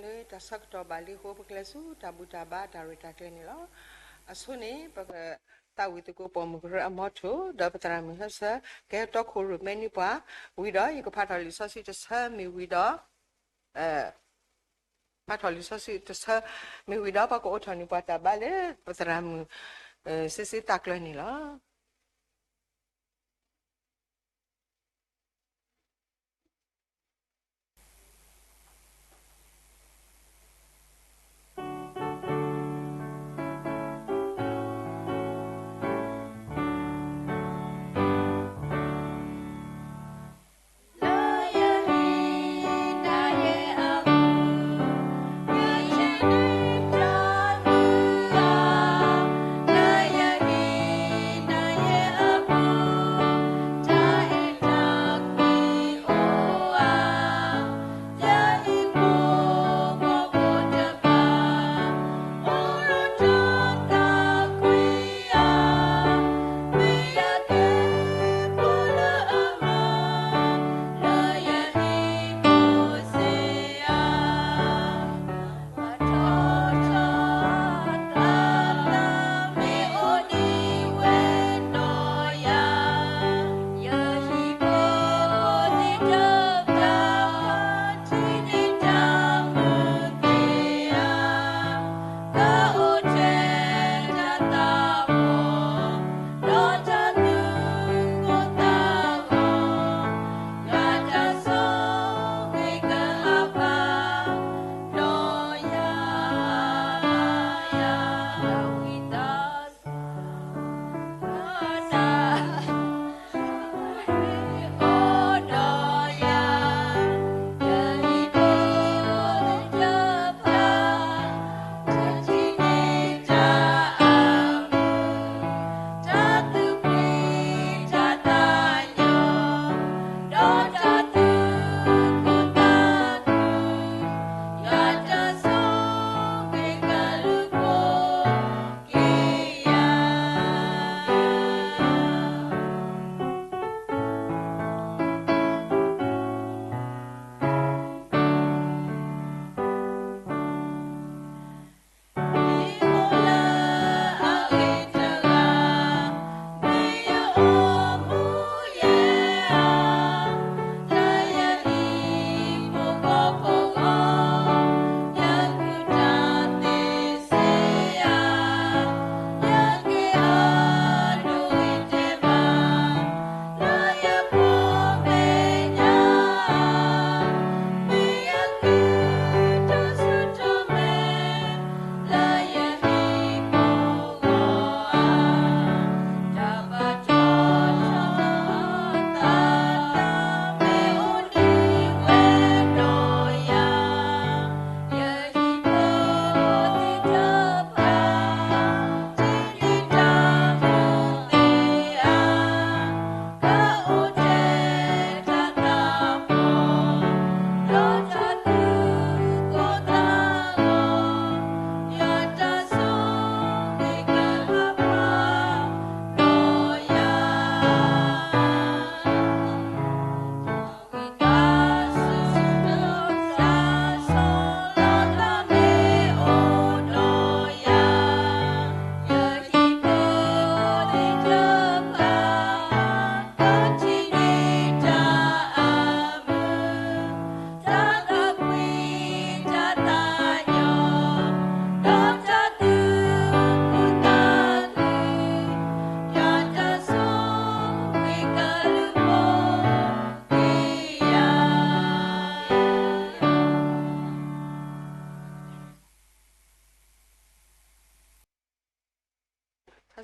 လၢတၢ်ဆၢကတီၢ်ဘၣ်လံအဃိ ပကလဲၤဆူတၢ်ဘူၣ်တၢ်ဘါတၢ်ရဲၣ်တၢ်ကျဲၤန့ၣ်လီၤ. အဆိန့ၣ် ပကသးဝံၣ်သကိးပိာ်မုၣ်ကရၢအမီထိၣ် ဒီးပသရၣ်မုၣ်ဟၢဆၢ ကဟဲတီခိၣ်ရိၣ်မဲန့ၢ်ပှၤ ဝံၤဒီး ယကဖးထီၣ်လံာ်စီဆှံတဆၢမ့ၢ်ဝံၤဒီး ဖးထီၣ်လံာ်စီဆှံတဆၢမ့ၢ်ဝံၤဒီး ပကအိးထီၣ်န့ၢ်ပှၤတၢ်ဘါလၢ ပသရၣ်မုၣ် စ့စ့တၢ်ကျၢၤန့ၣ်လီၤ.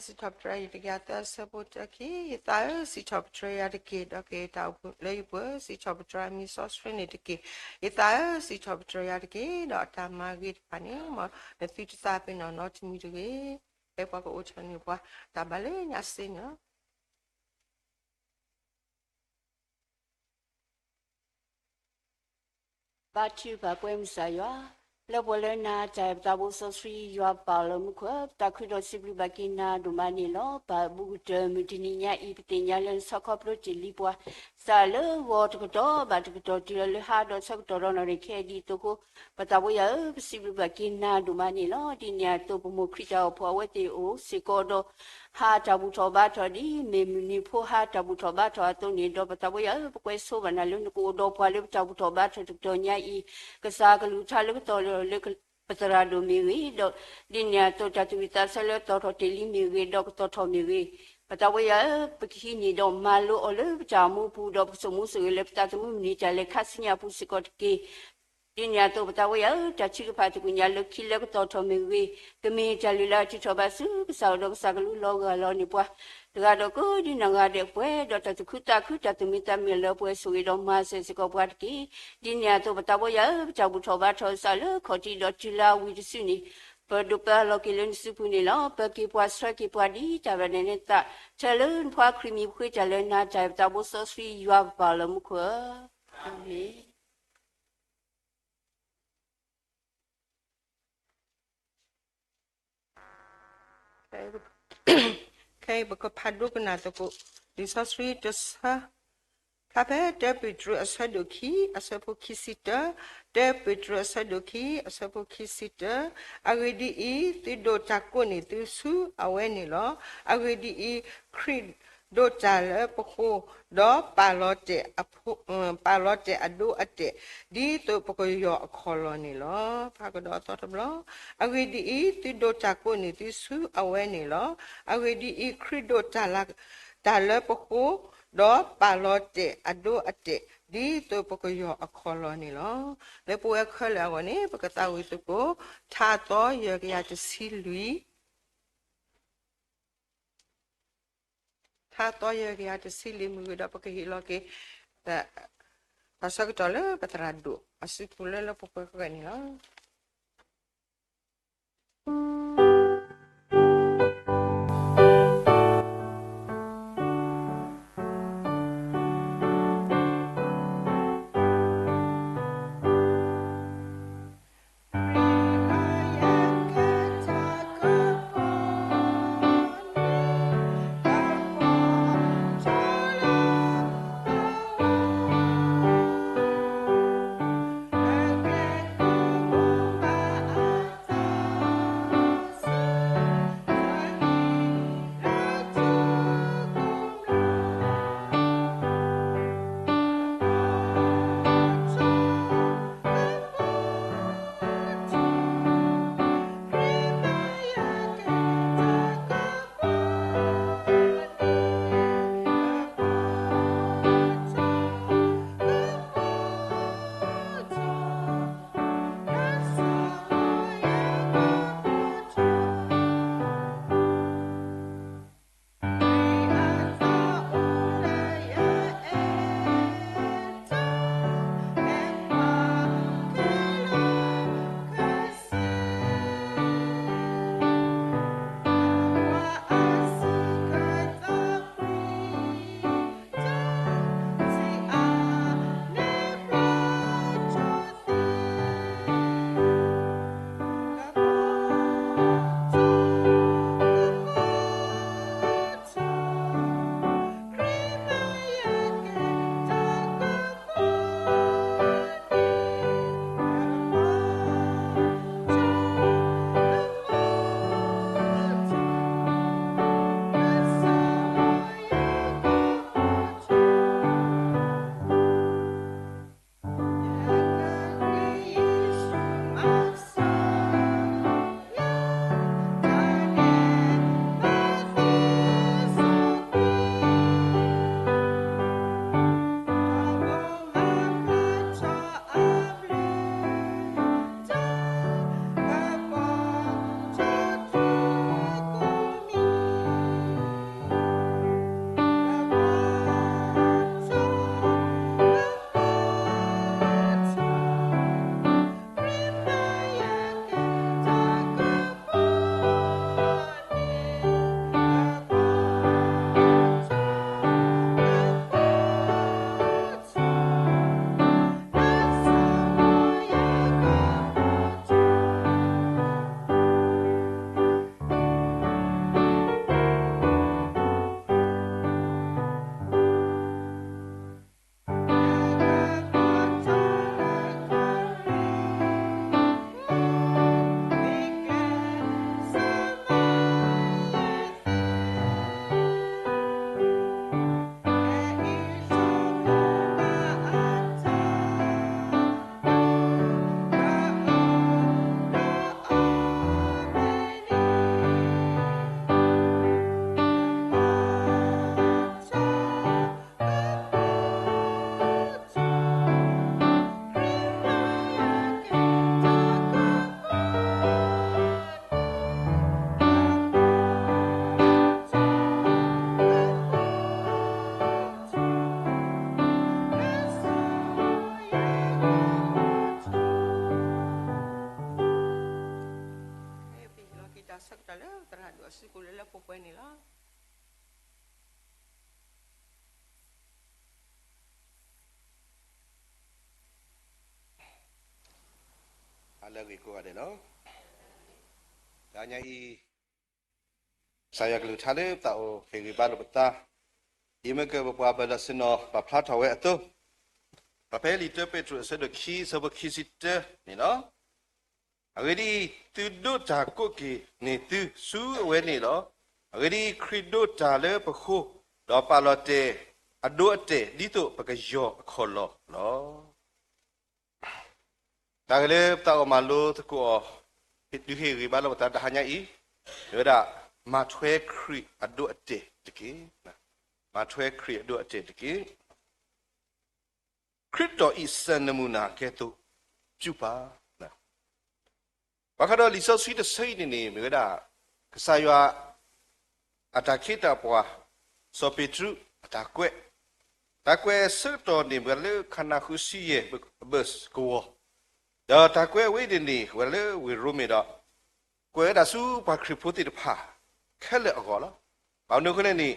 စံးထီၣ်ပတြၢၤ ယတကယၤသၢ အဆၢဖိတၢ ခံ, ယသးဧၢ, စံးထီၣ်ပတြၢၤယၤတက့ၢ်, ဒီးက့ၤတၢ်အိၣ်ဖှိၣ်လၢယပူၤ, စံးထီၣ်ပတြၢၤမံၤစီဆှံန့ၣ်တက့ၢ်. ယသးဧၢ, စံးထီၣ်ပတြၢၤယၤတက့ၢ်, ဒီးအတၢ်မၤဂ့ၤတဖၣ်န့ၣ် မ်နသုတသးပ့ၤနီၣ်နီတမံၤတဂ့ၤ. ဖဲပှၤကအိးထီၣ်န့ၢ်ပှၤတၢ်ဘါလၢညါစ့န့ၣ်လီၤ. ဘါထုကဖၣ်ပှဲၤမုၢ်ဆါယွၤ, လၢပှဲၤလၢနၤ တၢ်အဲၣ်ပသးဘိစီဆှံယွၤပာ်လီၤမူခိၣ်, ပတၢ်ခုဒီးစံးဘျုးဘၣ်က့ၤနၤဒိၣ်မးန့ၣ်လီၤ. ပဘူးကတၢၢ်မုၢ်တနံၤညါအံၤ ပသ့ၣ်ညါလၢနဆီၣ်ခီဖျိတ့ၢ်လံပှၤ, စးလၢဂီၤတကတီၢ်ဘၣ်တကတီၢ်တုၤလီၤလၢဟါဒီးဆၢကတီၢ်ဒီးနီၣ်ရံၣ်ခဲအံၤဒ်သိးအဃိ, ပသးပှၢ်ယွၤဧၢ, ပစံးဘျုးဘၣ်က့ၤနၤဒိၣ်မးန့ၣ်လီၤ. ဒ်န့ၣ်အသိး ပမိၢ်ခရံာ်တၢ်အိၣ်ဖှိၣ်အဝဲသ့ၣ်အိၣ်စ့ၢ်ကီးဒီး ဟါတၢ်ဘူၣ်ထီၣ်ဘါထီၣ်ဒ်မ့ၢ်မုၢ်နံၤဖိဟါတၢ်ဘူၣ်ထီၣ်ဘါထီၣ်အသိးန့ၣ်, ဒီးပသးပှၢ်ယွၤဧၢ, ပကွဲးဆိဘၣ်နၤလၢနကအိၣ်ဒီးပှၤလၢပတၢ်ဘူၣ်ထီၣ်ဘါထီၣ်တကတီၢ်ညါအံၤ, ကစၢ်ကလုၢ်ကထါလၢကတီၤလၢ ပသရၣ်ဒိၣ်မ့ၢ်ဂ့ၤ, ဒီးဒ်န့ၣ်အသိးတၢ်သူၣ်ဝံၣ်သးဆၢလၢတီၤထီၣ်တ့ၢ်လံမ့ၢ်ဂ့ၤ, ဒီးကတီၤထီၣ်မ့ၢ်ဂ့ၤ, ပသးပှၢ်ယွၤဧၢ, ပကဟံးန့ၢ်ဒီးမၤလိအီၤလၢပတၢ်အိၣ်မူအပူၤ, ဒီးပကဆိၣ်မူဆိၣ်ဂ့ၤလၢပသးသမူမုၢ်နံၤတၢ်လဲၤခါဆူညါအပူၤစ့ၢ်ကီးတက့ၢ်. ဒ်န့ၣ်အသိးပသးပှၢ်ယွၤဧၢ, တၢ်ထုကဖၣ်သ့ၣ်ညါလၢခံလၢကတီၤထီၣ်မ့ၢ်ဂ့ၤ, ကမ့ၢ်တၢ်လုၢ်လၢ်အထုးထီၣ်ဘၣ်ဆူကစၢ်ကလုၢ်လီၤဂာ်လီၤန့ၢ်ပှၤ တဂၤဒီးကိးဒ်နီၢ်ဂၤဒဲးပှဲၤ, ဒီးတၢ်သူၣ်ခုသးခုတၢ်သူၣ်မံသးမုာ်လၢပှဲၤဆိၣ်ဂ့ၤဒီးမၤစၢၤစ့ၢ်ကီးပှၤတက့ၢ်. ဒ်န့ၣ်အသိးပသးပှၢ်ယွၤဧၢ, ပတၢ်ဘူၣ်ထီၣ်ဘါထီၣ်စးလၢခီၣ်ထံးဒီးတုၤလၢအဝံၤတစုန့ၣ်, ပဒိးပၢလီၤက့ၤလၢနစုပူၤန့ၣ်လီၤ. ပၢၤက့ၤပှၤဆှၢက့ၤပှၤဒ်တၢ်ရဲၣ်တၢ်ကျဲၤန့ၣ်သး, ထဲလၢနဖိခွါခရံာ်မံၤပဃ့တၢ်လၢနၤတၢ်ပသးဘိစီဆှံယွၤပပၢ်လၢမူခိၣ်ဧၢ, အၤမ့ၣ်. ခဲအံၤပကဖးဒိကနၣ်သကိး လံာ်စီဆှံတဆၢ, ဖျါဖဲတၢပ့းတရူးအဆၢဒိၣ်ခံ အဆၢဖိခံဆံတၢ, တၢပ့းတရူးအဆၢဒိၣ်ခံ အဆၢဖိခံဆံတၢ, အဂ့ၢ်ဒ်အံၤ, သုဒိးတၢ်ကိးန့ၢ်သုဆူအဝဲန့ၣ်လီၤ. အဂ့ၢ်ဒ်အံၤ, ခရံာ်ဒိးတၢ်လၢပဃိ, ဒီးပာ်လီၤတဲာ်အဒိအတဲာ်, ဒ်သိးပကယီၤအခီၣ်လီၢ်န့ၣ်လီၤ. ဖးကဒီးအသီတဘျီ, အဂ့ၢ်ဒ်အံၤ, သုဒိးတၢ်ကိးန့ၢ်သုဆူအဝဲန့ၣ်လီၤ. အဂ့ၢ်ဒ်အံၤ, ခရံာ်ဒိးတၢ်လၢ တၢ်လၢပဃိ, ဒီးပာ်လီၤတဲာ်အဒိအတဲာ်, ဒ်သိးပကယီၤအခီၣ်လီၢ်န့ၣ်လီၤ. လၢပဝဲခဲလၢာ်အဂီၢ်န့ၣ် ပကသးဝံၣ်သကိး ထါသီယဲၢ်ကယၤတဆံလွံၢ်, ထါသီယဲၢ်ကယၤတဆံလွံၢ် မ့ၢ်ဝံၤဒီးပကဟ့ၣ်လီၤက့ၤ တၢ်ဆၢကတီၢ်လၢပသရၣ်ဒိၣ်အစုပူၤလၢလၢပှဲၤပှဲၤန့ၣ်လီၤ. ဆၢကတီၢ်လၢသရၣ်ဒိၣ်အစုပူၤလၢလၢပှဲၤပှဲၤန့ၣ်လီၤ. ဟါလၢအဂ့ၤကိးဂၤဒဲးလီၤ. တဟါညါအံၤ ကစၢ်ယွၤကလုၢ်ကထါလၢပသးအိၣ်ဟ့ၣ်ဂံၢ်ဘါလိာ်ပသး, ဒ်မ့ၢ်ကပပှၤဘၢၣ်လီၢ်ဆ့ၣ်နီၤပာ်ဖျါထီၣ်ဝဲအသိး, ပဖဲလံာ်တၢပ့းတရူးအဆၢဒိၣ်ခံ အဆၢဖိခံဆံတၢန့ၣ်လီၤ. အဂ့ၢ်ဒ်အံၤ, သုဒိးတၢ်ကိးက့ၤန့ၢ်သုဆူအဝဲန့ၣ်လီၤ. အဂ့ၢ်ဒ်အံၤ, ခရံာ်ဒိးတၢ်လၢပဃိ, ဒီးပာ်လီၤတဲာ်အဒိအတဲာ် ဒ်သိးပကယီၤအခီၣ်လီၢ်လီၤ. တၢ်ဂ့ၢ်လၢပသးအိၣ်မၤလိသကိးအီၤ, ဒုးဟ့ၣ်ဂံၢ်ဘါလိာ်ပသးတဟါညါအံၤ, မ့ၢ်ဝဲဒၣ် မၤထွဲခရံာ်အဒိအတဲာ်တက့ၢ်. မၤထွဲခရံာ်အဒိအတဲာ်တက့ၢ်. ခရစ်တော်၏ စံနမူနာကဲ့သို့ ပြုပါ. ဘၣ်ဃးဒီးလံာ်စီဆှံတဆၢအံၤန့ၣ်န့ၣ် မ့ၢ်ဝဲဒၣ် ကစၢ်ယွၤ အတၢ်ခ့တၢ်ပှၤ, စီၤပ့းတရူးအတၢ်ကွဲး, တၢ်ကွဲးဆၢကတီၢ်န့ၣ် မ့ၢ်ဝဲလၢခါနၤဃုဆံယဲၢ်အဘၢၣ်စကဝီၤ, ဒီးတၢ်ကွဲးဝဲအံၤန့ၣ်န့ၣ် ဝဲလၢဝ့ၢ်ရိမ့ၤဒီး ကွဲးဝဲဒၣ်ဆူပှၤခရံာ်ဖိသ့ၣ်တဖၣ်ခဲလၢာ်အဂီၢ်လီၤ. ဘၣ်မနုၤအဃိလဲၣ်န့ၣ်,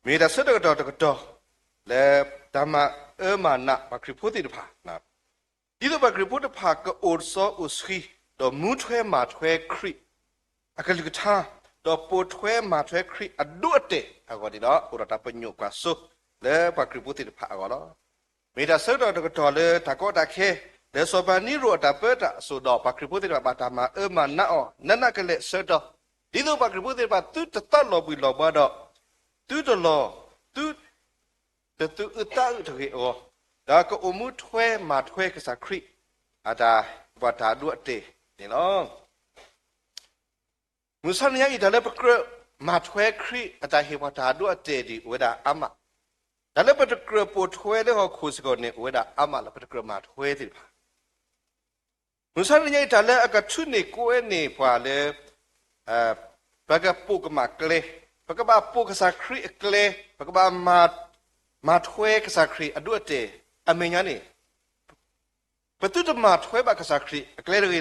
မ့ၢ်တၢ်ဆၢကတီၢ်တကတီၢ် လၢတၢ်မၤအၢမၤနးပှၤခရံာ်ဖိသ့ၣ်တဖၣ် ဒ်သိးပှၤခရံာ်ဖိတဖၣ်ကအိၣ်စီအိၣ်ဆှံ, ဒီးမူထွဲမၤထွဲခရံာ် အကလုၢ်ကထါ, ဒီးပိာ်ထွဲမၤထွဲခရံာ်အဒိအတဲာ်အဂီၢ်န့ၣ်ဒီး အိၣ်ဒီးတၢ်ပညိၣ်ကွၢ်စိ လၢပှၤခရံာ်ဖိသ့ၣ်တဖၣ်အဂီၢ်လီၤ. မ့ၢ်တၢ်ဆၢကတီၢ်တကတီၢ်လၢတၢ်ကီတၢ်ခဲ, လၢစီၤပၤနံရိၣ်အတၢ်ပၢတၢ်အစိၣ်ဒီး ပှၤခရံာ်ဖိသ့ၣ်တဖၣ်ဘၣ်တၢ်မၤအၢမၤနးအီၤ နးနးကလဲာ်အဆၢကတီၢ်, ဒ်သိးပှၤခရံာ်ဖိသ့ၣ်တဖၣ်သုတသးလီၤဘှံးလီၤဘှါဒီး သုတလီၤ, သု တသုးအုးသးအုးတဂ့ၤအဂီၢ်, ဒီးကအိၣ်မူထွဲမၤထွဲကစၢ်ခရံာ် အတၢ်ဟ့ၣ်ပှၤတၢ်ဒိအတဲာ်န့ၣ်လီၤ. မုၢ်မဆါတနံၤညါအံၤ တၢ်လၢပကြၢးမၤထွဲခရံာ် အတၢ်ဟ့ၣ်ပှၤတၢ်ဒိအတဲာ်ဒံး အိၣ်ဝဲဒၣ်အါမး, တၢ်လၢပတကြၢးပိာ်ထွဲလၢဟီၣ်ခိၣ်စ့ၢ်ကီးန့ၣ် အိၣ်ဝဲဒၣ်အါမးလၢ ပတကြၢးမၤထွဲသ့ၣ်တဖၣ် မုၢ်မဆါတနံၤညါအံၤ တၢ်လၢအကထုးန့ၢ်ကိးဝဲန့ၣ်ပှၤလၢ ပကပိာ်ကမၣ်ကျဲ, ပကဘၣ်ပိာ်ကစၢ်ခရံာ်အကျဲ, ပကဘၣ်မၤထွဲကစၢ်ခရံာ်အဒိအတဲာ်အမဲာ်ညါန့ၣ်, ပသုတမၤထွဲဘၣ်ကစၢ်ခရံာ်အကျဲတဂ့ၤဒီ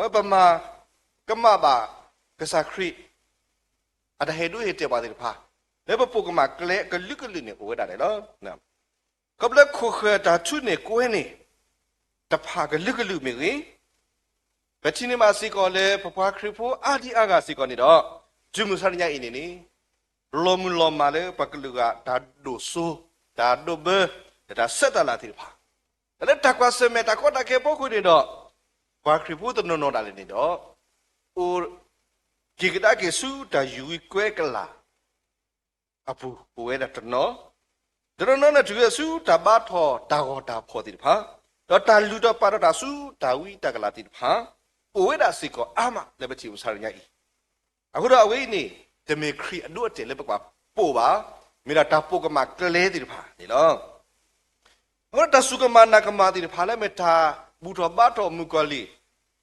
း, ပမၤကမၣ်ဘၣ်ကစၢ်ခရံာ် အတၢ်ဟ့ၣ်ဒိဟ့ၣ်တဲာ်ပှၤသ့ၣ်တဖၣ်, လၢပပိာ်ကမၣ်ကျဲအကလုာ်ကလုာ်န့ၣ် အိၣ်ဝဲဒၣ်န့ၣ်လီၤ. ခီဖျိလၢခိၣ်ဃၢၤတၢ်ထုးန့ၢ်ကိးဝဲန့ၣ် တဖၣ်ကလုာ်ကလုာ်မ့ၢ်ဂ့ၤ, ပထံၣ်န့ၢ်ဘၣ်စ့ၢ်ကီးလၢပပှၤခရံာ်ဖိအါဒံအါဂၤစ့ၢ်ကီးန့ၣ်ဒီး, တုၤမုၢ်မဆါတနံၤညါအံၤန့ၣ်န့ၣ်, လီၤမုၢ်လီၤမၢ်လၢပှၤကလုာ်ဂၤတၢ်ဒိၣ်စိ, တၢ်ဒိၣ်ဘၢ, ဒီးတၢ်ဆဲးတၢ်လၤသ့ၣ်တဖၣ်, တၢ်လၢတၢ်ကွၢ်ဆၢၣ်မဲာ်တၢ်ကီတၢ်ခဲအဖီခိၣ်န့ၣ်ဒီး, ပှၤခရံာ်ဖိတနီၤနီၤဒၣ်လဲာ်န့ၣ်ဒီး, အိၣ်က့ၤကဒါက့ၤဆူတၢ်ယူၤကွဲကလာ် အပူၤအိၣ်ဝဲဒၣ်တနီၤ, တနီၤနီၤန့ၣ်တုၤဝဲဆူတၢ်ဘါထီၣ်တၢ်ဂီၤတၢ်ဖီၣ်သ့ၣ်တဖၣ်, ဒီးတၢ်လုၢ်ထီၣ်ပာ်ထီၣ်တၢ်ဆူတၢ်ဝံတၢ်ကလၤသ့ၣ်တဖၣ်, အိၣ်ဝဲဒၣ်စ့ၢ်ကီးအါမးလၢပထံၣ်မုၢ်မဆါတနံၤညါအံၤ, အဃိဒီးအဝဲအံၤန့ၣ် တမ့ၢ်ခရံာ်အဒိအတဲာ်လၢပကဘၣ်ပိာ်ဘၣ်, မ့ၢ်ဒၣ်တၢ်ပိာ်ကမၣ်ကျဲသ့ၣ်တဖၣ်န့ၣ်လီၤ. အဃိဒီးတၢ်စူၢ်ကမၣ်နာ်ကမၣ်သ့ၣ်တဖၣ်လၢမ့ၢ်တၢ်ဘူၣ်ထီၣ်ဘါထီၣ်မုၣ်ကီၤလံၢ်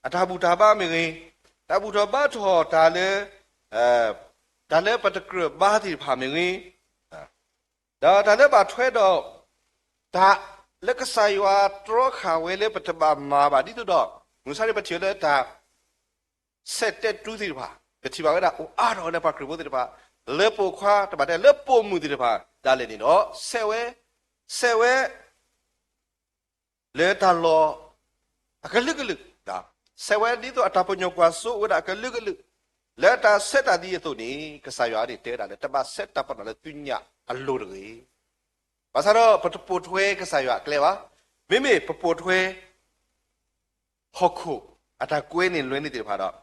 အတၢ်ဘူၣ်တၢ်ဘါမ့ၢ်ဂ့ၤ, တၢ်ဘူၣ်ထီၣ်ဘါထီၣ်တၢ်လၢ တၢ်လၢပတကြၢးဘါသ့ၣ်တဖၣ်မ့ၢ်ဂ့ၤ, ဒီးတၢ်လၢဘၣ်ထွဲဒီး တၢ်လၢကစၢ်ယွၤတြီဃာ်ဝဲလၢပတဘၣ်မၤဘၣ်ဒ်သိးဒီး မုၢ်မဆါန့ၣ်ပထံၣ်ဝဲလၢတၢ် ဆဲးတဲတူသ့ၣ်တဖၣ်, ပထံၣ်ဘၣ်ဝဲဒၣ်အိၣ်အါထီၣ်ဝဲလၢပှၤခရံာ်ဖိသ့ၣ်တဖၣ်, လၢပိာ်ခွါတဘၣ်တဲလၢပိာ်မုၣ်သ့ၣ်တဖၣ် ဒၣ်လဲာ်န့ၣ်ဒီး ဆဲးဝဲ, ဆဲးဝဲ လၢတၢ်လီၢ်အကလုာ်ကလုာ်, ဆဲးဝဲဒ်သိးအတၢ်ပညိၣ်ကွၢ်စိအိၣ်ဝဲဒၣ်အကလုာ်ကလုာ်, လၢတၢ်ဆဲးတၢ်သံအသိးန့ၣ် ကစၢ်ယွၤန့ၣ်တဲဝဲဒၣ်လၢ တဘၣ်ဆဲးတၢ်ပနီၣ်လၢသုညၣ်အလိၤတဂ့ၤ. ဘၣ်ဆၣ်ဒီးပတပိာ်ထွဲကစၢ်ယွၤအကျဲဘၣ်. မ့မ့ၢ်ပပိာ်ထွဲ ဟီၣ်ခိၣ်အတၢ်ကွဲန့ၢ်လွဲန့ၢ်သ့ၣ်တဖၣ်ဒီး,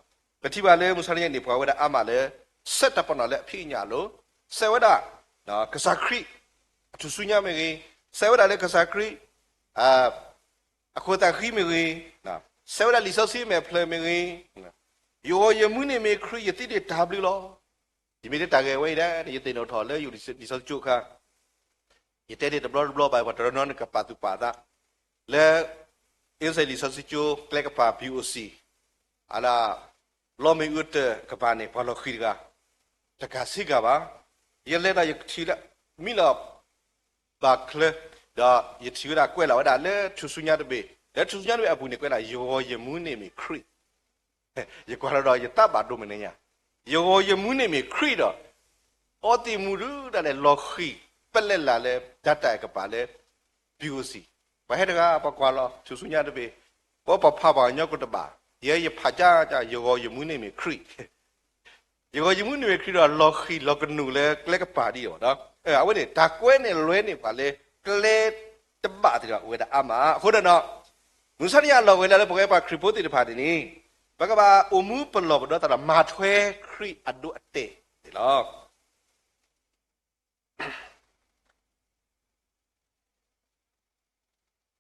ပထံၣ်ဘၣ်လၢမုၢ်မဆါတနံၤညါန့ၣ် ပှၤဝဲဒၣ်အါမးလၢ ဆဲးတၢ်ပနီၣ်လၢအဖံးအညၣ်အလိၤ, ဆဲးဝဲဒၣ် ကစၢ်ခရံာ်အထူၣ်စုညါမ့ၢ်ဂ့ၤ, ဆဲးဝဲဒၣ်လၢကစၢ်ခရံာ် အခိၣ်သးဃံမ့ၢ်ဂ့ၤ, ဆဲးဝဲဒၣ်လံာ်စီဆှံမဲာ်ဖျၢၣ်မ့ၢ်ဂ့ၤ, ယဂီၢ်ယမူန့ၣ်မ့ၢ်ခရံာ်ယသံန့ၣ်တၢ်ဘျုးလီၤ. ယမ့ၢ်တဲတၢ်ဂဲၤဝဲအံၤဒၣ် ယသ့ၣ်နီၣ်ထီၣ်လၢယလံာ်စီဆှံကၠိအခါ ယတဲန့ၣ်တဘျီတဘျီဘၣ် ပှၤတနီၤနီၤန့ၣ်ကပာ်သူၣ်ပာ်သး လၢ အ့စဲလံာ်စီဆှံကၠိ ကျဲကပၤ ဘံအိၣ်စံၣ် အလၢ လီမ့ၣ်အူတၢၢ်ကပၤန့ၣ် ပှၤလီၤဃံၤတဂၤ တကးဆံးကၤဘၣ်. ယလဲၤဒီးယထံၣ်လၢ မံလီၤ ဘၣ်ချၢ ဒီးယထံၣ်ဝဲဒၣ်ကွဲးလီၤဝဲဒၣ်လၢထူၣ်စုညါတဘ့ၣ်, လၢထူၣ်စုညါတဘ့ၣ်အပူၤန့ၣ် ကွဲးလီၤ ယဂီၢ်ယမူန့ၣ်မ့ၢ်ခရံာ် ယကွၢ်လီၤဒီးယသးဘၣ်ဒိမ့ၢ်န့ၣ်ညါ ယဂီၢ်ယမူန့ၣ်မ့ၢ်ခရံာ်ဒီး အီသံးမူဒုးဒၣ်လဲာ်လီၤဃံၤ ပလဲၣ်လၢ်လၢ ဓာတ်တိုင် ကပၤလၢ ပံၤအိၣ်စံၣ်, ပှၤဟဲတဂၤ ပှၤကွၢ်လီၤ ဆူဆူညါတဘ့ၣ်, ပှၤပဖးပှၤကညီကိးတဘ့ၣ်, ယဲယဖးကၢ်ကၢ် ယဂီၢ်ယမူန့ၣ်မ့ၢ်ခရံာ် ယဂီၢ်ယမူန့ၣ်မ့ၢ်ခရံာ်ဒီး လီၤဃံၤလီၤကနူာ်လၢကျဲကပၤဒ်အံၤလီၤ. အဝဲန့ၣ် တၢ်ကွဲးန့ၣ်လွဲန့ၢ်ပှၤလၢ ကျဲတဘ့ၣ်သ့ၣ်တဖၣ်အိၣ်ဝဲဒၣ်အါမး. အဃိဒီး မုၢ်ဆါတနံၤအလီၢ်ဝဲလၢ ပဝဲပှၤခရံာ်ဖိသ့ၣ်တဖၣ်န့ၣ်န့ၣ် ပကဘၣ်အိၣ်မူပလီၢ်ပဒီသးဒီး မၤထွဲခရံာ်အဒိအတဲာ်န့ၣ်လီၤ.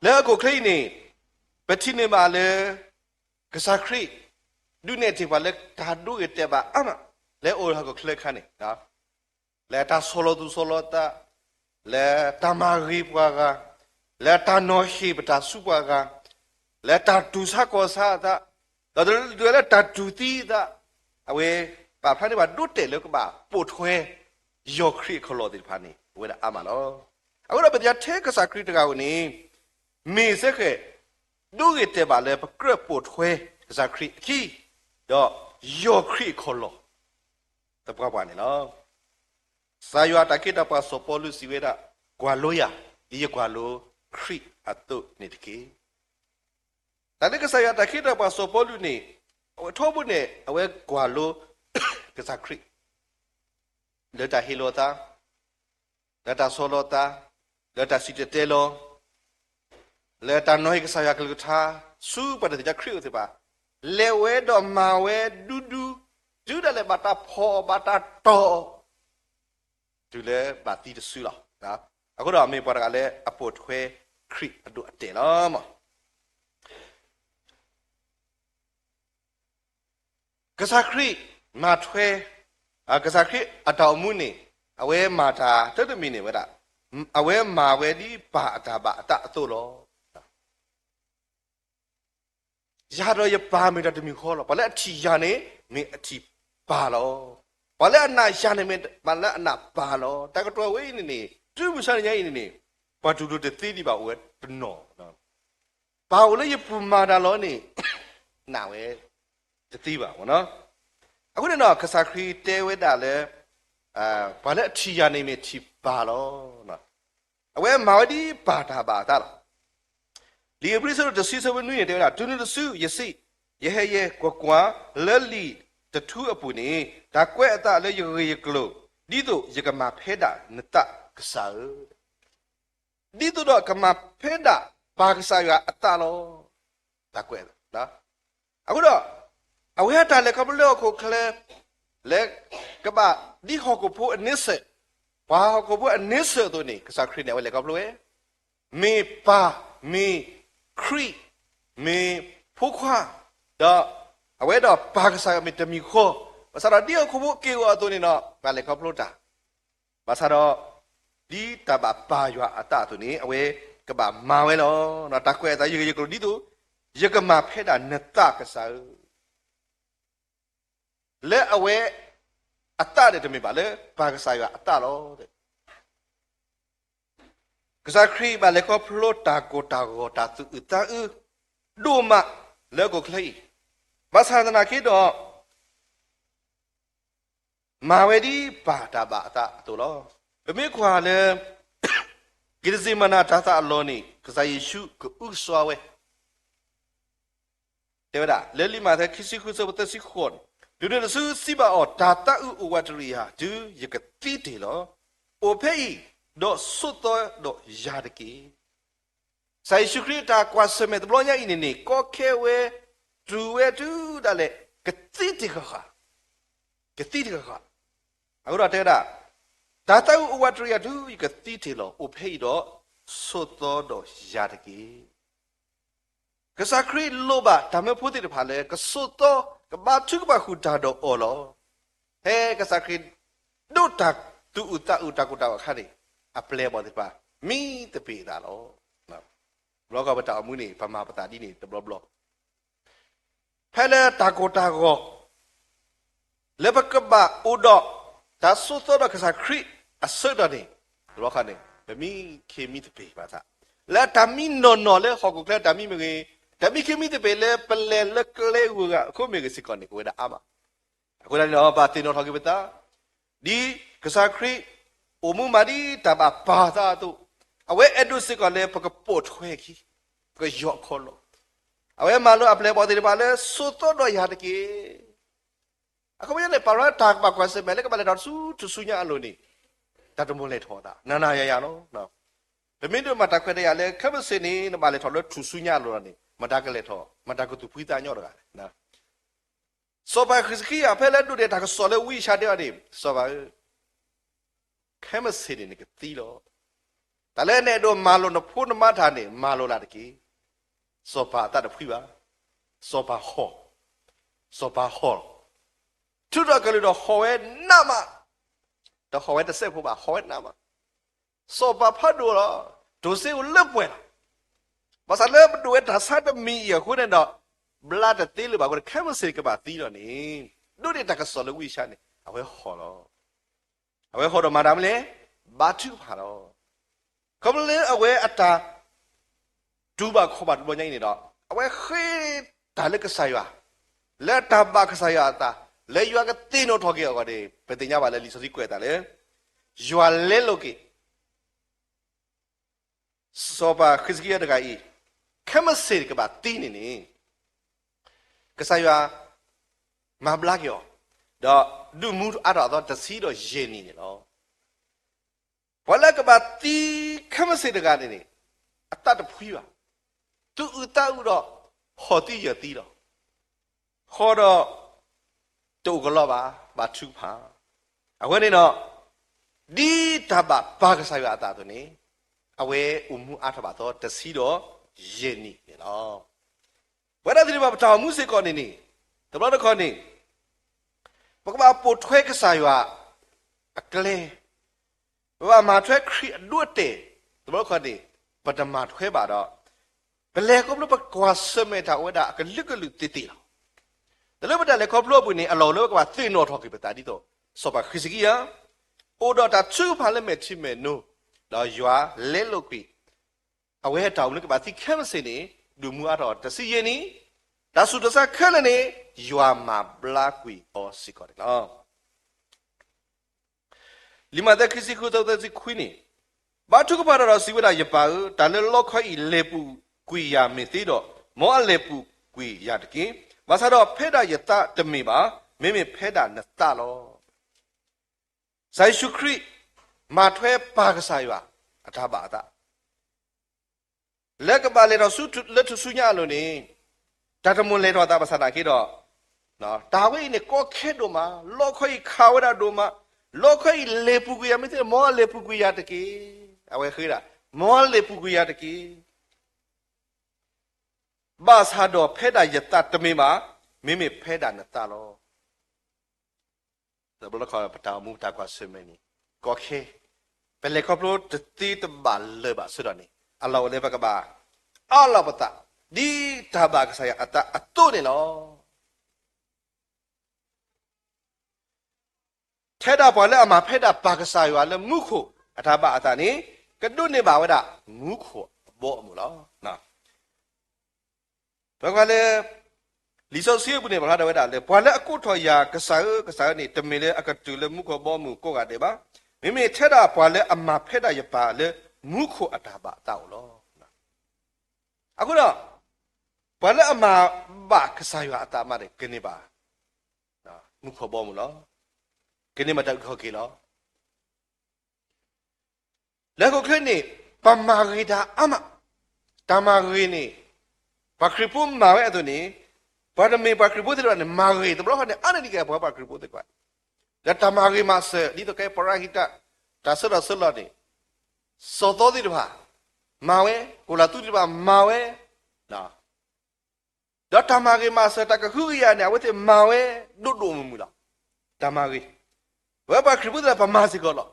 လၢအခိၣ်ချၢအံၤန့ၣ် ပထံၣ်န့ၢ်ဘၣ်လၢ ကစၢ်ခရံာ် ဒုးနဲၣ်တ့ၢ်ပှၤလၢတၢ်ဒိဂ့ၤတဲာ်ဘၣ်အါမး လၢအအိၣ်ဟီၣ်ခိၣ်ချၢအခါန့ၣ်, လၢတၢ်ဆီၣ်လီၤသူၣ်ဆီၣ်လီၤသး, လၢတၢ်မၤဂ့ၤပှၤဂၤ, လၢတၢ်နီၤဟ့ၣ်ပတၢ်ဆူပှၤဂၤ, လၢတၢ်တူၢ်ဆါကီၢ်ဆါအသး, ဒီးတုၤလၢတၢ်တူၢ်သံအသး, အဝဲ ပာ်ဖျါန့ၢ်ဘၣ်ဒိတဲာ်လၢကဘၣ်ပိာ်ထွဲ ယီၢ်ခရံာ်အခီၣ်လီၢ်သ့ၣ်တဖၣ်န့ၣ် အိၣ်ဝဲဒၣ်အါမးလီၤ. အဃိဒီးပသ့ၣ်ညါထဲကစၢ်ခရံာ်တဂၤဧိၤန့ၣ် မ့ၢ်စ့ၢ်ကီး ဒိဂ့ၤတဲာ်ဘၣ်လၢပကြၢးပိာ်ထွဲကစၢ်ခရံာ်အခံ, ဒီးယီၢ်ခရံာ်အခီၣ်လီၢ် သပှၢ်ပှၢ်န့ၣ်လီၤ. ကစၢ်ယွၤအတၢ်ခ့တၢ်ပှၤစီၤပီလူးစံးဝဲဒၣ်, ကွၢ်လိယၤ, ဒ်ယကွၢ်လိခရံာ်အသိးန့ၣ်တက့ၢ်. တၢ်လၢကစၢ်ယွၤအတၢ်ခ့တၢ်ပှၤစီၤပီလူးန့ၣ် အဝဲထီဘိန့ၣ် အဝဲကွၢ်လိ ကစၢ်ခရံာ် လၢတၢ်ဟ့ၣ်လီၤအသး, လၢတၢ်ဆီၣ်လီၤအသး, လၢတၢ်စံၣ်တဲၤတဲလီၤ, လၢတၢ်နီၤဟ့ၣ်ကစၢ်ယွၤကလုၢ်ကထါ ဆူပှၤတသ့ၣ်ညါခရံာ်အအိၣ်သ့ၣ်တဖၣ်, လဲၤဝဲဒီးမၤဝဲဒူဒူ, တုၤဒၣ်လဲာ်ဘၣ်တၢ်ဖီၣ်အီၤ ဘၣ်တၢ်တီၢ်အီၤ တုၤလၢဘၣ်သံတစုလီၤ. အဃိဒီးမ့ၢ်ပှၤတဂၤလၢအပိာ်ထွဲခရံာ်အဒိအတဲာ်လီၤ. ကစၢ်ခရံာ်မၤထွဲ, ကစၢ်ခရံာ်အတၢ်အိၣ်မူန့ၣ် အဝဲမၤတၢ်တမံၤမံၤန့ၣ်ဝဲဒၣ်, အဝဲမၤဝဲဒ်ပၢ်အတၢ်ဘၣ်အသးအသိးလီၤ. ယၤဒီးယပၢ်မ့ၢ်တၢ်တမံၤဃီလီၤ. ပှၤလၢအထံၣ်ယၤန့ၣ် မ့ၢ်အထံၣ်ပၢ်လီၤ. ပှၤလၢအနာ်ယၤန့ၣ်မ့ၢ်ပှၤလၢအနာ်ပၢ်လီၤ. တၢ်ကတိၤဝဲအံၤန့ၣ်န့ၣ် တုၤမုၢ်ဆါတနံၤညါအံၤန့ၣ်န့ၣ် ပှၤတူၢ်လိာ်တသ့ဒံးဘၣ်အိၣ်ဝဲတနီၤ, ပၢ်အိၣ်လၢယပူၤမၤတၢ်လီၤန့ၣ် နာ်ဝဲတသ့ဘၣ်မနီၤ. အဃိန့ၣ်ဒီး ကစၢ်ခရံာ်တဲဝဲဒၣ်လၢ ပှၤလၢအထံၣ်ယၤန့ၣ်မ့ၢ်ထံၣ်ပၢ်လီၤ. အဝဲမၤဝဲဒ်ပၢ်တၢ်ဘၣ်အသးလီၤ. လံာ်ဧ့ၤဘြံၤအဆၢဒိၣ်တဆံ အဆၢဖိနွံန့ၣ် တဲဝဲဒၣ်, တုၤနုၤတစု ယစံး, ယဟဲယဲ, ကွၢ်ကွၢ်, လၢလံာ်တထူအပူၤန့ၣ် တၢ်ကွဲးအသးလၢယဂ့ၢ်ယကျိၤ, ဒ်သိးယကမၤဖဲဒၣ်နသးကစၢ်ဧၢ, ဒ်သိးဒီးကမၤဖဲဒၣ်ပၢ်ကစၢ်ယွၤအသးလီၤ. တၢ်ကွဲး အဃိဒီး အဝဲအတၢ်လဲၤခီဖျိလၢဟီၣ်ခိၣ်ချၢ လၢကဘၣ်ဒ်ဟီၣ်ခိၣ်ဖိအန့ဆၢၣ်, ပှၤဟီၣ်ခိၣ်ဖိအန့ဆၢၣ်အသိးန့ၣ် ကစၢ်ခရံာ်န့ၣ် အဝဲလဲၤခီဖျိဝဲ, မ့ၢ်ပၢ်, မ့ၢ်ခရံာ်, မ့ၢ်ဖိခွါ, ဒီးအဝဲဒီးပၢ်ကစၢ်ယွၤမ့ၢ်တမံၤဃီ, ဘၣ်ဆၣ်ဒီးဒ်ဟီၣ်ခိၣ်ဖိက့ၢ်ဂီၤအသိးန့ၣ်ဒီး ဘၣ်လဲၤခီဖျိတၢ် ဘၣ်ဆၣ်ဒီး ဒ်တၢ်ဘၣ်ပၢ်ယွၤအသးအသိးန့ၣ် အဝဲကဘၣ်မၤဝဲလီၤ. တၢ်ကွဲးအသး ယဂ့ၢ်ယကျိၤဒ်သိး ယကမၤဖဲဒၣ်နသးကစၢ်ဧၢ, လၢအဝဲအသးန့ၣ်တမ့ၢ်ဘၣ်လၢပၢ်ကစၢ်ယွၤအသးလီၤ. ကစၢ်ခရံာ်ဘၣ်လဲၤခီဖျိတၢ်ကိၢ်တၢ်ဂီၤ တၢ်သူၣ်အုးသးအုး ဒိၣ်မးလၢဟီၣ်ခိၣ်ချၢအံၤ, ဘၣ်ဆၣ်သနာ်က့ဒီး မၤဝဲဒ်ပၢ်တၢ်ဘၣ်အသးအသိးလီၤ. ပမ့ၢ်ကွၢ်လၢ က့းတစ့မနၤတၤသၣ်အလီၢ်န့ၣ် ကစၢ်ယ့ၣ်ၡူးကအုကစွါဝဲ တဲဝဲဒၣ် လၢလံာ်မးသဲ ခံဆံဃု အဆၢဖိသၢဆံဃိးန့ၣ်, တုၤနုၤတစုစံးဘၣ်အီၤ, တၤသၣ်အုးအိၣ်ဝးတရံးဧါ, တုၤယကသံတ့ၢ်လီၤ. အိၣ်ဖဲအံၤ, ဒီးဆိးသီဒီးယၤတက့ၢ်. ကစၢ်ယ့ၣ်ၡူးခရံာ်အတၢ်ကွၢ်ဆၢၣ်မဲာ်တဘျီညါအံၤန့ၣ်န့ၣ် ကီခဲဝဲ တူၢ်ဝဲတုၤဒၣ်လဲာ် ကသံတ့ၢ်ဃၣ်ဃၣ်, ကသံတ့ၢ်ဃၣ်ဃၣ်. အဃိဒီးတဲဝဲဒၣ်, တၤသၣ်အုးအိၣ်ဝးတရံးဧါ, တုၤယကသံတ့ၢ်လီၤ. အိၣ်ဖဲအံၤဒီး ဆိးသီဒီးယၤတက့ၢ်. ကစၢ်ခရံာ်လိၣ်ဘၣ်တၢ်မၢဖိသ့ၣ်တဖၣ်လၢ ကဆိးသီ ကဘါထုကဖၣ်ဃုာ်တၢ်ဒီးအီၤလီၤ. ဖဲကစၢ်ခရံာ် ဒိးတၢ်သူၣ်အုးသးအုးတၢ်ကိၢ်တၢ်ဂီၤအခါန့ၣ် အပျဲၢ်အဘီၣ်သ့ၣ်တဖၣ် မံသပ့ၤအသးလီၤ. တဘျီဃီပတၢ်အိၣ်မူန့ၣ် ပမၤပသးဒ်န့ၣ်တဘျီဘျီ ဖဲလၢတၢ်ကိၢ်တၢ်ဂီၤ လၢပကဘၣ်အိၣ်ဒီး တၢ်ဆိးသီဒီးကစၢ်ခရံာ်အဆၢကတီၢ်န့ၣ် တဘျီဃီန့ၣ် ပမံခ့မံသပ့ၤဘၣ်ဆၣ်, လၢတၢ်မံနီၢ်နီၢ်လၢဟီၣ်ခိၣ်ချၢတၢ်မံမ့ၢ်ဂ့ၤ, တၢ်မံခ့မံသပ့ၤလၢပလဲၤလၢကျဲဂုၤဂၤအဃိမ့ၢ်ဂ့ၤစ့ၢ်ကီးန့ၣ် အိၣ်ဝဲဒၣ်အါမး. အဃိသတးန့ၣ်ဒီး ဘၣ်သ့ၣ်နီၣ်ထီၣ်က့ၤပသး, ဒ်ကစၢ်ခရံာ်အိၣ်မူမၤဒ်တၢ်ဘၣ်ပၢ်အသးအသိး, အဝဲအဲၣ်ဒိးစ့ၢ်ကီးလၢပကပိာ်ထွဲခံ, ပကယီၢ်ခီလီၤ. အဝဲမၤလိအပျဲၢ်အဘီၣ်သ့ၣ်တဖၣ်လၢ ဆိးသီဒီးယၤတက့ၢ်. အခီပညီန့ၣ် ပာ်လီၤတၢ်ကဘၣ်ကွၢ်ဆၢၣ်မဲာ်လၢကဘၣ်လဲၤထီၣ်ဆူထူၣ်စုညါအလိၤန့ၣ်, တၢ်တမံၤလဲၤထီၣ်သး နၤနၤယၤယၤလီၤ. ပမ့ၢ်ဒိးမၤတၢ်ခွဲးတၢ်ယာ်လၢ ခဲမုၢ်ဆ့ၣ်န့ၣ် နဘၣ်လဲၤထီၣ်လၢထူၣ်စုညါအလိၤလီၤန့ၣ် မတၤကလဲၤထီၣ်, မတၤကသူၣ်ဖှံသးညီတဂၤလဲၣ်. စီၤပၤဃံးစကံယၤ ဖဲလၢဒိးန့ၢ်တၢ်ကစီၣ်လၢဝံယၡါယၤတဲအီၤန့ၣ်, စီၤပၤဧၢ, ခဲမုၢ်ဆ့ၣ်န့ၣ်နကသံလီၤ. တၢ်လၢနအဲၣ်ဒိးမၤလိာ်နဖိနမါတၢ်န့ၣ် မၤလိာ်လၢ်တက့ၢ်. စီၤပၤအသးတဖှံဘၣ်. စီၤပၤဟီၣ်, စီၤပၤဟီၣ်လီၤ. ထုးထီၣ်ကလုၢ်ဒီးဟီၣ်ဝဲနးမး, တဟီၣ်ဝဲတစဲးဖိဘၣ်, ဟီၣ်ဝဲနးမး. စီၤပၤဖးဒိၣ်လီၤ. တိၢ်စ့အိၣ်လၢပှဲၤလီၤ. ဘၣ်ဆၣ်လၢပဒိးဝဲတၢ်ဆါတမံၤအံၤအဃိန့ၣ်ဒီး ဘျါတသ့လၢၤဘၣ်အဃိန့ၣ် ခဲမုၢ်ဆ့ၣ်ကဘၣ်သံလီၤန့ၣ်, ဒိးန့ၢ်တၢ်ကစီၣ်လၢဝံယၡါယၤန့ၣ် အဝဲဟီၣ်လီၤ. အဝဲဟီၣ်ဒီးမၤတၢ်မနုၤလဲၣ်, ဘါထုကဖၣ်လီၤ. ခီဖျိလၢအဝဲအတၢ် တူၢ်ဘၣ်ခီၣ်ဘၣ်တဘျီညါအံၤန့ၣ်ဒီး အဝဲဃ့တၢ်လၢကစၢ်ယွၤ, လၢတၢ်ဘၣ်ကစၢ်ယွၤအသး, လၢယွၤကသ့ၣ်နီၣ်ထီၣ်က့ၤအဂီၢ်န့ၣ် ပသ့ၣ်ညါဘၣ်လၢလံာ်စီဆှံကွဲးအသးလၢ ယွၤလဲလိာ်က့ၤ စီၤပၤဃံးစကံယၤတဂၤအံၤ, ခဲမုၢ်ဆ့ၣ်ကဘၣ်သံန့ၣ်န့ၣ် ကစၢ်ယွၤ မၤဘျါက့ၤအီၤ, ဒီးဒုးမူအါထီၣ်အသီတဆံဒီးယဲၢ်နံၣ်န့ၣ်လီၤ. ပှၤလၢကဘၣ်သံခဲမုၢ်ဆ့ၣ်တဂၤန့ၣ်န့ၣ် အသးတဖှံဘၣ်. သူၣ်အုးသးအုးဒီး ဟီၣ်သံယၢၢ်သံလီၤ. ဟီၣ်ဒီး တအိၣ်ကလီဘၣ်, ဘါထုကဖၣ်. အဝဲန့ၣ်ဒီး ဒ်တၢ်ဘၣ်ပၢ်ကစၢ်ယွၤအသးအသိးန့ၣ် အဝဲအိၣ်မူအါထီၣ်ဘၣ်အသီတဆံဒီးယဲၢ်နံၣ်န့ၣ်လီၤ. ပဝဲဒၣ်သ့ၣ်တဖၣ်ပတၢ်အိၣ်မူစ့ၢ်ကီးန့ၣ်န့ၣ် တဘျီတခီၣ်န့ၣ် ပကဘၣ်ပိာ်ထွဲကစၢ်ယွၤအကျဲ, ပဘၣ်မၤထွဲခရံာ်အဒိအတဲာ်, တဘျီတခီၣ်န့ၣ် ပတမၤထွဲဘၣ်ဒီး ပလဲၤခီဖျိပကွၢ်ဆၢၣ်မဲာ်တၢ်အိၣ်ဝဲဒၣ်အကလုာ်ကလုာ်သ့ၣ်သ့ၣ်လီၤ. တၢ်လၢပတၢ်လဲၤခီဖျိအပူၤန့ၣ် အလီၢ်အိၣ်လၢပကဘၣ်သ့ၣ်နီၣ်ထီၣ်က့ၤပသးဒ်သိး စီၤပၤဃံးစကံယၤ အိၣ်ဒီးတၢ်ထုကဖၣ်လၢမဲာ်ထံမဲာ်နိ, ဒီးယွၤလဲလိာ်ကွံာ် အဝဲတၢ်အိၣ်မူလၢကဘၣ်သံခဲမုၢ်ဆ့ၣ်န့ၣ် ဒုးမူအါထီၣ်တဆံယဲၢ်နံၣ်, တၢ်ဆူးတၢ်ဆါခဲလၢာ်န့ၣ် ယွၤမၤဘျါကွံာ်အီၤစ့ၢ်ကီးန့ၣ်လီၤ. လံာ်မးသဲ ခံဆံဃု သၢဆံခွံန့ၣ်, ဘါထုကဖၣ်တၢ်ဒီးစံးဝဲဒၣ်, ယပၢ်ဧၢ, တၢ်လၢလီခီအံၤလဲၤပူၤကွံာ်ယၤမ့ၢ်သ့ဒီး, မ်အလဲၤပူၤကွံာ်ယၤတက့ၢ်. ဘၣ်ဆၣ်ဒီးဖဲဒၣ်ယသးတမ့ၢ်ဘၣ်, မ့မ့ၢ်ဖဲဒၣ်နသးလီၤ. ကစၢ်ယ့ၣ်ၡူးခရံာ် မၤထွဲပၢ်ကစၢ်ယွၤအတၢ်ဘၣ်အသး လၢကဘၣ်လဲၤထီၣ်ဆူလၢထူၣ်စုညါအလိၤန့ၣ်, တၢ်တမိၣ်လဲၤထီၣ်အသးဘၣ်ဆၣ်သနာ်က့ဒီး, တၢ်ဝဲအံၤန့ၣ် ကီခဲဒိၣ်မး, လီခီအံၤခးဝဲဒၣ်ဒိၣ်မး, လီခီအံၤလဲၤပူၤကွံာ်ယၤမ့ၢ်သ့, မ်အလဲၤပူၤကွံာ်ယၤတက့ၢ်. အဝဲဃ့ဒၣ်, မ်အလဲၤပူၤကွံာ်ယၤတက့ၢ်. ဘၣ်ဆၣ်ဒီးဖဲဒၣ်ယသးတမ့ၢ်ဘၣ်, မ့မ့ၢ်ဖဲဒၣ်နသးလီၤ. တဘျီတခီၣ်ပတၢ်အိၣ်မူပတၢ်ကွၢ်ဆၢၣ်မဲာ်န့ၣ် ကီခဲ, ပလဲၤခီဖျိတသ့တဘၣ်လၢၤဘၣ်အဆၢကတီၢ်န့ၣ် အလီၢ်အိၣ်လၢပကဘၣ်အးလီၤပသး ဒ်တၢ်ဘၣ်ကစၢ်ယွၤအသးအသိးန့ၣ်လီၤ. ထဲဒၣ်ပှၤလၢအမၤဖဲဒၣ်ပၢ်ကစၢ်ယွၤလၢမူခိၣ်အတၢ်ဘၣ်အသးန့ၣ် ကဒိးန့ၢ်ဘၣ်ဝဲဒၣ်မူခိၣ်အဘီအမုၢ်လီၤ. ပကွၢ်လၢ လံာ်စီဆှံအပူၤန့ၣ် ပာ်ဖျါထီၣ်ဝဲဒၣ်လၢ ပှၤလၢအကိးထီၣ်ယၤ ကစၢ်ဧၢ, ကစၢ်ဧၢန့ၣ် တမ့ၢ်လၢအကတုၤလၢမူခိၣ်အဘီအမုၢ်ကိးဂၤဒဲးဘၣ်, မ့မ့ၢ်ထဲဒၣ်ပှၤလၢအမၤဖဲဒၣ်ယပၢ်လၢမူခိၣ်အတၢ်ဘၣ်အသးအိၣ်လီၤ. အဃိဒီး ပှၤလၢအမၤဘၣ်ကစၢ်ယွၤအသးမးန့ၣ် ကန့ၢ်ဘၣ် မူခိၣ်အဘီအမုၢ်လီၤ. ကန့ၢ်ဘၣ်တၢ်အုၣ်က့ၤခီၣ်က့ၤလီၤ. လၢဟီၣ်ခိၣ်ချၢန့ၣ် ပမၤဂ့ၤတၢ်အါမး, တၢ်မၤဂ့ၤန့ၣ် ပှၤခရံာ်ဖိမၤဝဲအသိးန့ၣ် ပှၤတမ့ၢ်ပှၤခရံာ်ဖိသ့ၣ်တဖၣ်န့ၣ် မၤဂ့ၤတဘျီဃီန့ၣ် အါန့ၢ်ဒံးက့ၤပှၤ ပှၤခရံာ်ဖိသ့ၣ်တဖၣ် လၢတၢ်မၤဂ့ၤမၤစၢၤ ဒ်သိးကဲပရၤဟံးတၢ် တၢ်ဆၢထီၣ်ဆၢလီၤန့ၣ် စီၤသီသ့ၣ်တဖၣ် မၤဝဲ, ကိၣ်လၤသူသ့ၣ်တဖၣ်မၤဝဲ ဒီးတၢ်မၤဂ့ၤမၤစၢၤ တၢ်ကဟုကယာ်န့ၣ် အဝဲသ့ၣ်မၤဝဲဒိၣ်ဒိၣ်မုၢ်မုၢ်လီၤ. တၢ်မၤဂ့ၤ, ပဝဲပှၤခရံာ်ဖိသ့ၣ်တဖၣ် ပမၤစ့ၢ်ကီးလီၤ.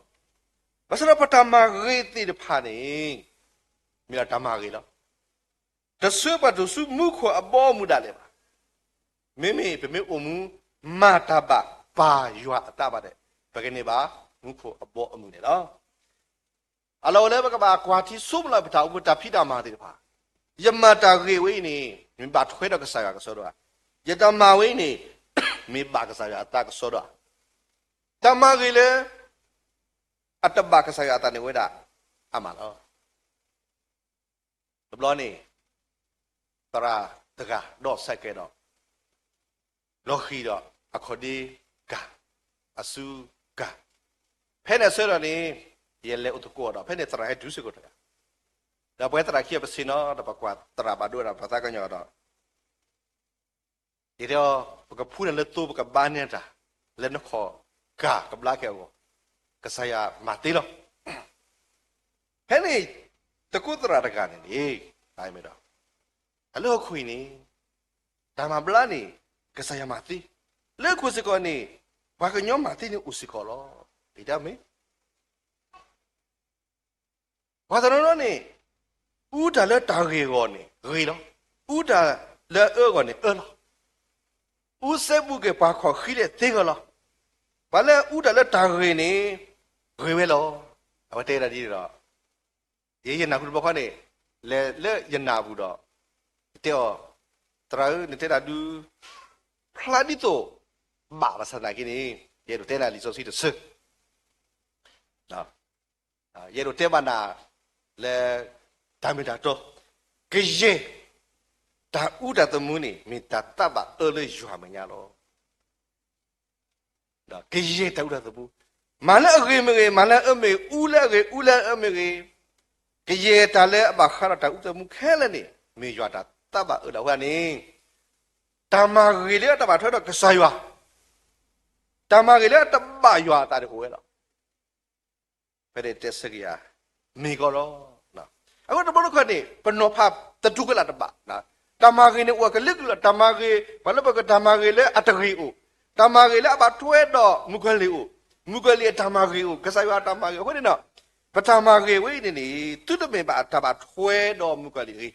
ဘၣ်ဆၣ်ဒီးပတၢ်မၤဂ့ၤသ့ၣ်တဖၣ်န့ၣ် မ့ၢ်ဒၣ်တၢ်မၤဂ့ၤလီၤ. တဆှၢပှၤတုၤဆူမူခိၣ်အဘီအမုၢ်ဒၣ်လဲာ်ဘၣ်. မ့မ့ၢ်ပမ့ၢ်အိၣ်မူ မၤတၢ်ဘၣ်ပၢ်ယွၤအသးဘၣ်ဒီး ပကန့ၢ်ဘၣ်မူခိၣ်အဘီအမုၢ်န့ၣ်လီၤ. အလီၢ်အိၣ်လၢပကဘၣ်ကွၢ်ထံဆိကမိၣ်လီၤ ပတၢ်အိၣ်မူတၢ်ဖံးတၢ်မၤသ့ၣ်တဖၣ်, ယမၤတၢ်ဂ့ၤဝဲအံၤန့ၣ် မ့ၢ်ဘၣ်ထွဲဒီးကစၢ်ယွၤကစီဒီဧါ, ယတၢ်မၤဝဲအံၤန့ၣ် မ့ၢ်ဘၣ်ကစၢ်ယွၤအသးကစီဒီဧါ. တၢ်မၤဂ့ၤလၢ အတဘၣ်ကစၢ်ယွၤအသးန့ၣ်အိၣ်ဝဲဒၣ်အါမးလီၤ. တဘျီန့ၣ် သရၣ်တဂၤ ဒီးဆဲးကဲးဒီး လီၤဃံၤဒီး အခီၣ်ဒ့ကၤ, အစုကၤ, ဖဲန့ၣ်အဆၢဒီးန့ၣ် ယလဲၤအိၣ်သကိးဒီး ဖဲန့ၣ်သရၣ်ဟဲတုၤစ့ၢ်ကီးတဂၤ, ဒီးပဝဲသရၣ်ခံဂၤပဆ့ၣ်နီၤ ဒီးပကွၢ်သရၣ်ဘၣ်ဒိဝဲဒၣ်ပသးကညီၤဒီး ယတဲအီၤ ပကဖှူနၤလၢသိ ပကဘါန့ၢ်တၢ် လၢနခီၣ်ကၤကဘျါက့ၤအဂီၢ်, ကစၢ်ယွၤမၤသ့လီၤ. ဖဲန့ၣ် သကိးသရၣ်တဂၤန့ၣ်န့ၣ် တၢ်အံၤမ့ၢ်ဒီး တၢ်လၢဟီၣ်ခိၣ်အံၤန့ၣ် တၢ်မၤဘျါန့ၣ် ကစၢ်ယွၤမၤသ့, လၢဟီၣ်ခိၣ်စ့ၢ်ကီးန့ၣ် ပှၤကညီမၤသ့န့ၣ်အိၣ်စ့ၢ်ကီးလီၤ. အံၤတၢ်မ့ၢ် ပှၤတနီၤနီၤန့ၣ် အူတၢ်လၢတၢ်ဂ့ၤအဂီၢ်န့ၣ် ဂ့ၤလီၤ. အူတၢ်လၢအအၢအဂီၢ်န့ၣ် အၢလီၤ. အူစဲဘူးက့ၤပှၤခီၣ်ဃံးလဲၣ်သ့ဂၢၢ်လီၤ. ပှၤလၢအူတၢ်လၢတၢ်ဂ့ၤန့ၣ် ဂ့ၤဝဲလီၤ. အဝဲတဲဒၣ်ဒ်န့ၣ်ဒီး ယဲယနၢ်ဟူတဘျီဃီန့ၣ် လဲၤလၢယနၢ်ပူၤဒီး ယတဲအီၤ, သရၣ်ဧၢ, နတဲတၢ်ဒုး ဖျါဒ်သိး ဘၣ်ဘၣ်ဆၣ်သနာ်က့န့ၣ် ယအဲၣ်ဒိးတဲနၤလံာ်စီဆှံတဆၢ ယအဲၣ်ဒိးတဲဘၣ်နၤလၢ တၢ်မ့ၢ်တၢ်တီ, ကယဲၢ်တၢ်အူတၢ်သမူန့ၣ် မ့ၢ်တၢ်သးဘၣ်အၢလၢယွၤအမဲာ်ညါလီၤ. ကယဲၢ်တၢ်အူတၢ်သမူ, မၤလၢအဂ့ၤမ့ၢ်ဂ့ၤ, မၤလၢအအၢမ့ၢ်ဂ့ၤ, အူလၢအဂ့ၤ, အူလၢအအၢမ့ၢ်ဂ့ၤ, ကယဲၢ်တၢ်လၢအဘၣ်ဃးဒီးတၢ်အူတၢ်သမူခဲလၢာ်န့ၣ် မ့ၢ်ယွၤတၢ်သးဘၣ်အၢလီၤ. အဃိန့ၣ် တၢ်မၤဂ့ၤလၢအတဘၣ်ထွဲဒီးကစၢ်ယွၤ, တၢ်မၤဂ့ၤလၢအတဘၣ်ယွၤအသးန့ၣ်အိၣ်ဝဲလီၤ. ဖဲန့ၣ်တဲဆၢက့ၤယၤ မ့ၢ်ကီးလီၤ. အဃိတဘျီတခီၣ်န့ၣ် ပနီၤဖးသတူၢ်ကလာ်တဘၣ်, တၢ်မၤဂ့ၤန့ၣ်အိၣ်အကလုာ်ကလုာ်လီၤ. တၢ်မၤဂ့ၤ, ပှၤလၢပကတၢ်မၤဂ့ၤလၢအတဂ့ၤအိၣ်, တၢ်မၤဂ့ၤလၢအဘၣ်ထွဲဒီးမုၣ်ကီၤလံၢ်အိၣ်, မုၣ်ကီၤလံၢ်အတၢ်မၤဂ့ၤအိၣ်, ကစၢ်ယွၤအတၢ်မၤဂ့ၤ. အဃိန့ၣ်ဒီး ပတၢ်မၤဂ့ၤဝဲအံၤန့ၣ်န့ၣ် သုတမ့ၢ်ဘၣ်တၢ်ဘၣ်ထွဲဒီးမုၣ်ကီၤလံၢ်တဂ့ၤ,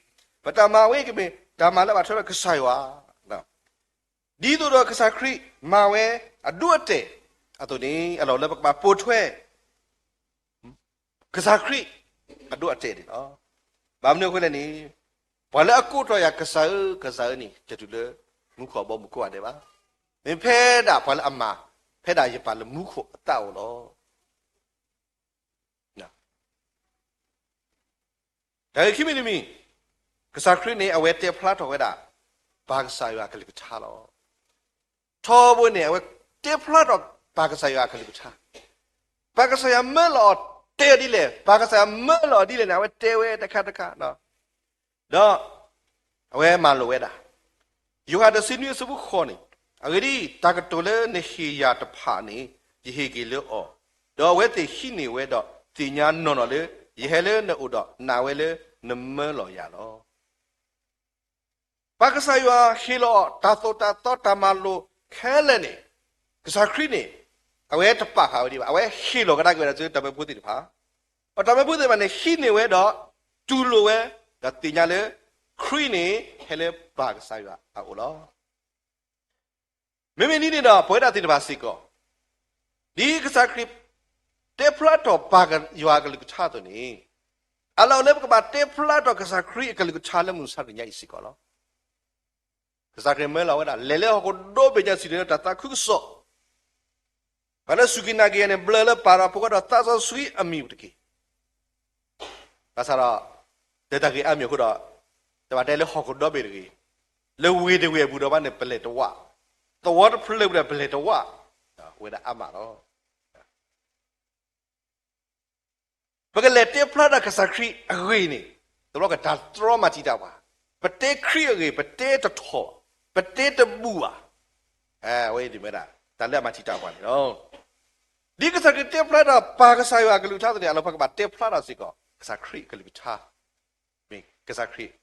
ပတၢ်မၤဝဲအံၤကမ့ၢ်တၢ်မၤလၢအဘၣ်ထွဲဒီးကစၢ်ယွၤ ဒ်သိးဒီးကစၢ်ခရံာ်မၤဝဲအဒိအတဲာ်အသိးန့ၣ် အလီၢ်လၢပကဘၣ်ပိာ်ထွဲ ကစၢ်ခရံာ်အဒိအတဲာ်န့ၣ်လီၤ. ဘၣ်မနုၤအဃိလဲၣ်န့ၣ် ပှၤလၢအကိးထီၣ်ယၤ ကစၢ်ဧၢ, ကစၢ်ဧၢန့ၣ် တတုၤလၢမူခိၣ်အဘီအမုၢ်ကိးဂၤဒဲးဘၣ်. မ့ၢ်ဖဲဒၣ်ပှၤလၢအမၤ ဖဲဒၣ်ယပၢ်လၢမူခိၣ်အသးအိၣ်လီၤ. တၢ်ဂ့ၢ်ခံမံၤတမံၤ, ကစၢ်ခရံာ်န့ၣ် အဝဲတဲဖျါထီၣ်ဝဲဒၣ် ပၢ်ကစၢ်ယွၤအကလုၢ်ကထါလီၤ. ထီဘိန့ၣ် အဝဲတဲဖျါထီၣ်ပၢ်ကစၢ်ယွၤအကလုၢ်ကထါ, ပၢ်ကစၢ်ယွၤမၢလီၤအီၤတဲဒ်လဲၣ်, ပၢ်ကစၢ်ယွၤမၢလီၤအီၤဒ်လဲၣ်န့ၣ် အဝဲတဲဝဲတခါတခါ ဒီး အဝဲမၤလိာ်ဝဲဒၣ် ယိၤဟၣ်တဆံနွံအဆၢဖိဃိးန့ၣ်, အဂ့ၢ်ဒ်အံၤ, တၢ်ကတိၤလၢနဟ့ၣ်ယၤတဖၣ်န့ၣ် ယဟ့ၣ်က့ၤလၢအီၤ, ဒီးအဝဲသ့ၣ်ဟံးန့ၢ်ဝဲဒီးသ့ၣ်ညါနီၢ်နီၢ်လၢ ယဟဲလၢနအိၣ်ဒီးနာ်ဝဲလၢနမၢလီၤယၤလီၤ. ပၢ်ကစၢ်ယွၤဟ့ၣ်လီၤတၢ်သိၣ်တၢ်သီတၢ်မၤလိာ်ခဲလၢာ်န့ၣ်, ကစၢ်ခရံာ်န့ၣ် အဝဲတပာ်ဃာ်ဝဲဒံးဘၣ်, အဝဲဟ့ၣ်လီၤကဒါက့ၤဝဲဒၣ်ဆူတၢ်မၢဖိသ့ၣ်တဖၣ်, ဒီးတၢ်မၢဖိသ့ၣ်တဖၣ်န့ၣ် ဟံးန့ၢ်ဝဲဒီးတူၢ်လိာ်ဝဲ, ဒီးသ့ၣ်ညါလၢ ခရံာ်န့ၣ်ဟဲလၢပၢ်ကစၢ်ယွၤအအိၣ်လီၤ. မ့မ့ၢ်ဒ်န့ၣ်ဒီး ပဝဲဒၣ်သ့ၣ်တဖၣ်စ့ၢ်ကီး ဒ်ကစၢ်ခရံာ်တဲဖျါထီၣ်ပၢ်ယွၤအကလုၢ်ကထါအသိးန့ၣ်, အလီၢ်လၢပကဘၣ်တဲဖျါထီၣ်ကစၢ်ခရံာ်အကလုၢ်ကထါလၢမုၢ်မဆါတနံၤညါအံၤစ့ၢ်ကီးလီၤ. ကစၢ်ခရံာ်မၢလီၤဝဲဒၣ် လဲၤလၢဟီၣ်ခိၣ်ဒီဘ့ၣ်ညါ စံၣ်တဲၤလၢတၢ်သးခုကစီၣ်, ပှၤလၢစူၢ်က့ၤနာ်က့ၤအီၤန့ၣ် ဘျၢလၢပၢ်ဒီးဖိခွါဒီး သးစီဆှံအမံၤအိၣ်တက့ၢ်. ဘၣ်ဆၣ်ဒီး လၢတၢ်ဂ့ၢ်အါမံၤအဃိဒီး တဘၣ်တဲလၢဟီၣ်ခိၣ်ဒီဘ့ၣ်တဂ့ၤ, လၢဝ့ၢ်တဝ့ၢ်အပူၤဒီးဘၣ်န့ၣ် ပလဲၤတဝၢ်, သဝီတဖျၢၣ်ပူၤဒီးပလဲၤတဝၢ်, အိၣ်ဝဲဒၣ်အါမးလီၤ. ပကလဲၤတဲဖျါထီၣ်ကစၢ်ခရံာ်အဂ့ၢ်န့ၣ် တဘျီကတၢ်တြီမၤတံာ်တာ်ပှၤ, ပတဲခရံာ်အဂ့ၢ် ပတဲတထီၣ်, ပတဲတဘူၣ်ဘၣ်, အဝဲအံၤဒ်မ့ၢ်ဒၣ် တၢ်လၢအမၤတံာ်တာ်ပှၤန့ၣ်လီၤ. ဒ်ကစၢ်ခရံာ်တဲဖျါထီၣ်ပၢ်ကစၢ်ယွၤအကလုၢ်ကထါအသိးန့ၣ် အလီၢ်လၢပကဘၣ်တဲဖျါထီၣ်စ့ၢ်ကီး ကစၢ်ခရံာ်အကလုၢ်ကထါ, မ့ၢ်ကစၢ်ခရံာ်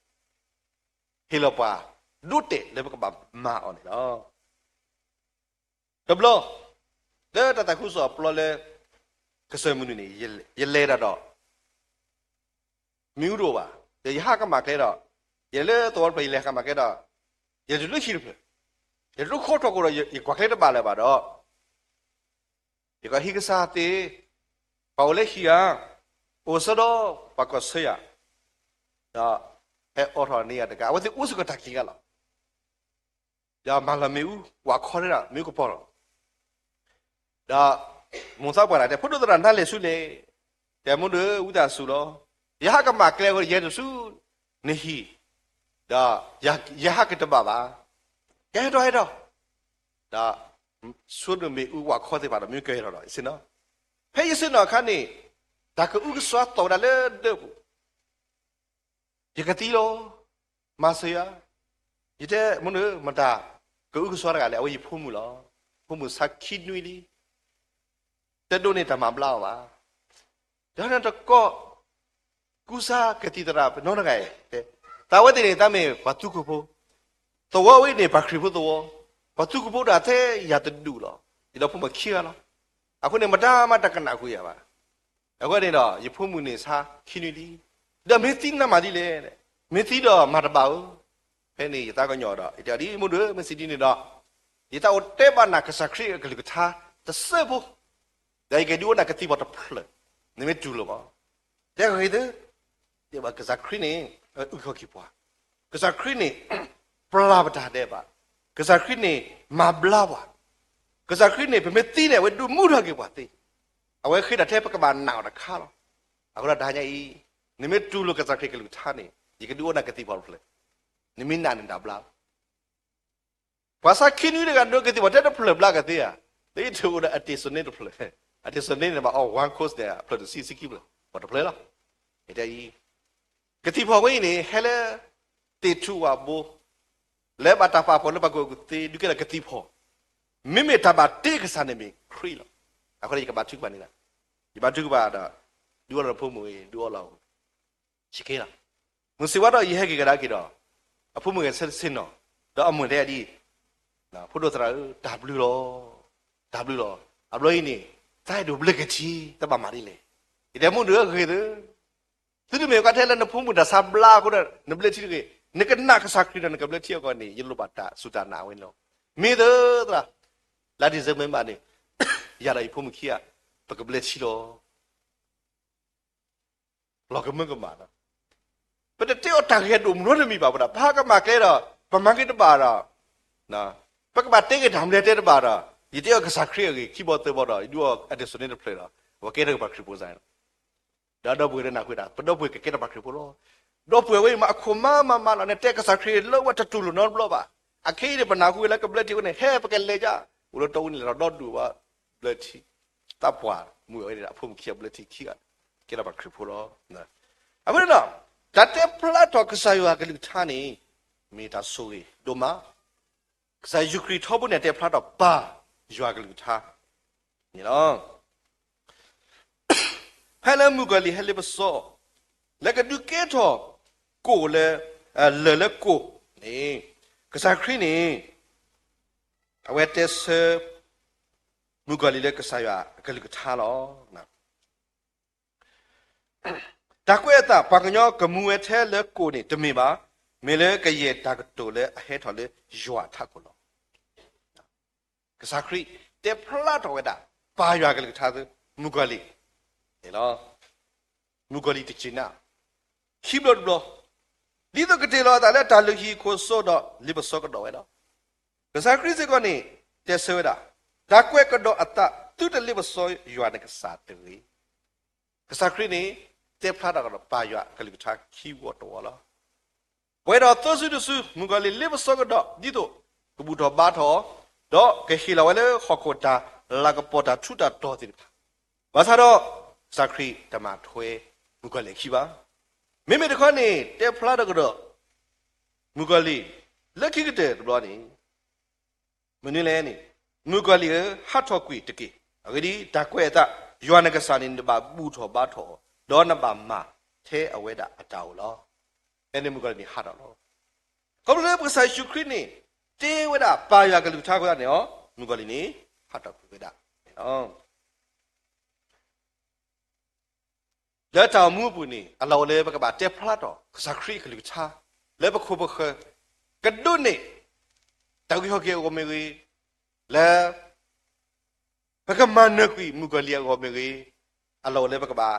ဟ့ၣ်လီၤပှၤ ဒိတဲာ်လၢပကဘၣ်မၤအီၤန့ၣ်လီၤ. တဘျီ လၢတၢ်သးခုကစီၣ်အပျီလၢ ကစၢၢ်မုၢ်နုာ်န့ၣ် ယလဲၤတၢ်ဒီး မ့ၣ်အူတအိၣ်ဘၣ်, ဒီးယဟးကမၣ်ကျဲဒီး ယလဲၤလၢသဝီတဖျၢၣ် ယလဲၤဟးကမၣ်ကျဲဒီး ယလဲၤတုၤလၢဟံၣ်တဖျၢၣ်, ယလဲၤတုၤလၢဃီထီၣ်ခိၣ်ဒီး ယကွၢ်ကျဲတဘၣ်လၢၤဘၣ်ဒီး ယကွၢ်ဟံၣ်ကစၢ်သ့, ပှၤအိၣ်လၢဟံၣ်ဧါ, အိၣ်ဆၢဒီး ပှၤကီၢ်ဆၢယၤ, ဒီးဟဲအိးထီၣ်န့ၢ်ယၤတကး, အဝဲသ့ၣ်အိၣ်စ့ၢ်ကီးတၢ်ခံးဂၤလီၤ. ဒီးမၤလီၤမ့ၣ်အူဝးခီသ့ၣ်ဒီး မ့ၣ်အူကပီၤလီၤ. ဒီးမိၢ်သးပှၢ်တဂၤတဲ ဖိဒိၣ်သရၣ် နတၢ်လဲၤဆူလဲၣ်. တဲ မိၢ်ဒုး ဝံသးစူၤလီၤ. ယဟးကမၣ်ကျဲအဃိ ယဟဲတုၤဆူနဟံၣ်, ဒီးယဟးကတဘၣ်ဘၣ်. ကဟဲထီၣ်ဟဲထီၣ်, ဒီးဆိနမ့ၣ်အူဝးခီသ့ၣ်တဖၣ်ဒီး မ့ၢ်ကဟဲထီၣ်ဒီး ယဆ့ၣ်နီၤ, ဖဲယဆ့ၣ်နီၤအခါန့ၣ် တၢ်ကအုကစွါသီၣ်ဝဲဒၣ်လၢဒၢးပူၤ ယကသံလီၤ. မၤစၢၤယၤ. ယတဲ မိၢ်ဒုး မတၤကအုကစွါတဂၤလဲၣ်. အဝဲယဖိမုၣ်လီၤ. ဖိမုၣ်ဆါခံနွံလံ, တဒိးန့ၢ်တၢ်မၤဘျါအီၤဘၣ်. ဒီးနတကီၢ် ကူစါကသံၣ်သရၣ်နီတဂၤအံၤ, တၢ်ဝဲသ့ၣ်န့ၣ် တၢ်မ့ၢ်ပှၤသူခိၣ်ဖိ, သဝီဝဲန့ၣ် ပှၤခရံာ်ဖိသဝီ, ပှၤသူခိၣ်ဖိတဂၤထဲယၤတဒူၣ်လီၤ. ယဒီဖိမုၣ်ခံဂၤလီၤ. အဃိန့ၣ် မတၤမးတကနၣ်ဃုာ်ယၤဘၣ်. အဃိန့ၣ်ဒီး ယဖိမုၣ်န့ၣ်ဆါခံနွံလံ, ဒီးမ့ၢ်သံနမၤဒ်လဲၣ်, မ့ၢ်သံဒီးမၤတဘၣ်ဧၢ. ဖဲန့ၣ်ယသးကညီၤဒီး ယတဲဒ် မိၢ်ဒုး မ့ၢ်စံးဒ်န့ၣ်ဒီး ယသးအိၣ်တဲဘၣ်နၤကစၢ်ခရံာ်အကလုၢ်ကထါတစဲးဖိ, ဒီးယကဒုးအိၣ်နၤကသံၣ်ဖီတဖျၢၣ်, နမ့ၢ်တူၢ်လိာ်မး. တဲဂ့ၤသု, တဲဘၣ်ကစၢ်ခရံာ်န့ၣ် အုၣ်က့ၤပှၤ, ကစၢ်ခရံာ်န့ၣ် ပျၢ်ပတၢ်ဒဲးဘး, ကစၢ်ခရံာ်န့ၣ် မၤဘျါပှၤ, ကစၢ်ခရံာ်န့ၣ် ပမ့ၢ်သံန့ၣ် အဝဲဒုးမူထီၣ်က့ၤပှၤသ့, အဝဲဃ့တၢ်ထဲပကဘၣ်နာ်အီၤတခါလီၤ. အဃိဒီးတဟါညါအံၤ နမ့ၢ်တူၢ်လိာ်ကစၢ်ခရံာ်ကလုၢ်ကထါန့ၣ် ယကဒုးအိၣ်နၤကသံၣ်ဖီတဖျၢၣ်, နမ့ၢ်နာ်န့ၣ်တၢ်ဘျါ ပှၤဆါခံနွံတဂၤဒုးကသံၣ်ဖီတဲတဖျၢၣ်ဘျါကသ့ဧါ, လၢယတအိၣ်ဒီးအတ့ၢ်စိန့ၣ်တဖျၢၣ်, အတ့ၢ်စိန့ၣ်န့ၣ်ဘၣ်အီၣ် one course န့ၣ် အဖျၢၣ်တဆံ ဆံခံဖျၢၣ်, ပှၤတဖျၢၣ်လီၤ. အံၤ, ကသံၣ်ဖီဝဲအံၤန့ၣ် ဟဲလၢ တ့ၢ်ထူဝၣ်ဘိ, လၢဘၣ်တၢ်ပာ်ဖှိၣ်လၢပှၤကူၣ်ဘၣ်ကူၣ်သ့ ဒုးကဲထီၣ်ကသံၣ်ဖီ, မ့မ့ၢ်တၢ်ဘၣ်တ့ကစၢ်န့ၣ်မ့ၢ်ခရံာ်လီၤ. အဃိန့ၣ် ယကဘၣ်ထုကဖၣ်န့ၣ်လီၤ. ယဘၣ်ထုကဖၣ်ဒီး ဒုးအိၣ်လီၤဖိမုၣ်အံၤ ဒုးအိၣ်လီၤ ဆံးက့လီၤ. မုၢ်ဆ့ၣ်ဝါဒီး ယဟဲက့ၤကဒါက့ၤဒီး အဖိမုၣ်ဂဲၤဆၢတဆ့ၣ်နီၤ, ဒီးအမုၢ်တဲဒ်အံၤ, ဖိဒိၣ်သရၣ်ဧၢ, တၢ်ဘျုးလီၤ, တၢ်ဘျုးလီၤ. အဘျီအံၤန့ၣ် သးအဲၣ်ဒိးဘျၢက့ၤထံ, တဘၣ်မၤဒ်လဲၣ်. ယတဲ မိၢ်ဒုးဧၢ ဂ့ၤသု, သုတမ့ၢ်ကီထဲလၢနဖိမုၣ်တၢ်ဆါဘျါအဃိဒီး နဘျၢထံတဂ့ၤ, နကနာ်ကစၢ်ခရံာ်ဒီး နကဘျၢထံအဂီၢ်န့ၣ် ယလိၣ်ဘၣ်တၢ်စူၢ်တၢ်နာ်ဝဲန့ၣ်လီၤ. မ့ၢ်သၢသရၣ်, လါ December ဘၣ်န့ၣ် ယၤဒီးယဖိမုၣ်ခံဂၤ ပကဘျၢထံလီၤ. လီၤကမၢကမၣ်လီၤ. ပတတဲအီၤတၢ်ဂ့ၢ်ဒိၣ်မုၢ်နီတမံၤဘၣ်ဝဲဒၣ်, ပဟးကမၣ်ကျဲဒီး ပမၤက့ၤတဘၣ်ဒီး ပကဘၣ်တဲက့ၤတၢ်မနုၤတဲတဘၣ်ဒီး ယတဲအီၤကစၢ်ခရံာ်အဂ့ၢ် ခံဘီသၢဘီဒီး ယဒုးအီၣ်အတ့ၢ်စိန့ၣ်တဖျၢၣ်ဒီး အဝဲကဲထီၣ်က့ၤပှၤခရံာ်ဖိစ့ၢ်န့ၣ်လီၤ. ဒီးဒီပုၢ်ဝဲၢ်ဒီးနၢ်ဟူဝဲဒၣ် ပဒီပုၢ်ဝဲၢ်ကကဲထီၣ်ပှၤခရံာ်ဖိလီၤ. ဒီပုၢ်ဝဲၢ်ဝဲအံၤမး အခိၣ်မါမးမးလီၤ, နတဲကစၢ်ခရံာ်လၢဝဲတတူၢ်လိာ်နီတဘျီဘၣ်. အခဲအံၤန့ၣ် ပနၢ်ဟူဝဲလၢကဘျၢထံဝဲန့ၣ် ဟဲပကလဲၤယါ, အိၣ်လၢတီဝဲန့ၣ်လီၤဒီဒူၣ်ဘၣ်, ဘျၢထံ, သးပှၢ်မုၣ်အဝဲန့ၣ် အဖိမုၣ်ခံဂၤဘျၢထံခံဂၤ ကဲထီၣ်ပှၤခရံာ်ဖိလီၤ. အဃိန့ၣ်ဒီး တၢ်တဲဖျါထီၣ်ကစၢ်ယွၤကလုၢ်ကထါန့ၣ် မ့ၢ်တၢ်ဆိၣ်ဂ့ၤဒိၣ်မး, ကစၢ်ယ့ၣ်ၡူးခရံာ်ထီဘိန့ၣ် တဲဖျါထီၣ်ပၢ်ယွၤကလုၢ်ကထါန့ၣ်လီၤ. ဖဲလၢမုၣ်ကီၤလံၢ်ဟဲလ့ပစီ, လၢကဒုးကဲထီၣ်ကိၣ်လၢ, လၢၢ်လၢကိၣ်န့ၣ်, ကစၢ်ခရံာ်န့ၣ် အဝဲတဲဆၢ မုၣ်ကီၤလံၢ်လၢကစၢ်ယွၤအကလုၢ်ကထါလီၤ. တၢ်ကွဲးအသး ပှၤကညီကမူဝဲထဲလၢကိၣ်န့ၣ်တမ့ၢ်ဘၣ်, မ့ၢ်လၢကယဲၢ်တၢ်ကတိၤလၢအဟဲထီၣ်လၢယွၤအထးခိၣ်လီၤ. ကစၢ်ခရံာ်တဲဖျါထီၣ်ဝဲဒၣ် ပၢ်ယွၤကလုၢ်ကထါဆူ မုၣ်ကီၤလံၢ်န့ၣ်လီၤ. မုၣ်ကီၤလံၢ်တစံးနၤ, ခံဘျီတဘျီ, ဒ်သိးကတ့ၢ်လီၤအသးလၢတၢ်လုၢ်ဟံၣ်ခိၣ်စိဒီး လ့ပစီကဒီးဝဲလီၤ. ကစၢ်ခရံာ်စ့ၢ်ကီးန့ၣ် တဲဆၢဝဲဒၣ်, တၢ်ကွဲးကဒီးအသး သုတလ့ပစီယွၤနကစၢ်တဂ့ၤ. ကစၢ်ခရံာ်န့ၣ် တဲဖျါထီၣ်ကဒီးပၢ်ယွၤအကလုၢ်ကထါခံဝီတဝီလီၤ. ပှဲၤဒီးသၢစုတစု မုၣ်ကီၤလံၢ်လ့ပစီကဒီး ဒ်သိးကဘူၣ်ထီၣ်ဘါထီၣ်, ဒီးကဟ့ၣ်လီၤဝဲလၢဟီၣ်ခိၣ်တၢ်လၤကပီၤတၢ်ထူးတၢ်တီၤသ့ၣ်တဖၣ်, ဘၣ်ဆၣ်ဒီး ကစၢ်ခရံာ်တမၤထွဲမုၣ်ကီၤလံၢ်အခံဘၣ်. မ့မ့ၢ်တခီန့ၣ် တဲဖျါထီၣ်ကဒီး မုၣ်ကီၤလံၢ် လၢခံကတၢၢ်တဘျီန့ၣ် မနုၤလဲၣ်န့ၣ်, မုၣ်ကီၤလံၢ်ဧၢ, ဟးထီၣ်ကွံာ်တက့ၢ်. အဂ့ၢ်ဒ်အံၤ, တၢ်ကွဲးအသး ယွၤနကစၢ်န့ၣ် နဘၣ်ဘူၣ်ထီၣ်ဘါထီၣ်အီၤ, ဒီးနဘၣ်မၤထဲအဝဲဒၣ်အတၢ်အိၣ်လီၤ. ဖဲန့ၣ်မုၣ်ကီၤလံၢ်န့ၣ်ဟးထီၣ်လီၤ. ခီဖျိလၢပကစၢ်ယ့ၣ်ၡူးခရံာ်န့ၣ် တဲဝဲဒၣ်ပၢ်ယွၤကလုၢ်ကထါအဃိသတးန့ၣ် မုၣ်ကီၤလံၢ်န့ၣ် ဟးထီၣ်ကွံာ်ဝဲဒၣ်န့ၣ်လီၤ. လၢတၢ်အိၣ်မူအပူၤန့ၣ် အလီၢ်အိၣ်လၢပကဘၣ်တဲဖျါထီၣ် ကစၢ်ခရံာ်အကလုၢ်ကထါ လၢပခိၣ်ပဃၢၤ ကဒိးန့ၢ် တၢ်ဂံၢ်ဟီၣ်က့ၤအဂီၢ်မ့ၢ်ဂ့ၤ, လၢ ပကမၤနၢၤကွံာ်မုၣ်ကီၤလံၢ်အဂီၢ်မ့ၢ်ဂ့ၤ, အလီၢ်အိၣ်လၢပကဘၣ်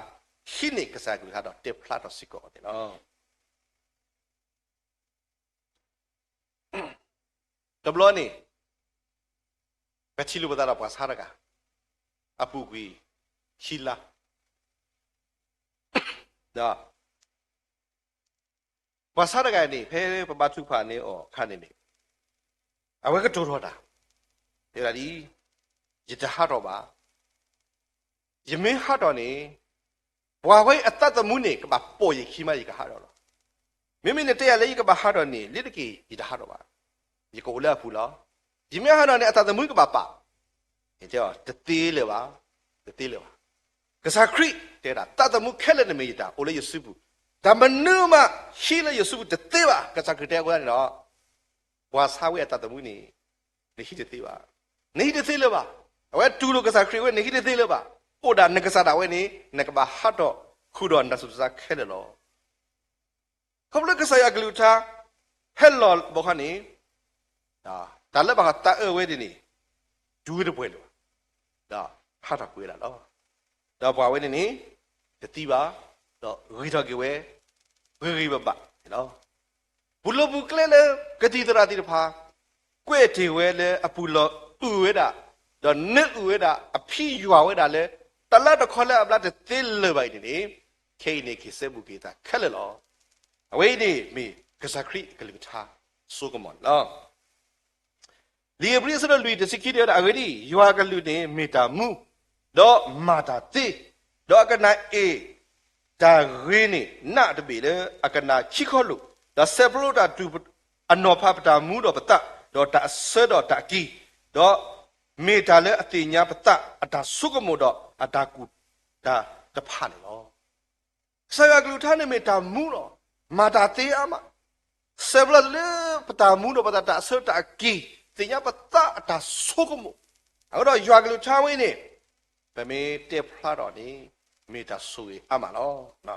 ဟံးန့ၢ်ကစၢ်အကလုၢ်ကထါဒီးတဲဖျါထီၣ်စ့ၢ်ကီးအီၤန့ၣ်လီၤ. တဘျီန့ၣ် ပထံၣ်လိာ်ပသးဒီးပှၤဆါတဂၤ အပူၤကွံာ်ခံလါ, ဒီး ပှၤဆါတဂၤန့ၣ် ဖဲပဘါထုကဖၣ်န့ၢ်အီၤအခါန့ၣ်န့ၣ် အဝဲကတိၤထီၣ်တၢ်, တဲဒၣ်ဒ်အံၤ, ယတဟးထီၣ်ဘၣ်. ယမ့ၢ်ဟးထီၣ်န့ၣ် ပှၤဝဲအသးသမူန့ၣ် ကဘၣ်ပိာ်ယခံမး ယကဟးထီၣ်လီၤ. မ့မ့ၢ်နတဲယၤလၢယကဘၣ်ဟးထီၣ်န့ၣ် လ့ၤတက့ၢ် ယတဟးထီၣ်ဘၣ်. ယကအိၣ်လၢအပူၤလီၤ. ယမ့ၢ်ဟးထီၣ်န့ၣ် အသးသမူကဘၣ်ပာ်, တဲအီၤ တသ့လၢၤဘၣ်, တသ့လၢၤဘၣ်. ကစၢ်ခရံာ်တဲဒၣ် သးသမူခဲလၢာ်န့ၣ်မ့ၢ်ယတၢ် အိၣ်လၢယစုပူၤ, တၢ်မနုၤမးဟံးလၢယစုပူၤတသ့ဘၣ်. ကစၢ်ခရံာ်တဲအဃိသတးန့ၣ်ဒီး ပှၤဆါဝဲအသးသမူန့ၣ် နဟံးတသ့ဘၣ်, နဟံးတသ့လၢၤဘၣ်. အဝဲတူၢ်လိာ်ကစၢ်ခရံာ်ဝဲ နဟံးတသ့လၢၤဘၣ်. အိၣ်ဒၣ်နကစၢ်ဒၣ်ဝဲန့ၣ် နကဘၣ်ဟးထီၣ်ဃုာ်ဒီးနတၢ်ဆူးတၢ်ဆါခဲလၢာ်လီၤ. ခီဖျိကစၢ်ယွၤအကလုၢ်ကထါ ဟဲလီၤဘၣ်ခီန့ၣ် တၢ်လၢဘၣ်ဃးသးအၢဝဲန့ၣ်န့ၣ် တူၢ်ဝဲတပှဲၤလၢၤဘၣ်, ဒီးဟးထီၣ်ကွံာ်ဝဲဒၣ်လီၤ. ဒီးပှၤဝဲန့ၣ်န့ၣ် တသံဘၣ်, ဒီးဂ့ၤထီၣ်က့ၤဝဲ ဂ့ၤဂ့ၤဘၣ်ဘၣ်န့ၣ်လီၤ. ပူၤလိာ်ပူၤကျဲလၢကသံၣ်သရၣ်သ့ၣ်တဖၣ် ကွဲးတ့ၢ်ဝဲလၢအပူၤလီၢ်အုၣ်ဝဲဒၣ်, ဒီးနဲၣ်အုၣ်ဝဲဒၣ်အဖံယွၤဝဲဒၣ်လၢ တၢ်လၢတခီလၢအဘျါတသ့လၢၤဘၣ်အံၤန့ၣ်န့ၣ်, ခဲအံၤန့ၣ်က့ၤစဲဘူးက့ၤသးခဲလၢာ်လီၤ. အဝဲအံၤန့ၣ်မ့ၢ်ကစၢ်ခရံာ်အကလုၢ်ကထါစိကမီၤန့ၣ်လီၤ. လံာ်ဧ့ၤဘြံၤအဆၢဒိၣ်လွံၢ်တဆံခံတဲဝဲဒၣ်, အဂ့ၢ်ဒ်အံၤ, ယွၤအကလုၢ်န့ၣ်မ့ၢ်တၢ်မူ, ဒီးမၤတၢ်သ့, ဒီးအကနၣ်အ့ၣ်တၢ်ဂ့ၤန့ၣ် နးတဘ့ၣ်လၢအကနၣ်ခံခီလိာ်, ဒီးဆဲးပျိတၢ်တူၢ်အနီၤဖးပတၢ်မူဒီးပသး, ဒီးတၢ်အဆၢဒီးတၢ်အက့ၤ, ဒီးမ့ၢ်တၢ်လၢအသ့ၣ်ညါပသးအတၢ်ဆိကမိၣ်ဒီးအတၢ်ကူၣ်တၢ်တဖၣ်န့ၣ်လီၤ. ကစၢ်ယွၤအကလုၢ်ကထါန့ၣ်မ့ၢ်တၢ်မူလီၤ, မၤတၢ်သ့အါမး, ဆဲးပျိလၢပတၢ်မူဒီးပတၢ်အဆၢတၢ်အက့ၤ, သ့ၣ်ညါပသးအတၢ်ဆိကမိၣ်, အဃိဒီးယွၤအကလုၢ်ကထါဝဲန့ၣ် ပမ့ၢ်တဲဖျါထီၣ်န့ၣ် မ့ၢ်တၢ်ဆိၣ်ဂ့ၤအါမးလီၤ.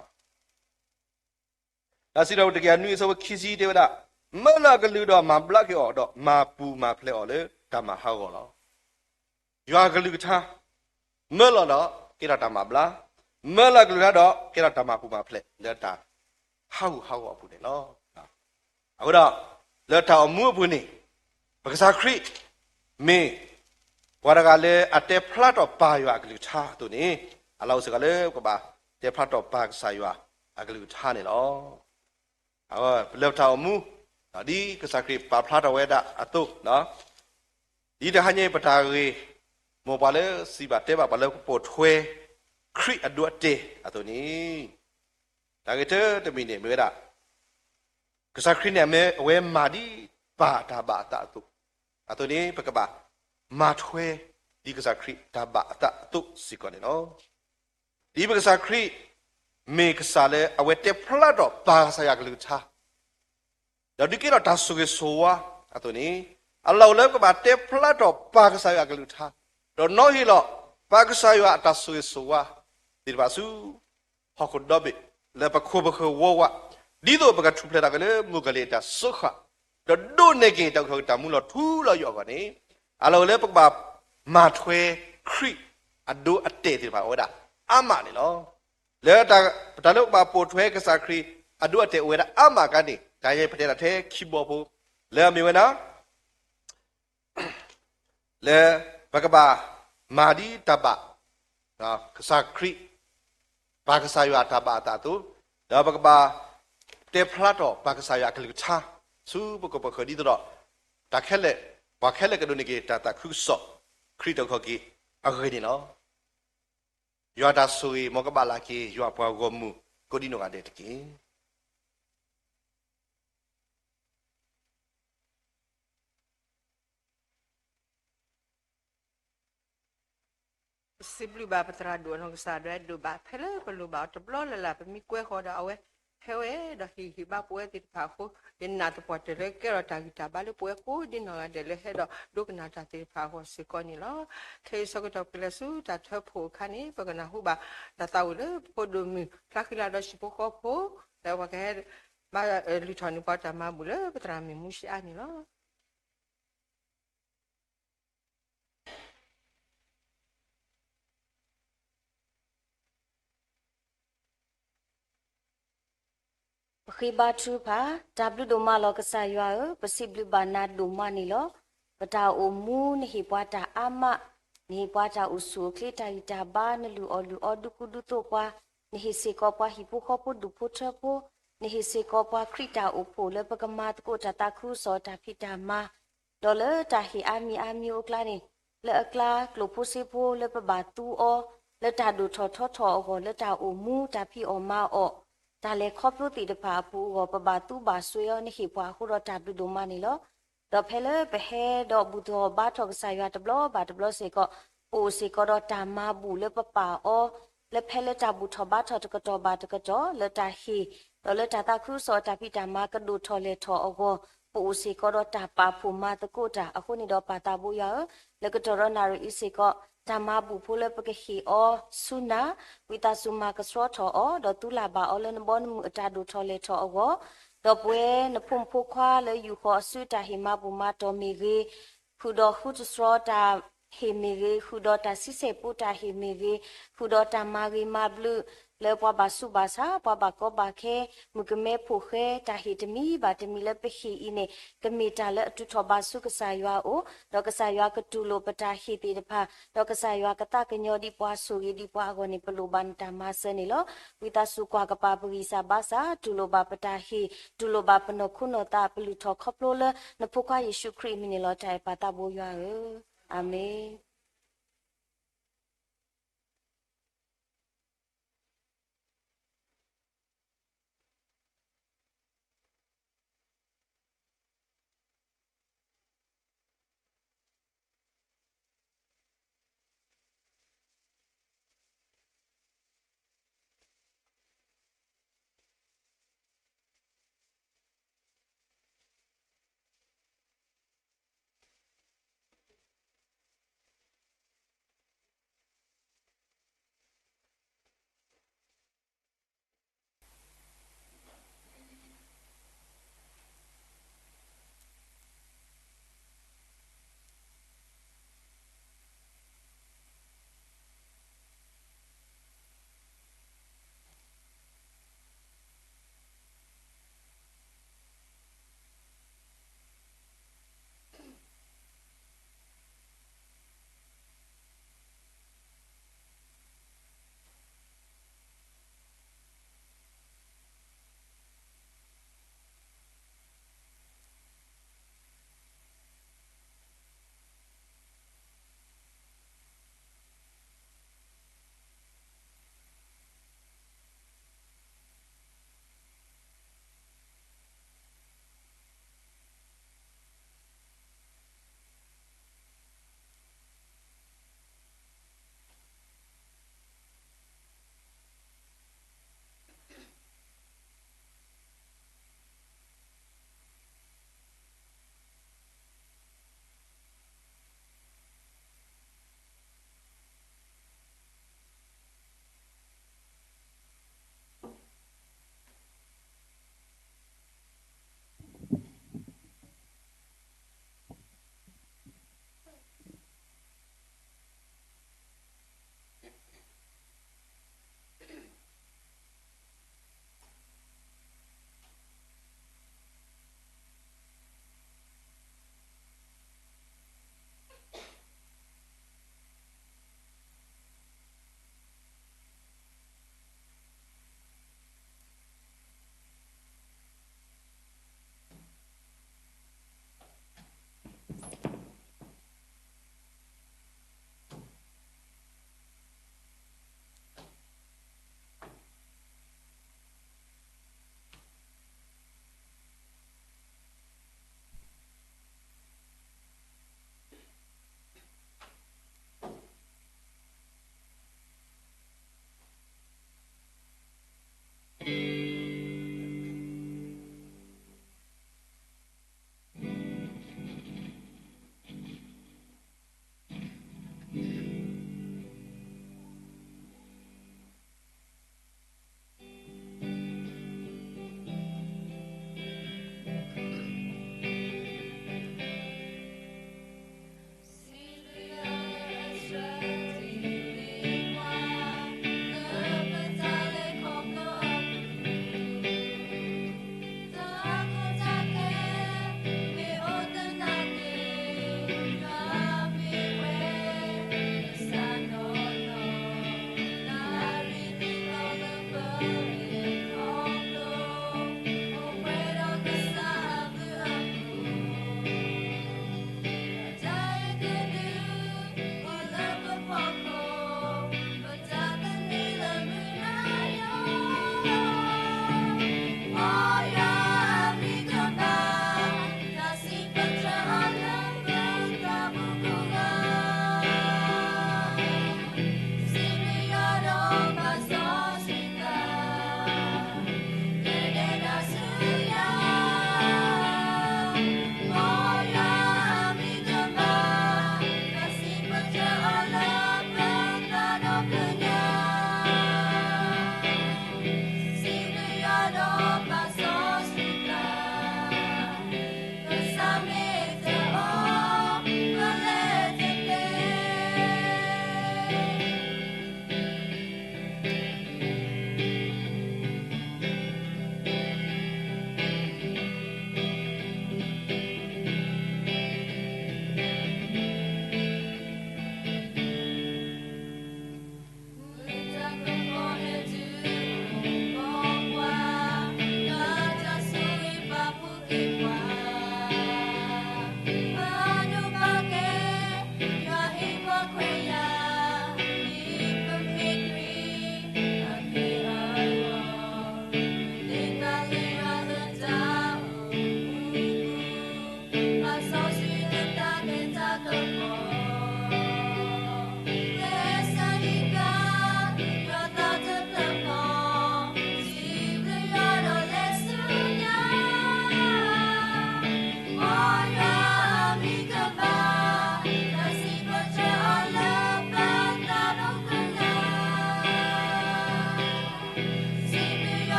တၢ်စံးထီၣ်ပတြၢၤတကယၤနွံအဆၢဖိခံဆံတဲဝဲဒၣ်, မၢလီၤအကလုၢ်ဒီးမၤဘျါက့ၤအီၤ, ဒီးမၤပူၤမၤဖျဲးအီၤလၢတၢ်မၤဟးဂီၤလီၤ. ယွၤအကလုၢ်ကထါ မၢလီၤဒီးကဲထီၣ်တၢ်မၤဘျါ, မၢလီၤအကလုၢ်ကထါဒီးကဲထီၣ်တၢ်မၤပူၤမၤဖျဲးလၢတၢ်ဟးဂူာ်ဟးဂီၤအပူၤန့ၣ်လီၤ. အဃိဒီး လၢတၢ်အိၣ်မူအပူၤန့ၣ် ပကစၢ်ခရံာ် မ့ၢ်ပှၤတဂၤလၢအတဲဖျါထီၣ်ပၢ်ယွၤအကလုၢ်ကထါအသိးန့ၣ်, အလီၢ်အိၣ်စ့ၢ်ကီးလၢပကဘၣ်တဲဖျါထီၣ်ပၢ်ကစၢ်ယွၤအကလုၢ်ကထါန့ၣ်လီၤ. လၢပတၢ်အိၣ်မူ ဒ်ကစၢ်ခရံာ်ပာ်ဖျါထီၣ်ဝဲဒၣ်အသိး, ဒ်တဟါညါပတၢ်ဂ့ၢ် မိၢ်ပှၢ်လၢစံးဘၣ်တဲဘၣ်ပှၤလၢကပိာ်ထွဲ ခရံာ်အဒိအတဲာ်အသိးန့ၣ်, တၢ်ဂ့ၢ်တမံၤန့ၣ်မ့ၢ်ဝဲဒၣ် ကစၢ်ခရံာ်န့ၣ် အမ့ၢ်အဝဲမၤဒ်ပၢ်တၢ်ဘၣ်အသးအသိး, အသိးန့ၣ် ပကဘၣ်မၤထွဲဒ်ကစၢ်ခရံာ်တၢ်ဘၣ်အသးအသိးစ့ၢ်ကီးန့ၣ်လီၤ. ဒ်ပကစၢ်ခရံာ် မ့ၢ်ကစၢ်လၢအဝဲတဲဖျါထီၣ်ပၢ်ကစၢ်ယွၤအကလုၢ်ကထါ ဒီးဒုးကဲထီၣ်တၢ်ဆိၣ်ဂ့ၤဆိၣ်ဝါအသိးန့ၣ်, အလီၢ်အိၣ်လၢပကဘၣ်တဲဖျါထီၣ်ပၢ်ကစၢ်ယွၤအကလုၢ်ကထါ, ဒီးနီၤဟ့ၣ်လီၤ ပၢ်ကစၢ်ယွၤအတၢ်ဆိၣ်ဂ့ၤဆိၣ်ဝါသ့ၣ်တဖၣ်ဆူ ဟီၣ်ခိၣ်ဒီဘ့ၣ် လၢပခိၣ်ပဃၢၤဝီဝါ, ဒ်သိးပကထူၣ်ဖျဲးထီၣ်က့ၤလၢမုၣ်ကီၤလံၢ်အတၢ်စၢဃာ်, ဒီးဒိးန့ၢ်က့ၤတၢ်အုၣ်က့ၤခီၣ်က့ၤတၢ်မူလီၤထူလီၤယိာ်အဂီၢ်န့ၣ်, အလီၢ်အိၣ်လၢပကဘၣ်မၤထွဲခရံာ်အဒိအတဲာ်သ့ၣ်တဖၣ်အဝဲဒၣ်အါမးန့ၣ်လီၤ. လၢပတၢ်လၢပကဘၣ်ပိာ်ထွဲကစၢ်ခရံာ်အဒိအတဲာ်အိၣ်ဝဲဒၣ်အါမးအခါန့ၣ်, တၢ်အံၤပတဲဒၣ်ထဲခံဘီဖိ, လၢအမ့ၢ်ဝဲဒၣ် လၢပကဘၣ်မၤဒ်တၢ်ဘၣ် ကစၢ်ခရံာ် ပၢ်ကစၢ်ယွၤအတၢ်ဘၣ်အသးအသိး, ဒီးပကဘၣ်တဲဖျါထီၣ်ပၢ်ကစၢ်ယွၤအကလုၢ်ကထါ ဆူပခိၣ်ပဃၢၤဒ်သိးဒီး တၢ်ခဲလၢာ်, ပှၤခဲလၢာ်ကဒိးန့ၢ်က့ၤတၢ်သးခုကစီၣ် ခရံာ်အတၢ်အုၣ်က့ၤခီၣ်က့ၤအဂ့ၢ်န့ၣ်လီၤ. ယွၤအတၢ်ဆိၣ်ဂ့ၤမ်ကဘၣ်လၢ်က့ၤ ယွၤအပှၤဂီၢ်မုၢ်ကိးဒံနီၢ်ဂၤဒဲးတက့ၢ်. ပစံးဘျုးဘၣ်ပသရၣ်ဒိၣ်အနီၢ်ကစၢ်ဒၣ်ဝဲဒိၣ်ဘၣ် ဖဲလၢပလိၣ်ဘၣ်အီၤတဘျီလၢ်လၢ် ပမ့ၢ်ကွဲဃီၤဒီးအဝဲ ဟဲဝဲဒီးဟ့ၣ်ဂံၢ်ဟ့ၣ်ဘါပဝဲသ့ၣ်တဖၣ်အဃိ, ယနာ်သပှၢ်တၢၢ်လၢကဲထီၣ်တၢ်ဂံၢ်တၢ်ဘါလၢပဝဲကိးဒံနီၢ်ဂၤဒဲးလၢဟဲဒီးဒိကနၣ်တၢ်သ့ၣ်တဖၣ်အဂီၢ်စ့ၢ်ကီးန့ၣ်လီၤ. ခဲအံၤဆၢကတီၢ်ပကလဲၤဆူတၢ်ထၢဖှိၣ်အခါန့ၣ် ပကနၢ်ဟူဘၣ်တၢ်သးဝံၣ်လၢပဖိဒိၣ်မုၣ်ဖျါဃံလၤဒီးဟံၣ်ဖိဃီဖိ လၢပှၤကဟဲဘၣ်လုၢ်ထီၣ်န့ၢ်ပှၤတၢ်မၤဘူၣ်လၢပသရၣ်မုၣ်မူၡ့အါန့ၣ်လီၤ. ပဃ့ဘါထုကဖၣ်. တၢ်ဘျုးဒိၣ်မးလီၤ ကစၢ်ယွၤဧၢ, ပစံးဘျုးဘၣ်နၤဒိၣ်မးန့ၣ်လီၤ. ပတၢ်အိၣ်မူ နဟ့ၣ်ပှၤတၢ်အါမး, နဟ့ၣ်ပှၤတၢ်အိၣ်ဆူၣ်အိၣ်ချ့ တၢ်ဂံၢ်တၢ်ဘါ, နလုၢ်အီၣ်လုၢ်အီ ဒုးကူဒုးသိးပှၤ, နဟ့ၣ်စ့ၢ်ကီးပှၤဟံၣ်ဖိဃီဖိ ဒူၣ်ဖိထၢဖိ, နဟ့ၣ်စ့ၢ်ကီးပှၤခရံာ်တၢ်အိၣ်ဖှိၣ်လၢပကမၤသကိးတၢ်သးခုကစီၣ် တၢ်ဖံးတၢ်မၤ ဒီးလၢတၢ်ဟ့ၣ်အါမံၤအါမံၤအိၣ်ကျါန့ၣ်, လၢအကျါကျိၣ်ဖိစ့ဖိလၢပဘၣ်သူအီၤ, လၢတၢ်ဒိၣ်ထီၣ်ထီထီၣ်အဂီၢ်, လၢတၢ်အိၣ်မူတၢ်ဖံးအီၣ်မၤအီၣ်, တၢ်လဲၤခီဖျိသ့ၣ်တဖၣ်အပူၤအဂီၢ်, ပဘၣ်သူဘၣ်စွဲအီၤ နဟ့ၣ်ပှၤအဃိဒီးတၢ်ဘျုးဒိၣ်မးန့ၣ်လီၤ. ဒီးဖဲလၢပဟဲဒီးဘူၣ်ထီၣ်ဘါထီၣ်ကစၢ်ယွၤတဘျီဘၣ်တဘျီစ့ၢ်ကီး, ပအိၣ်စ့ၢ်ကီးဒီးတၢ်မၤဘူၣ်လၢပပာ်အီၤ, လၢဖဲလၢတၢ်ဘူၣ်ထီၣ်ဘါထီၣ်တကတီၢ်ဘၣ်တကတီၢ် လၢတၢ်ဟ့ၣ်, ဒီးလၢတၢ်သးခုကစီၣ်တၢ်ဖံးတၢ်မၤကဒိၣ်ထီၣ်လဲၤထီၣ်အဂီၢ်, ပအိၣ်စ့ၢ်ကီးဒီးတၢ်ပာ်ဖှိၣ်မၤသကိးတၢ်အဃိန့ၣ်ဒီး ပၢ်သးဘိယွၤဧၢ, လၢကတီၢ်ဒီးနၣ်ရံၣ်အံၤစ့ၢ်ကီး, တၢ်မၤဘူၣ်ဖိလၢပကဟ့ၣ်အီၤဆူနၤ, ဝံသးစူၤမၤကဆှီထီၣ်အီၤ, ဒီးသူလၢ်ဘၣ်အီၤလၢနဘီနမုၢ်အတၢ်ဒိၣ်ထီၣ်လဲၤထီၣ်အဂီၢ်, ဒီးပဝဲနဖိမုၣ်ဖိခွါလၢယူာ်ဃီၤအစုတၢ်ဟ့ၣ်မၤဘူၣ်မၤတီၢ်မ့ၢ်ဂ့ၤ, ဃုာ်ဒီးဃုတြီတၢ်ဟ့ၣ်မ့ၢ်ဂ့ၤ, ဃုာ်ဒီးတၢ်ဆံဆဲၣ်ပူတၢ်ဟ့ၣ်မ့ၢ်ဂ့ၤ, ဃုာ်ဒီးတၢ်မၤဂ့ၤမၤဘျုး, လၢပှၤဘၣ်ဆူးဘၣ်ဆါ, ပှၤဘၣ်ကီဘၣ်ခဲ, မုၣ်ကမဲဖိဃဲ, တၢ်ဟ့ၣ်တမံၤဘၣ်တမံၤလၢပဟ့ၣ်အံၤန့ၣ်, ကမ့ၢ်တၢ်လၢအတူၢ်ထီၣ်ဘၣ်ဆူကစၢ်ယွၤအအိၣ်, ဒီးကစၢ်ယွၤကတူၢ်လိာ်ပတၢ်ဟ့ၣ်သ့ၣ်တဖၣ်, ဒီးကစၢ်ယွၤကသးကညီၤဒံးပှၤဆိၣ်ဂ့ၤဒံးပှၤအဂီၢ်န့ၣ် ပလိၣ်ဘၣ်နတၢ်မၤစၢၤန့ၣ်လီၤ. ဝံသးစူၤကွၢ်ကပၤပဂံၢ်စၢ်ဘါစၢ်, တူၢ်လိာ်ဘၣ်ပတၢ်ဟ့ၣ်, တူၢ်လိာ်ဘၣ်ပနီၢ်ခိနီၢ်သး ပလုၢ်ထီၣ်ခီဖျိလၢနဖိခွါယ့ၣ်ၡူးခရံာ်အမံၤန့ၣ်လီၤ. တၢ်အဲၣ်ပၢ်သးဘိယွၤဧၢ, အၤမ့ၣ်.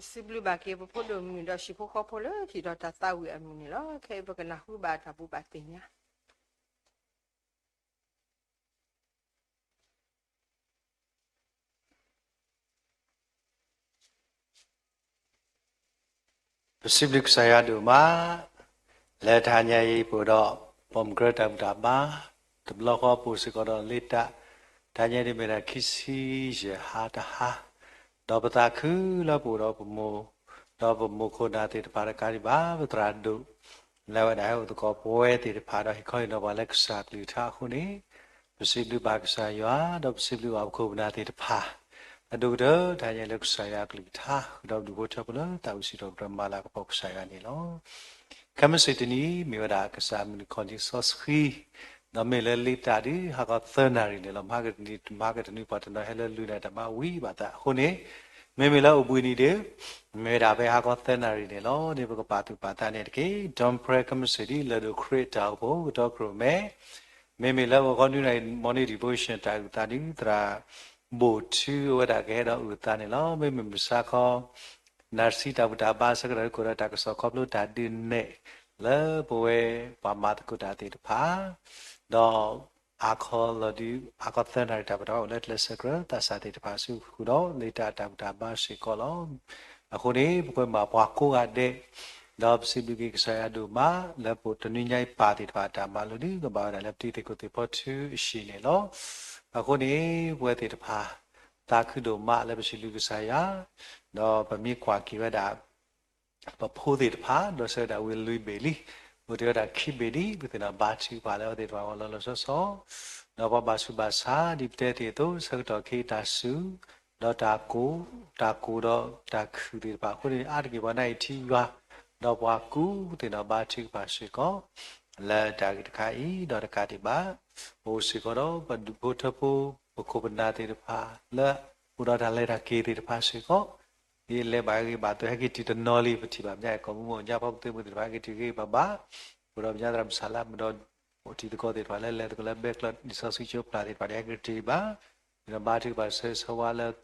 စံးဘျုးဘၣ်က့ၤပဖိဒိၣ်မုၣ်ဒီးဟံၣ်ဖိဃီဖိလၢဟံၣ်ဒီးတၢ်သးဝံၣ်အမုၢ်န့ၣ်လီၤ. ခဲအံၤပကနၢ်ဟူဘၣ်တၢ်ဘူၣ်ဘၣ်သ့ၣ်ညါ ပစံးဘျုးကစၢ်ယွၤဒိၣ်မး, လၢတဟါညါအံၤပအိၣ်ဒီး ပိာ်မုၣ်ကရၢတၢ်ဘူၣ်တၢ်ဘါ, တဘျီဃီပအိၣ်စ့ၢ်ကီးဒီးလ့တၢ်, တဟါညါဒ်မ့ၢ်ဒၣ်ခံဆံယဲၢ်ဟါတဟါ, ဒီးပသးခုလၢပအိၣ်ဒီးပမိၢ်, ဒီးပမိၢ်ခိၣ်နၢ်သ့ၣ်တဖၣ်တကးဒံးဘၣ် ပသရၣ်ဒိၣ် လၢအဝဲဒၣ်ဟဲအိၣ်သကိးပဝဲသ့ၣ်တဖၣ်ဒီးဟ့ၣ်ခီဟ့ၣ်နီၤပှၤလၢကစၢ်ကလုၢ်ကထါအဃိန့ၣ်, ပစံးဘျုးဘၣ်ကစၢ်ယွၤ, ဒီးပစံးဘျုးဘၣ်ပခိၣ်ပနၢ်သ့ၣ်တဖၣ်, အဒိၣ်ကတၢၢ်တဟါညါလၢကစၢ်ယွၤကလုၢ်ကထါ ဃုာ်ဒီးပဒူၣ်ဖိထၢဖိလၢသးဝံၣ်စံးထီၣ်ပတြၢၤမၤလၤကပီၤကစၢ်ယွၤန့ၣ်လီၤ. ခဲမုၢ်ဆ့ၣ်တနံၤ မ့ၢ်ဝဲဒၣ်ကစၢ်မုၢ်နံၤခီၣ်နံၤစီဆှံ, ဒီးမ့ၢ်လၢလ့တၢ်ဒုးဟါခီသၢနၣ်ရံၣ်န့ၣ်လီၤ. မဟါကတနံၤ မဟါကတနံၤပှၤတနီၤဟဲလၢလူၤန့ၣ် တၢ်မၤဝံၤဘၣ်သးအဃိန့ၣ်, မ့မ့ၢ်လၢအိၣ်ဘှံးနံၤဒုး မ့ၢ်ဝဲဒၣ်ဖဲဟါခီသၢနၣ်ရံၣ်န့ၣ်လီၤ. န့ၣ်ပကပာ်သူၣ်ပာ်သးန့ၣ်တက့ၢ်. Dawn prayer ခဲမုၢ်ဆ့ၣ်ဒ်လၢဒိၣ်ခရံာ်တၢ်အိၣ်ဖှိၣ်ကတီၢ်ခရံာ်မဲာ်, မ့မ့ၢ်လၢဂီၤခီနွံနၣ်ရံၣ် morning devotion တၢ်အုၣ်သးဒုး သရၣ်ဘိၣ်ထူအဝဲဒၣ်ကဟဲဒီးအုၣ်သးန့ၣ်လီၤ. မ့မ့ၢ်မုၢ်ဆါခီ နၣ်ရံၣ်တၢ်ဘူၣ်တၢ်ဘါဆၢကတီၢ်ဒုး ကအိၣ်ဒီးတၢ်ကစီၣ်ခီဖျိတၢ်ဒုးနဲၣ် လၢပဝဲပှၤမၤသကိးတၢ်သ့ၣ်တဖၣ်, ဒီး အခီလီၤဒုး အခီသၢနၣ်ရံၣ်တၢ်ပတီၢ်အိၣ်လၢကျဲးစၢးကြၢးသးစၢ်သ့ၣ်တဖၣ်ဆူဃုာ်ဒီးလ့တၢ်တၢ်ဘူၣ်တၢ်ဘါစ့ၢ်ကီးလီၤ. အဃိန့ၣ် ပကွဲမးပှၤကိးဂၤဒဲး, ဒီးပစံးဘျုးက့ၤကစၢ်ယွၤဒိၣ်မး လၢပတနွံညါအံၤပၢ်သ့ၣ်တဖၣ်အတၢ်မၤလိာ်ဒုး ကဘၣ်ဝဲဒၣ်လၢပတံၤသကိးသ့ၣ်ဖီထူအဟံၣ်န့ၣ်လီၤ. အဃိန့ၣ် ပဝဲသ့ၣ်တဖၣ် သးခုဒိၣ်မးလၢပစံးဘျုးကစၢ်ယွၤ, ဒီးပမ့ၢ်ကွၢ်က့ၤဝဲဒၣ် ပဖိသ့ၣ်တဖၣ် ဒီးဆၢဝဲဒၣ်ဝံၤလွံၢ်ဘ့ၣ်လံ, အိၣ်တ့ၢ်ဝဲဒၣ်ခံဘ့ၣ်ဒ် ပသ့ၣ်နီၣ်ဘါထုကဖၣ်လၢအဝဲသ့ၣ်တဖၣ်အဂီၢ်လီၤလီၤဆီဆီ, ဒီးပှၤဘၣ်ဆူးဘၣ်ဆါ ဒ်ပတဲသ့ၣ်အသိး ဆၢကတီၢ်ခဲအံၤတၢ်စူၤ, ဒီးတၢ်ကိၢ်, တၢ်ကိၢ်ဒီးတၢ်ခုၣ်သ့ၣ်တဖၣ်အဃိန့ၣ် အါတက့ၢ်ပှၤနၢ်အံၤထံယွၤ, ဒီးပှၤကူသ့ၣ်နီၣ်ဘါထုကဖၣ်စ့ၢ်ကီး လၢတၢ်ဂ့ၢ်တခါအံၤ ဒီးတကးဒံးဘၣ် ပအိၣ်စ့ၢ်ကီးဒီးပဒူၣ်ဖိထၢဖိ ပခိၣ်ပနၢ်သ့ၣ်တဖၣ် လၢအိၣ်ဒီးတၢ်လဲၤတၢ်က့ၤသ့ၣ်တဖၣ်စ့ၢ်ကီး ဒ်လဲၤဘၣ်ဂ့ၤဘၣ်သိး ဟဲက့ၤတုၤတနီၤလံ ပထံၣ်ဘၣ်မညါ ကီၢ်မူမ့ၢ်ညါ ဖီပသုးမုၢ်သ့ၣ်တဖၣ် ဟဲက့ၤတုၤဂ့ၤဘၣ်ဘၣ်, အိၣ်ဒီးမညါသရၣ်မုၣ်ဆါလၢမုၢ်ဒီး အိၣ်တံၤသကိးသ့ၣ်တဖၣ်လၢလဲၤသကိးလၢဘဲကျိး လံာ်စီဆှံကၠိဖျါသ့ၣ်တဖၣ်န့ၣ် ဟဲက့ၤတုၤဘၣ်, ဒီးဘါထုကဖၣ်ဆၢဂ့ၤဆၢဝါလၢ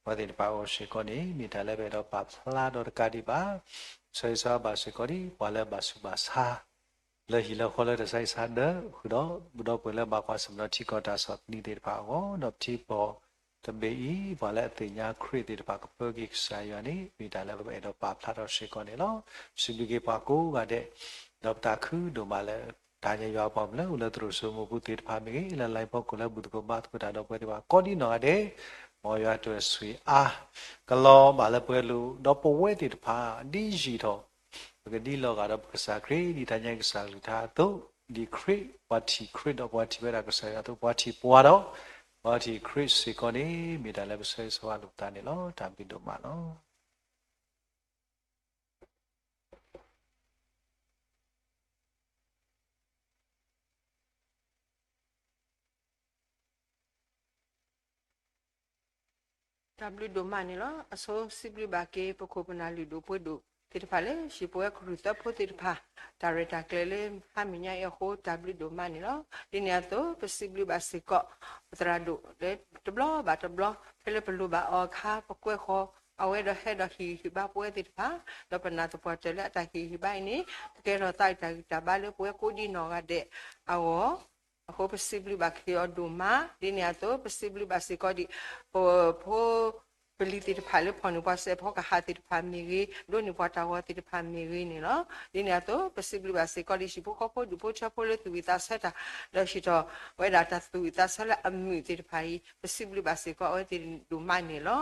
ပှၤသ့ၣ်တဖၣ်အဂီၢ်စ့ၢ်ကီးန့ၣ် မ့ၢ်တၢ်လၢပအဲၣ်ဒိးပာ်ဖျါဒီးတကးဒံးဘၣ်, ဆၢဂ့ၤဆၢဝါဘၣ်စ့ၢ်ကီးဒ် ပှၤလၢဘၣ်ဆူးဘၣ်ဆါ လၢဟံၣ်လၢဃီလၢတၢ်ဆါဟံၣ်ဆါဒၢးဃုာ်ဒီး ပဒီပုၢ်ဝဲၢ်လၢဘၣ်ကွၢ်ဆၢၣ်မဲာ်ဒီးထံကီၢ်တၢ်ဆီၣ်သနံးသ့ၣ်တဖၣ်အဂီၢ် ဒီးပထံပီၢ်တဘ့ၣ်အံၤ ပှၤလၢအသ့ၣ်ညါခရံာ်သ့ၣ်တဖၣ်ကပၢက့ၤကစၢ်ယွၤန့ၣ် မ့ၢ်တၢ်လၢပအဲၣ်ဒိးပာ်ဖျါထီၣ်စ့ၢ်ကီးန့ၣ်လီၤ. ပစံးဘျုးက့ၤပှၤကိးဂၤဒဲး, ဒီးပသးခုဒိၣ်မးလၢ တၢ်ညါယွၤအပှၤမုၣ်လၢအိၣ်လၢသရိာ်စိမိၢ်ပူၤသ့ၣ်တဖၣ်မ့ၢ်ဂ့ၤ, လၢ line ဖီခိၣ်လၢဘူၣ်သကိးဘါသကိးတၢ်ဒီးပဝဲသ့ၣ်တဖၣ်ကိးဒ်နီၢ်ဂၤဒဲး, မ်ယွၤတၢ်ဆိၣ်ဂ့ၤအါ ကလီၤဘၣ်လၢပှဲၤလိာ် ဒီးပဝဲသ့ၣ်တဖၣ် ဒ်ယံာ်ထီၣ် ပကဒ်လီၤဂာ်ဒီးပကစၢ်ခရံာ် ဒ်တၢ်ညါကစၢ်ကလုၢ်ကထါအသိး, ဒ်ခရံာ် ပှၤထံၣ်ခရံာ်ဒီးပှၤထံၣ်ဝဲဒၣ်ကစၢ်ယွၤအသိး ပှၤထံၣ်ပှၤဒီး ပှၤထံၣ်ခရံာ်စ့ၢ်ကီးန့ၣ် မ့ၢ်တၢ်လၢပဆၢဂ့ၤဆၢဝါလိာ်ပသးန့ၣ်လီၤ. တၢ်ဘျုးဒိၣ်မးလီၤ. တၢ်ဘျုးဒိၣ်မးန့ၣ်လီၤ. အဆိ စံးဘျုးဘၣ်က့ၤ ပခိၣ်ပနၢ်လုၢ်ဒိၣ်ပှ့ၤဒိၣ်သ့ၣ်တဖၣ်လၢ ဟံၣ်ပဝဲကရူၢ်သၢဖိသ့ၣ်တဖၣ် တၢ်ရဲၣ်တၢ်ကျဲၤလၢဟါမုၢ်ညါအံၤအဃိ တၢ်ဘျုးဒိၣ်မးန့ၣ်လီၤ. ဒ်န့ၣ်အသိး ပစံးဘျုးဘၣ်စ့ၢ်ကီး ပသရၣ်ဒိၣ်လၢတဘျီဘၣ်တဘျီ ဖဲလၢပလိၣ်ဘၣ်အီၤအခါ ပကွဲဃီၤ အဝဲဒီးဟဲဒီးဟ့ၣ်ဂံၢ်ဟ့ၣ်ဘါပဝဲသ့ၣ်တဖၣ်, ဒီးပနၢ်သပှၢ်တၢၢ်လၢအတၢ်ဟ့ၣ်ဂံၢ်ဟ့ၣ်ဘါအံၤန့ၣ် ကကဲထီၣ်သးအတၢ်ဂံၢ်တၢ်ဘါလၢပဝဲကိးဒ်နီၢ်ဂၤဒဲးအဂီၢ် အဃိပစံးဘျုးဘၣ်က့ၤအီၤဒိၣ်မး. ဒ်န့ၣ်အသိး ပစံးဘျုးဘၣ်စ့ၢ်ကီးဒံး ပဖိပလံၤသ့ၣ်တဖၣ်လၢ ဖီၣ်န့ၢ်ပှၤစဲးဖီကဟၣ်သ့ၣ်တဖၣ်မ့ၢ်ဂ့ၤ, ဒိးန့ၢ်ပှၤတၢ်ဂီၤသ့ၣ်တဖၣ်မ့ၢ်ဂ့ၤန့ၣ်လီၤ. ဒ်န့ၣ်အသိး ပစံးဘျုးဘၣ်စ့ၢ်ကီးဒံး ဟံၣ်ဖိဃီဖိဒူၣ်ဖိထၢဖိလၢသူၣ်ဝံၣ်သးဆၢတၢ် ဒီးဟံးထီၣ်ဝဲဒၣ်တၢ်သူၣ်ဝံၣ်သးဆၢလၢအမုာ်သ့ၣ်တဖၣ်အံၤ ပစံးဘျုးဘၣ်စ့ၢ်ကီးအဝဲသ့ၣ်ဒိၣ်မးန့ၣ်လီၤ.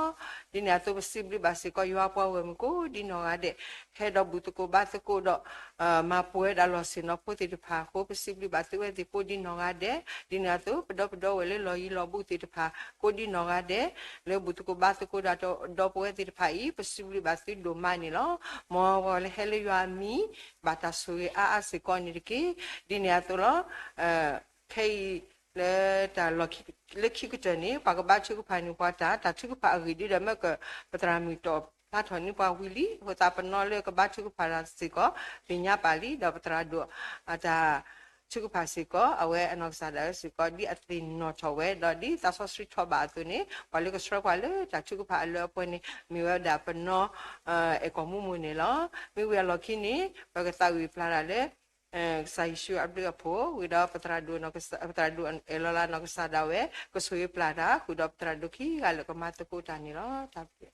ဒ်န့ၣ်အသိး ပစံးဘျုးဘၣ်စ့ၢ်ကီးယွၤပှၤဂီၢ်မုၢ်ကိးဒ်နီၢ်ဂၤဒဲး ဟဲဒီးဘူၣ်သကိးဘါသကိးဒီး မၤပှဲၤဒၣ်လီၢ်ဆ့ၣ်နီၤဖိသ့ၣ်တဖၣ်အဃိ ပစံးဘျုးဘၣ်သုဝဲသ့ၣ်ကိးဒ်နီၢ်ဂၤဒဲး. ဒ်န့ၣ်အသိး ပဒီပုၢ်ဝဲၢ်လၢလီၢ်ယံၤလီၢ်ဘူးသ့ၣ်တဖၣ် ကိးဒ်နီၢ်ဂၤဒဲး လၢဘူၣ်သကိးဘါသကိးဒီး ဒီပုၢ်ဝဲၢ်သ့ၣ်တဖၣ်အံၤ ပစံးဘျုးဘၣ်သုဒိၣ်မးန့ၣ်လီၤ. မ်ပှၤလၢဟဲလၢယွၤအမံၤ ဘၣ်တၢ်ဆိၣ်ဂ့ၤအါအါစ့ၢ်ကီးန့ၣ်တက့ၢ်. ဒ်န့ၣ်အသိးလီၤ. ခဲအံၤ လၢတၢ်လီၢ်ခံ လၢခံကတၢၢ်န့ၣ် ပှၤကဘါထုကဖၣ်န့ၢ်ပှၤတၢ် တၢ်ထုကဖၣ်အဂ့ၢ်ဒ်ဒီး မ့ၢ်ကပသရၣ်မုၣ်တီၣ်ဖျါထီၣ်န့ၢ်ပှၤဝံၤလံ. အဃိသတးပနီၣ်လၢကဘါထုကဖၣ်တၢ်စ့ၢ်ကီး သ့ၣ်ညါပာ်လံ ဒီးပသရၣ်ဒိၣ် အတၢ် ထုကဖၣ်စ့ၢ်ကီး အဝဲအနီၢ်ကစၢ်ဒၣ်ဝဲစ့ၢ်ကီး ဒ်အသ့ၣ်နီၣ်ထီၣ်ဝဲ ဒီးဒ်သးစီဆှံထီၣ်ဘၣ်အသိးန့ၣ် ပှၤလၢကဆှၢပှၤလၢတၢ်ထုကဖၣ်အလၢအပှဲၤန့ၣ် မ့ၢ်ဝဲဒၣ်ပနီ အဲၣ်ကီၢ်မူမိၢ်န့ၣ်လီၤ. မ့ၢ်ဝံၤအလီၢ်ခံန့ၣ် ပကသးဝံၣ်ပျၢ်တၢ်လၢ ကစၢ်ယ့ၣ်ၡူးအဘျုးအဖှိၣ် ဝံၤဒီးပသရၣ်ဒိၣ် ပသရၣ်ဒိၣ်အဲၣ်လီၤလၢနီၢ်ကစၢ်ဒၣ်ဝဲ ကဆိၣ်ဂ့ၤပျၢ်တၢ် ဃုာ်ဒီးပသရၣ်ဒိၣ်ခံဂၤလၢကမၤသကိးတၢ်န့ၣ်လီၤ. တၢ်ဘျုး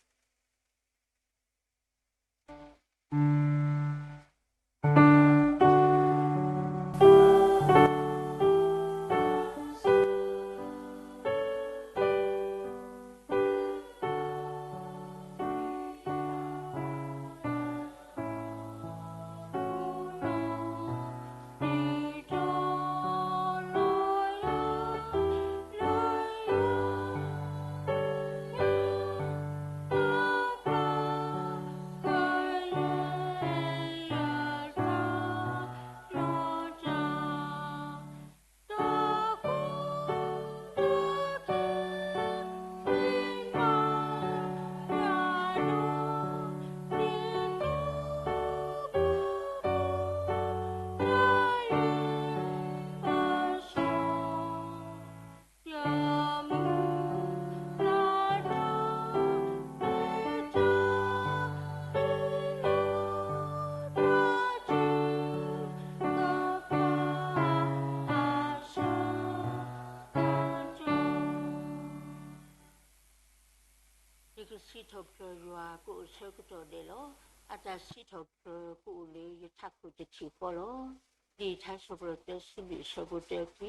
ယကစံးထီၣ်ပတြၢၤယွၤကအိၣ်ဆၢကတီၢ်ဒဲးလီၤ. အတၢ်စံးထီၣ်ပတြၢၤကအိၣ်လၢယထးခိၣ်တထံၣ်ဃီလီၤ. ဒ်ထါစံးပတြၢၤတၢ စံးဘျုးအဆၢဖိတၢခံ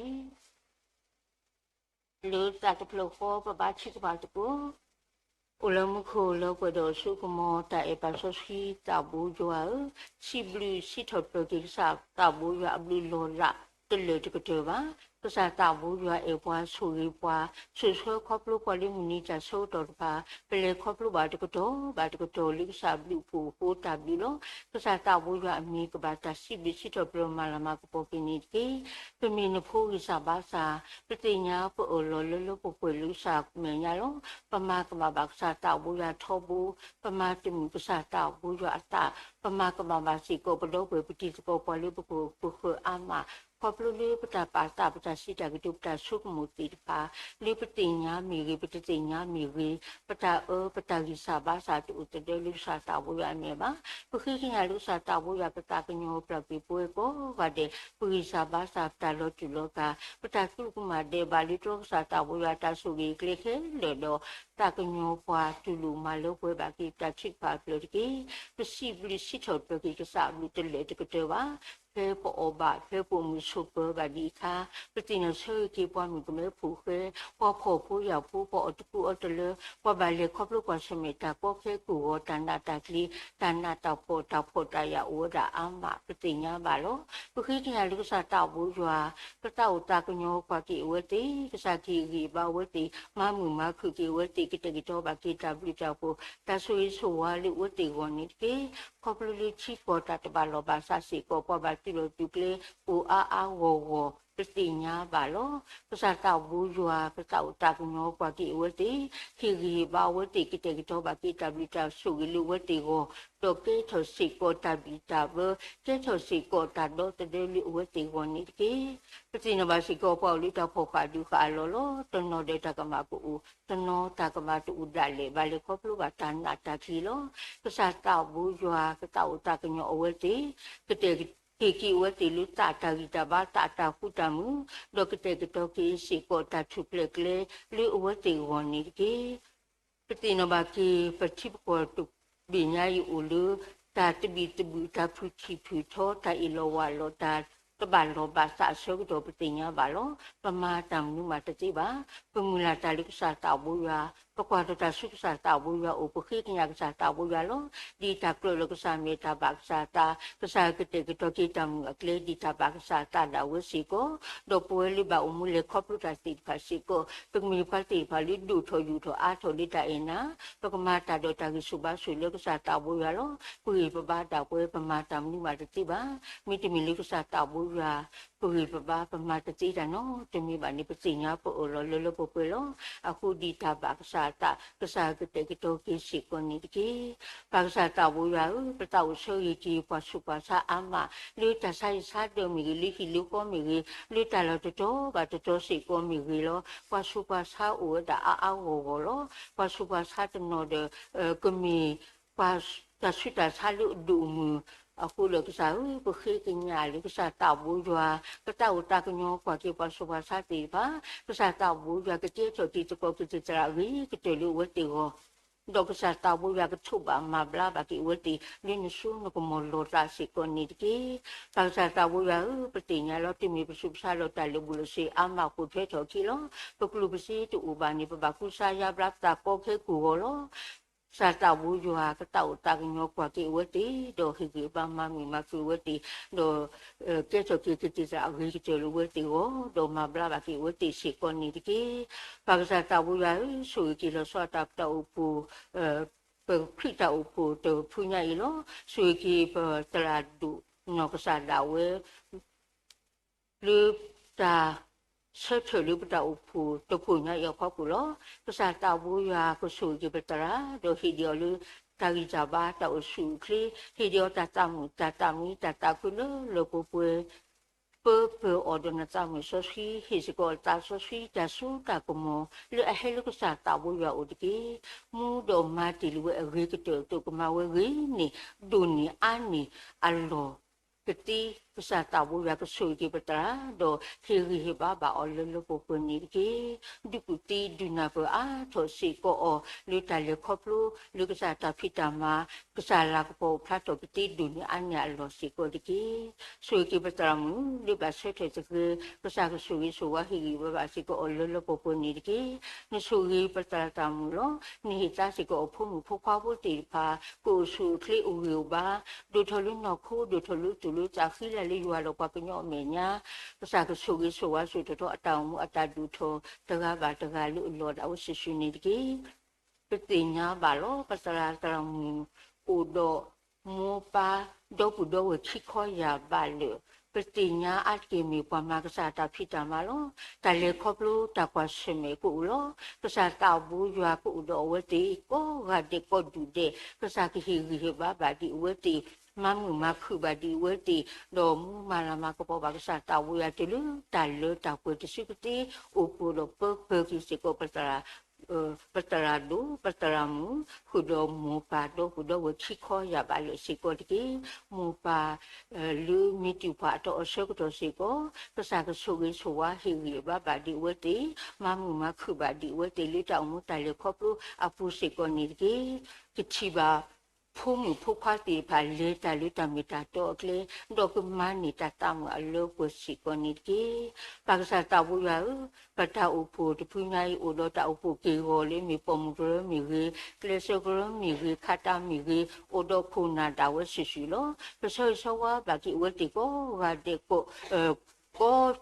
လၢသးတဖျၢၣ်ဃီ ပဘါထုကဖၣ်သကိး, အိၣ်လၢမူခိၣ်လၢပှဲၤဒီးစိကမီၤ တၢ်အဲၣ်ပၢ်စီဆှံသးဘိယွၤဧၢ, စံးဘျုးစံးထီၣ်ပတြၢၤက့ၤကစၢ်သးဘိယွၤအဘျုးလီၤလးတလၢာ်တကတၢၢ်ဘၣ်. ကစၢ်သးဘိယွၤအဲၣ်ပှၤ ဆိၣ်ဂ့ၤပှၤ ဆိၣ်ဆှၢခီဖျိပှၤလၢမုၢ်နံၤတၢ်ဆၢကတီၢ်တဖၣ် ပလဲၤခီဖျိဘၣ်တကတီၢ်ဘၣ်တကတီၢ်လၢကစၢ်ဘျုးဖှိၣ်အဃိတၢ်ဘျုးလီၤ. ကစၢ်သးဘိယွၤအမံၤကဘၣ်တၢ်စံးဘျုးစံးထီၣ်ပတြၢၤမၤလၤမၤကပီၤက့ၤန့ၣ်တက့ၢ်. ပမ့ၢ်နဖိဂံၢ်စၢ်ဘါစၢ်, ပသ့ၣ်ညါပအၢၣ်လီၤလၢလၢပှဲၤပှဲၤလၢကစၢ်မဲာ်ညါလီၤ. ပမၤကမၣ်ဘၣ်ကစၢ်သးဘိယွၤထီဘိ, ပမၤတမုာ်ကစၢ်သးဘိယွၤအသး, ပမၤကမၣ်ဘၣ်စ့ၢ်ကီးပဒီပုၢ်ဝဲၢ်ပတံၤသကိးပှၤလၢပခိၣ်ပဃၢၤအါမး, ခီဖျိလၢပတၢ်ပာ်သး ပတၢ်စံးတၢ်ကတိၤ ပတၢ်ဆိကမိၣ်သ့ၣ်တဖၣ် လၢပသ့ၣ်ညါမ့ၢ်ဂ့ၤ ပတသ့ၣ်ညါမ့ၢ်ဂ့ၤ, ပတၢ်အၢ ပတၢ်ဂံၢ်စၢ်ဘါစၢ်တအိၣ်သဒၢလၢကစၢ်သးဘိယွၤအမဲာ်ဘၣ်. ပဃ့ကညးလၢကစၢ်သးဘိယွၤပသးကညီၤပျၢ်ကွံာ်ပဝဲကိးဂၤဒဲး, ပဂံၢ်စၢ်ဘါစၢ် ပတၢ်လီၤတူာ်လီၤကာ်, ပတၢ်သူၣ်ကမၣ်ဒဲးဘးလၢတြီကစၢ်သးဘိယွၤတၢ်ဆိၣ်ဂ့ၤကျဲခဲလၢာ်ဒီး သးကညီၤပှၤတူၢ်လိာ်မၤလၢပှဲၤဘၣ်က့ၤပတၢ်ထုကဖၣ်အဖျၢၣ်တက့ၢ်. ပစံးဘျုးစံးထီၣ်ပတြၢၤက့ၤကစၢ်အဘျုးတလၢာ်တကတၢၢ်ဘၣ်. ဖဲပအီၣ်ဘၣ် ဖဲပအိၣ်မုာ်ဆိးပၢၤဘၣ်ဒံးအခါ, ပသ့ၣ်နီၣ်ဆၢဂ့ၤက့ၤပှၤမုၣ်ကမဲဖိဃဲ, ပှၤဖှီၣ်ဖိယာ်ဖိ, ပှၤအီၣ်တကူအီတလၢ, ပှၤဘၣ်လဲၤခီဖျိပှၤဆၢၣ်မဲာ်တၢ်ကီခဲကိၢ်ဂီၤ တၢ်နးတၢ်ကျ့ၤ, တၢ်နးတၢ်ဖှီၣ် တၢ်ဖှီၣ်တၢ်ယာ်အိၣ်ဝဲဒၣ်အါမး ပသ့ၣ်ညါဘၣ်လီၤ. ပဃ့ကညးလၢကစၢ်သးဘိယွၤ ပသးအိၣ်သးကညီၤကွၢ်က့ၤအဝဲသ့ၣ်, ကစၢ်ကဟ့ၣ်ဂံၢ်ဘါအဝဲသ့ၣ်, မၤမုာ်မၤခုၣ်က့ၤအဝဲသ့ၣ်, ကတဲာ်ကတီၤဘၣ်က့ၤတၢ်ဘျုးတၢ်ဖှိၣ် တၢ်ဆိၣ်ဂ့ၤဆိၣ်ဝါလၢအဝဲသ့ၣ်အဂီၢ်န့ၣ်တက့ၢ်. ခီဖျိလၢထံကီၢ်တၢ်တဘၣ်လီၢ်ဘၣ်စးစ့ၢ်ကီး ပှၤဘၣ်သုးလီၤသုးကျဲ အိၣ်အါအါဂီၢ်ဂီၢ် ပသ့ၣ်ညါဘၣ်လီၤ. ကစၢ်သးဘိယွၤ ပသးအိၣ်သးကညီၤကွၢ်က့ၤအဝဲသ့ၣ်, ဟ့ၣ်ဂံၢ်ဟ့ၣ်ဘါအဝဲသ့ၣ်, ကတဲာ်ကတီၤဘၣ်က့ၤတၢ်ဘျုးတၢ်ဆိၣ်ဂ့ၤလၢအဝဲသ့ၣ်အဂီၢ်, ဒီးကဲထီၣ်စ့ၢ်ကီးတၢ်ဘံၣ်တၢ်ဘၢ, ကဲထီၣ်စ့ၢ်ကီးတၢ်ဒီသဒၢလၢအဝဲသ့ၣ်အဂီၢ်န့ၣ်တက့ၢ်. ပသ့ၣ်နီၣ်ဘၣ်စ့ၢ်ကီးပှၤအိၣ်လၢတၢ်ဖှီၣ်ဃာ်ဒုးဃာ်အလီၢ်လီၤ. တနီၤဒီးတၢ်ကမၣ်ကအိၣ်, တနီၤတၢ်ကမၣ်တအိၣ်ဒၣ်လဲာ်, ဘၣ်လဲၤခီဖျိဘၣ်တၢ်နးတၢ်ကျ့ၤလီၤ. ကစၢ်သးဘိယွၤ ပသးအိၣ်သးကညီၤအဝဲသ့ၣ်, ကတဲာ် က့ၤက့ၤအဝဲသ့ၣ်လၢသးတၢ်ဂံၢ်တၢ်ဘါ သးတၢ်ဃူတၢ်မုာ်, ဒီးကတဲာ်ကတီၤက့ၤစ့ၢ်ကီးတၢ်ထူၣ်ဖျဲးကျဲ လၢအဝဲသ့ၣ်အဂီၢ်န့ၣ်တက့ၢ်. ပသ့ၣ်နီၣ်ဘၣ်က့ၤ ပထံပကီၢ်တဘ့ၣ်ညါအံၤအိၣ်လၢ တၢ်သဘံၣ်သဘုၣ် တၢ်ဖုၣ်ထံၣ်ဖုၣ်ထီ တၢ်အ့ၣ်လိာ်ဝါလိာ် တၢ်တဘၣ်လီၢ်ဘၣ်စးအဆၢကတီၢ် ပသ့ၣ်ညါဘၣ်လီၤ. ပမၤတၢ်မနုၤမးတသ့ဘၣ်. ပမုၢ်လၢ်တၢ်လၢကစၢ်သးဘိယွၤ, ပကွၢ်ထီၣ်တၢ်ဆူကစၢ်သးဘိယွၤအအိၣ်, ပဃ့ကညးကစၢ်သးဘိယွၤလီၤ. ဒ်တၢ်ကြၢးလၢကစၢ်မဲာ်တၢ်ဘၣ်ကစၢ်သး, ကစၢ်ကတဲာ်ကတီၤက့ၤတၢ်မုာ်အကျဲ ဒ်တၢ်ဘၣ်ကစၢ်သးဒၣ်ဝဲစ့ၢ်ကီး, ဒီးပဝဲလၢဘၣ်အိၣ်မူလဲၤခီဖျိတၢ်သ့ၣ်တဖၣ်စ့ၢ်ကီး, ပကမ့ၢ်ပှၤသ့ၣ်တဖၣ်လၢဒိၣ်ထီၣ်ယိာ်ထီၣ်အါထီၣ်လၢတၢ်အဲၣ်နၤ, ပကမၤတၢ်ဒီးတၢ်ဂံၢ်ဆူၣ်ဘါဆူၣ်လၢကစၢ်သးဘိယွၤလီၤ. ပဂံၢ်ပဘါဒၣ်ပဝဲ ပမၤတၢ်မနုၤမးတသ့ဘၣ်. မ့တမ့ၢ်လၢကစၢ်သးဘိယွၤ ပဂံၢ်ပဘါ ပမၤတသ့တၢ်နီတမံၤဘၣ်န့ၣ် ပသ့ၣ်ညါပအၢၣ်လီၤလၢလၢပှဲၤပှဲၤလီၤ. အဃိဒ်တၢ်ဘၣ်ကစၢ် တၢ်ကစၢ်ကတဲာ်ကတီၤက့ၤစ့ၢ်ကီးန့ၣ်တက့ၢ်. ပၢ်ကစၢ်သးဘိယွၤဧၢ, ပသးအိၣ်ဆၢဂ့ၤက့ၤပှၤဆူးပှၤဆါအါမး, လၢတၢ်ဆါဟံၣ်ဆါဒၢးမ့ၢ်ဂ့ၤ, လၢဟံၣ်လၢဃီမ့ၢ်ဂ့ၤ, လၢတၢ်လီၢ်တတီၤဘၣ်တတီၤစ့ၢ်ကီးမ့ၢ်ဂ့ၤလီၤ. ပှၤဆူးပှၤဆါအိၣ်ဝဲဒၣ်အါအါဂီၢ်ဂီၢ်လီၤ. ပှၤဆူးပှၤဆါတနီၤဒီး ကမ့ၢ် ပှၤတၢ်ဆူးတၢ်ဆါလၢအဒိၣ်အမုၢ်အဃိဒီး ကစၢ်ဧၢ, ပဃ့ကညးလၢကစၢ်သးဘိယွၤ ကသးအိၣ်သးကညီၤကွၢ်က့ၤပှၤဆူးပှၤဆါသ့ၣ်တဖၣ်, ကစၢ်သးဘိယွၤကကဲထီၣ်က့ၤသကိးက့ၤသရၣ်အဂ့ၤကတၢၢ်လၢအဝဲသ့ၣ်အဂီၢ်, ဒီးကစၢ်သးဘိယွၤကထိးဘၣ်မၤဘျါဘၣ်က့ၤအဝဲသ့ၣ် လၢနစိနကမီၤလီၤသးစ့ၢ်ကီးန့ၣ်တက့ၢ်. ပၢ်ကစၢ်သးဘိယွၤဧၢ, ပသ့ၣ်ညါလီၤ တမ့ၢ်ပဆူးပဆါဒီးတၢ်လၢာ်ဘူၣ်လၢာ်စ့အါမး ပိာ်ထွဲထီၣ်အခံလီၤ. ပကျိၣ်ပစ့တအိၣ်ဘၣ်န့ၣ် ပဘၣ်ကူစါယါဘျါပသးကီခဲကိာ်ဂီၤလီၤ. ကစၢ်သးဘိယွၤကသးအိၣ်သးကညီၤကွၢ်က့ၤအဝဲသ့ၣ်, ဒီးဟ့ၣ်ဂံၢ်ဘါမၤမုာ်မၤခုၣ်အဝဲသ့ၣ်, ဒီး ကဲထီၣ်က့ၤကသ့ၣ်သရၣ်အဂ့ၤကတၢၢ်လၢအဝဲသ့ၣ်အဂီၢ်, ဒီးမၤဘျါဘၣ်က့ၤအဝဲသ့ၣ်စ့ၢ်ကီးန့ၣ်တက့ၢ်. ပၢ်ကစၢ်သးဘိယွၤဧၢ, ဆိၣ်ဂ့ၤက့ၤလီၤဆီအတၢ် ပတၢ်အိၣ်ဖှိၣ်, ပခရံာ်တၢ်အိၣ်ဖှိၣ်တဖုညါအံၤလီၤ. ဆိၣ်ဂ့ၤက့ၤပသရၣ်ဒိၣ်နီၢ်ကစၢ်ဒၣ်ဝဲ လၢတၢ်ဆၢထၢၣ်လၢပတၢ်အိၣ်ဖှိၣ်တဖှိၣ်ညါအံၤအဖီခိၣ်လီၤ. ကစၢ်သးဘိယွၤကဆိၣ်ဂ့ၤက့ၤပသရၣ်, ဒီးဟ့ၣ်ဒံးအီၤလၢတၢ်ဂံၢ်တၢ်ဘါ တၢ်အိၣ်ဆူၣ်အိၣ်ချ့, ဟ့ၣ်ဒံးအီၤတၢ်သးမုာ်တၢ်သးမံ တၢ်သးခုလၢလၢပှဲၤပှဲၤ, ပၢပၢၤအီၤဒီးနသးမုာ်စီဆှံ, ဟ့ၣ်စ့ၢ်ကီးအသးစီဆှံ တၢ်စိတၢ်ကမီၤ လၢအဟဲလၢကစၢ်သးဘိယွၤအအိၣ်တက့ၢ်. မူဒီးမၤတ့ၢ်လံဝဲအဂ့ၤကတၢၢ်အသိး ကမၤဝဲဂ့ၤန့ၢ် ဒိၣ်န့ၢ်အါန့ၢ်အလီၢ် ကသ့, ကစၢ်သးဘိယွၤကဆိၣ်ဂ့ၤက့ၤပသရၣ်, ဒီးဟ့ၣ်ဂံၢ်ဟ့ၣ်ဘါဘၣ်အီၤလၢလၢပှဲၤပှဲၤန့ၣ်တက့ၢ်. ဒုးကူၣ်သ့ဒုးနၢ်ပၢၢ်အါထီၣ်စ့ၢ်ကီးအီၤ လၢတၢ်လဲၤခီဖျိ လၢကစၢ်တၢ်ဖံးတၢ်မၤ, ကစၢ်လၤကပီၤအိၣ်ဖျါထီၣ်ကသ့ဒိၣ်န့ၢ်အါန့ၢ်အလီၢ်စ့ၢ်ကီးတက့ၢ်. ဆိၣ်ဂ့ၤက့ၤပသရၣ်မုၣ် လၢဘၣ်ဆၢထၢၣ်တဂ့ၤ, ကစၢ်ကဆိၣ်ဂ့ၤဆိၣ်ဝါဟ့ၣ်ဂံၢ်ဘါဘၣ်စ့ၢ်ကီးအီၤလၢလၢပှဲၤပှဲၤန့ၣ်တက့ၢ်. နဆိၣ်ဂ့ၤပသရၣ်သးမုာ်လီၤ. နဟ့ၣ်သါစ့ၢ်ကီးအဖိမုၣ်ဖိခွါဖိသ့ၣ်တဖၣ် ကအိၣ်ဆူၣ်အိၣ်ချ့အိၣ်ဂံၢ်အိၣ်ဘါ, ဒိၣ်ထီၣ်လၢနီၢ်ခိ ဒိၣ်ထီၣ်လၢသူၣ်လၢသးဃံလၤလၢယွၤဒီးပှၤကညီအမဲာ်ညါ, ကစၢ်ကဆိၣ်ဂ့ၤဆိၣ်ဝါဆိၣ်ထီၣ်ထီအတၢ်အိၣ်မူအတၢ်ဒိၣ်ထီၣ် တဂၤဘၣ်တဂၤလၢအလီၢ်ဒၣ်ဝဲစုာ်စုာ်န့ၣ်တက့ၢ်. ပသ့ၣ်ညါဘၣ်လီၤ ပသရၣ်သရၣ်မုၣ် အိၣ်ဒီးမိၢ်ပၢ် ဒီပုၢ်ဒီဝဲၢ်ခံခီယၢ်ဘးလၢာ်, ပသ့ၣ်ညါအါတက့ၢ်မ့ၢ်ပှၤမၤကစၢ်တၢ်ဖံးတၢ်မၤလီၤ. တၢ်လဲၤခီဖျိတၢ်ကွၢ်ဆၢၣ်မဲာ်ကအိၣ်လီၤ. ကစၢ်သးဘိယွၤကအိၣ်ဒီးအဝဲသ့ၣ် ကိးဂၤဒဲးကိးဒူၣ်ဒဲး, ကစၢ်ကဟ့ၣ်ဂံၢ်ဟ့ၣ်ဘါဘၣ်ဒံးအဝဲသ့ၣ်, မၤမုာ်မၤခုၣ်ဘၣ်ဒံးအဝဲသ့ၣ်, ဒီးမူမၤလၤမၤကပီၤဘၣ်ကစၢ်သးဘိယွၤတုၤလၢတၢ်လၢတၢ်ပှဲၤတစုကသ့ အိၣ်ဃုာ်ဒီးပၢပၢၤက့ၤစ့ၢ်ကီး ပသရၣ်ဒိၣ် ပသရၣ်မုၣ် ဃုာ်ဒီးမိၢ်ပၢ်ဒီပုၢ်ဒီဝဲၢ်ခံခီယၢ်ဘးလၢာ်စ့ၢ်ကီးတက့ၢ်. မိၢ်ပၢ် လၢမ့ၢ်တုၤဖးအတီအဆၢကတီၢ်စ့ၢ်ကီး ကစၢ်ကဆိၣ်ဂ့ၤဆိၣ်ဝါဟ့ၣ်ဂံၢ်ဘါဘၣ်ဒံးအဝဲသ့ၣ်, မၤမုာ်မၤခုၣ်ဘၣ်ဒံးအဝဲသ့ၣ် လၢတၢ်အိၣ်မူတၢ်လဲၤခီဖျိအပူၤစ့ၢ်ကီးန့ၣ်တက့ၢ်. ကထံၣ်ဘၣ် ဖိမုၣ်ဖိခွါသ့ၣ်တဖၣ်လဲၤတၢ်လၢတၢ်မ့ၢ်တၢ်တီအကျဲ, ဒီးကမၤန့ၢ်တၢ်သးမုာ်အလၢပှဲၤစ့ၢ်ကီးန့ၣ်တက့ၢ်. ပၢ်ကစၢ်သးဘိယွၤဧၢ, ပတၢ်အိၣ်ဖှိၣ်တဖုညါအံၤ အိၣ်ဒီးတၢ်အိၣ်ဖှိၣ်က့ၢ်ဂီၤလၢမ့ၢ်ပိာ်မုၣ်ကရၢမ့ၢ်ဂ့ၤ, ကျဲးစၢးကရၢမ့ၢ်ဂ့ၤ, ခးတၢ်မ့ၢ်ဂ့ၤ, အိၣ်ဒီးခိၣ်နၢ်ဒၣ်ဝဲစုာ်စုာ်လီၤ. ပဆၢဂ့ၤဆၢဝါဘၣ်က့ၤအဝဲသ့ၣ်ကိးဂၤဒဲး ကိး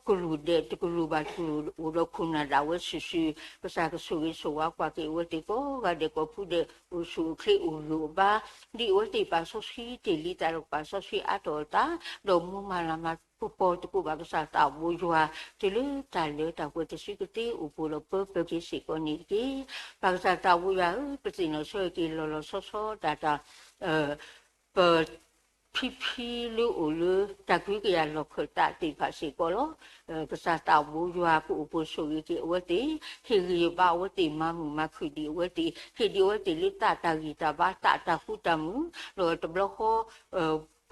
ကလုာ်ဒဲး တကလုာ်ဘၣ်တကလုာ် အိၣ်ဒီးခိၣ်နၢ်ဒၣ်ဝဲစုာ်စုာ်, ကစၢ်ကဆိၣ်ဂ့ၤဆိၣ်ဝါကွၢ်က့ၤအဝဲသ့ၣ်ကိးဂၤဒဲးကိးဖုဒဲး အိၣ်ဆူၣ်အိၣ်ချ့အိၣ်ဂံၢ်အိၣ်ဘါ, ဒ်အဝဲသ့ၣ်ပာ်စီဆှံတ့ၢ်လံသးဒီးပာ်စီဆှံအါထီၣ်အသး, ဒီးမူမၤလၤမၤကပီၤသကိးဘၣ်ကစၢ်သးဘိယွၤ တုၤလၢတၢ်လၢတၢ်ပှဲၤတစုကသ့အိၣ်ဃုာ်ဒီးပၢပၢၤက့ၤစ့ၢ်ကီးန့ၣ်တက့ၢ်. ပၢ်ကစၢ်သးဘိယွၤဧၢ, ပသ့ၣ်နီၣ်ဆၢက့ၤလီၤလီၤဆီဆီဒၣ်တၢ် ပ ဖံဖံလၢအိၣ်လၢတၢ်ကဟုကယာ်လီၢ်ခၢၣ်သးသ့ၣ်တဖၣ်စ့ၢ်ကီးလီၤ. ကစၢ်သးဘိယွၤကအိၣ်ဖှိၣ်ဆိၣ်ဂ့ၤက့ၤအဝဲသ့ၣ်, ဟ့ၣ်ဂံၢ်ဟ့ၣ်ဘါအဝဲသ့ၣ် မၤမုာ်မၤခုၣ်ဒံးအဝဲသ့ၣ်, ဟ့ၣ်ဒံးအဝဲသ့ၣ်လၢသးတၢ်ဂံၢ်တၢ်ဘါ သးတၢ်ဃူတၢ်မုာ်, ဒီးတဘျီဃီ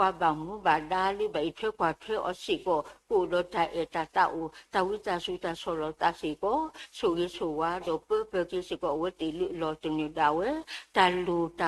ပှၤဘၣ်မူဘၣ်ဒါလၢဘၣ်အံးထွဲကွၢ်ထွဲအီၤစ့ၢ်ကီး ကအိၣ်ဒီးတၢ်အဲၣ်တၢ်သးအိၣ် တၢ်ဝံသးစူၤတၢ်ဆီၣ်လီၤသးစ့ၢ်ကီး, ဆိၣ်ဂ့ၤဆိၣ်ဝါဒီးပၢပၢၤက့ၤစ့ၢ်ကီးအဝဲသ့ၣ်လၢအလီၢ်သနၢၣ်ဒၣ်ဝဲ တၢ်လိၣ်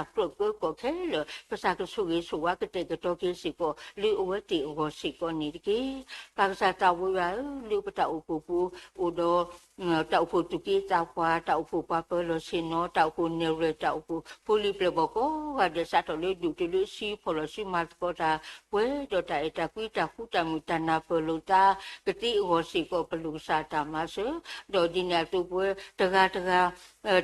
တၢ်ကြၢးကၢကီၢ်ခဲလၢာ် ကစၢ်ကဆိၣ်ဂ့ၤဆိၣ်ဝါကတဲာ်ကတီၤက့ၤစ့ၢ်ကီး လၢအဝဲသ့ၣ်အဂီၢ်စ့ၢ်ကီးန့ၣ်တက့ၢ်. ပၢ်ကစၢ်သးဘိယွၤဧၢ, လၢပတၢ်အိၣ်ဖှိၣ်ပူၤ အိၣ်ဒီး တၢ်အိၣ်ဖှိၣ်သူၣ်က့သးပှၢ်, တၢ်အိၣ်ဖှိၣ်ပှၤပၢၤလီၢ်ဆ့ၣ်နီၤ, တၢ်အိၣ်ဖှိၣ်နဲၣ်ရွဲၣ်, တၢ်အိၣ်ဖှိၣ်ဖိလံၤပျဲၢ်ဘီၣ်ကိးဂၤဒဲး စးထီၣ်လၢဒူၣ်တုၤလၢအဆံ ဖီၣ်လီၤစုမၤသကိး ပှဲၤဒီးတၢ်အဲၣ်တၢ်ကွံ တၢ်ဃူတၢ်မုာ် တၢ်နၢ်ပၢၢ်လိာ်သးကသ့အဂီၢ်စ့ၢ်ကီး ပလိၣ်ကစၢ်တၢ်မၤစၢၤ, ဒီးဒ်န့ၣ်အသိးပဝဲတဂၤတဂၤ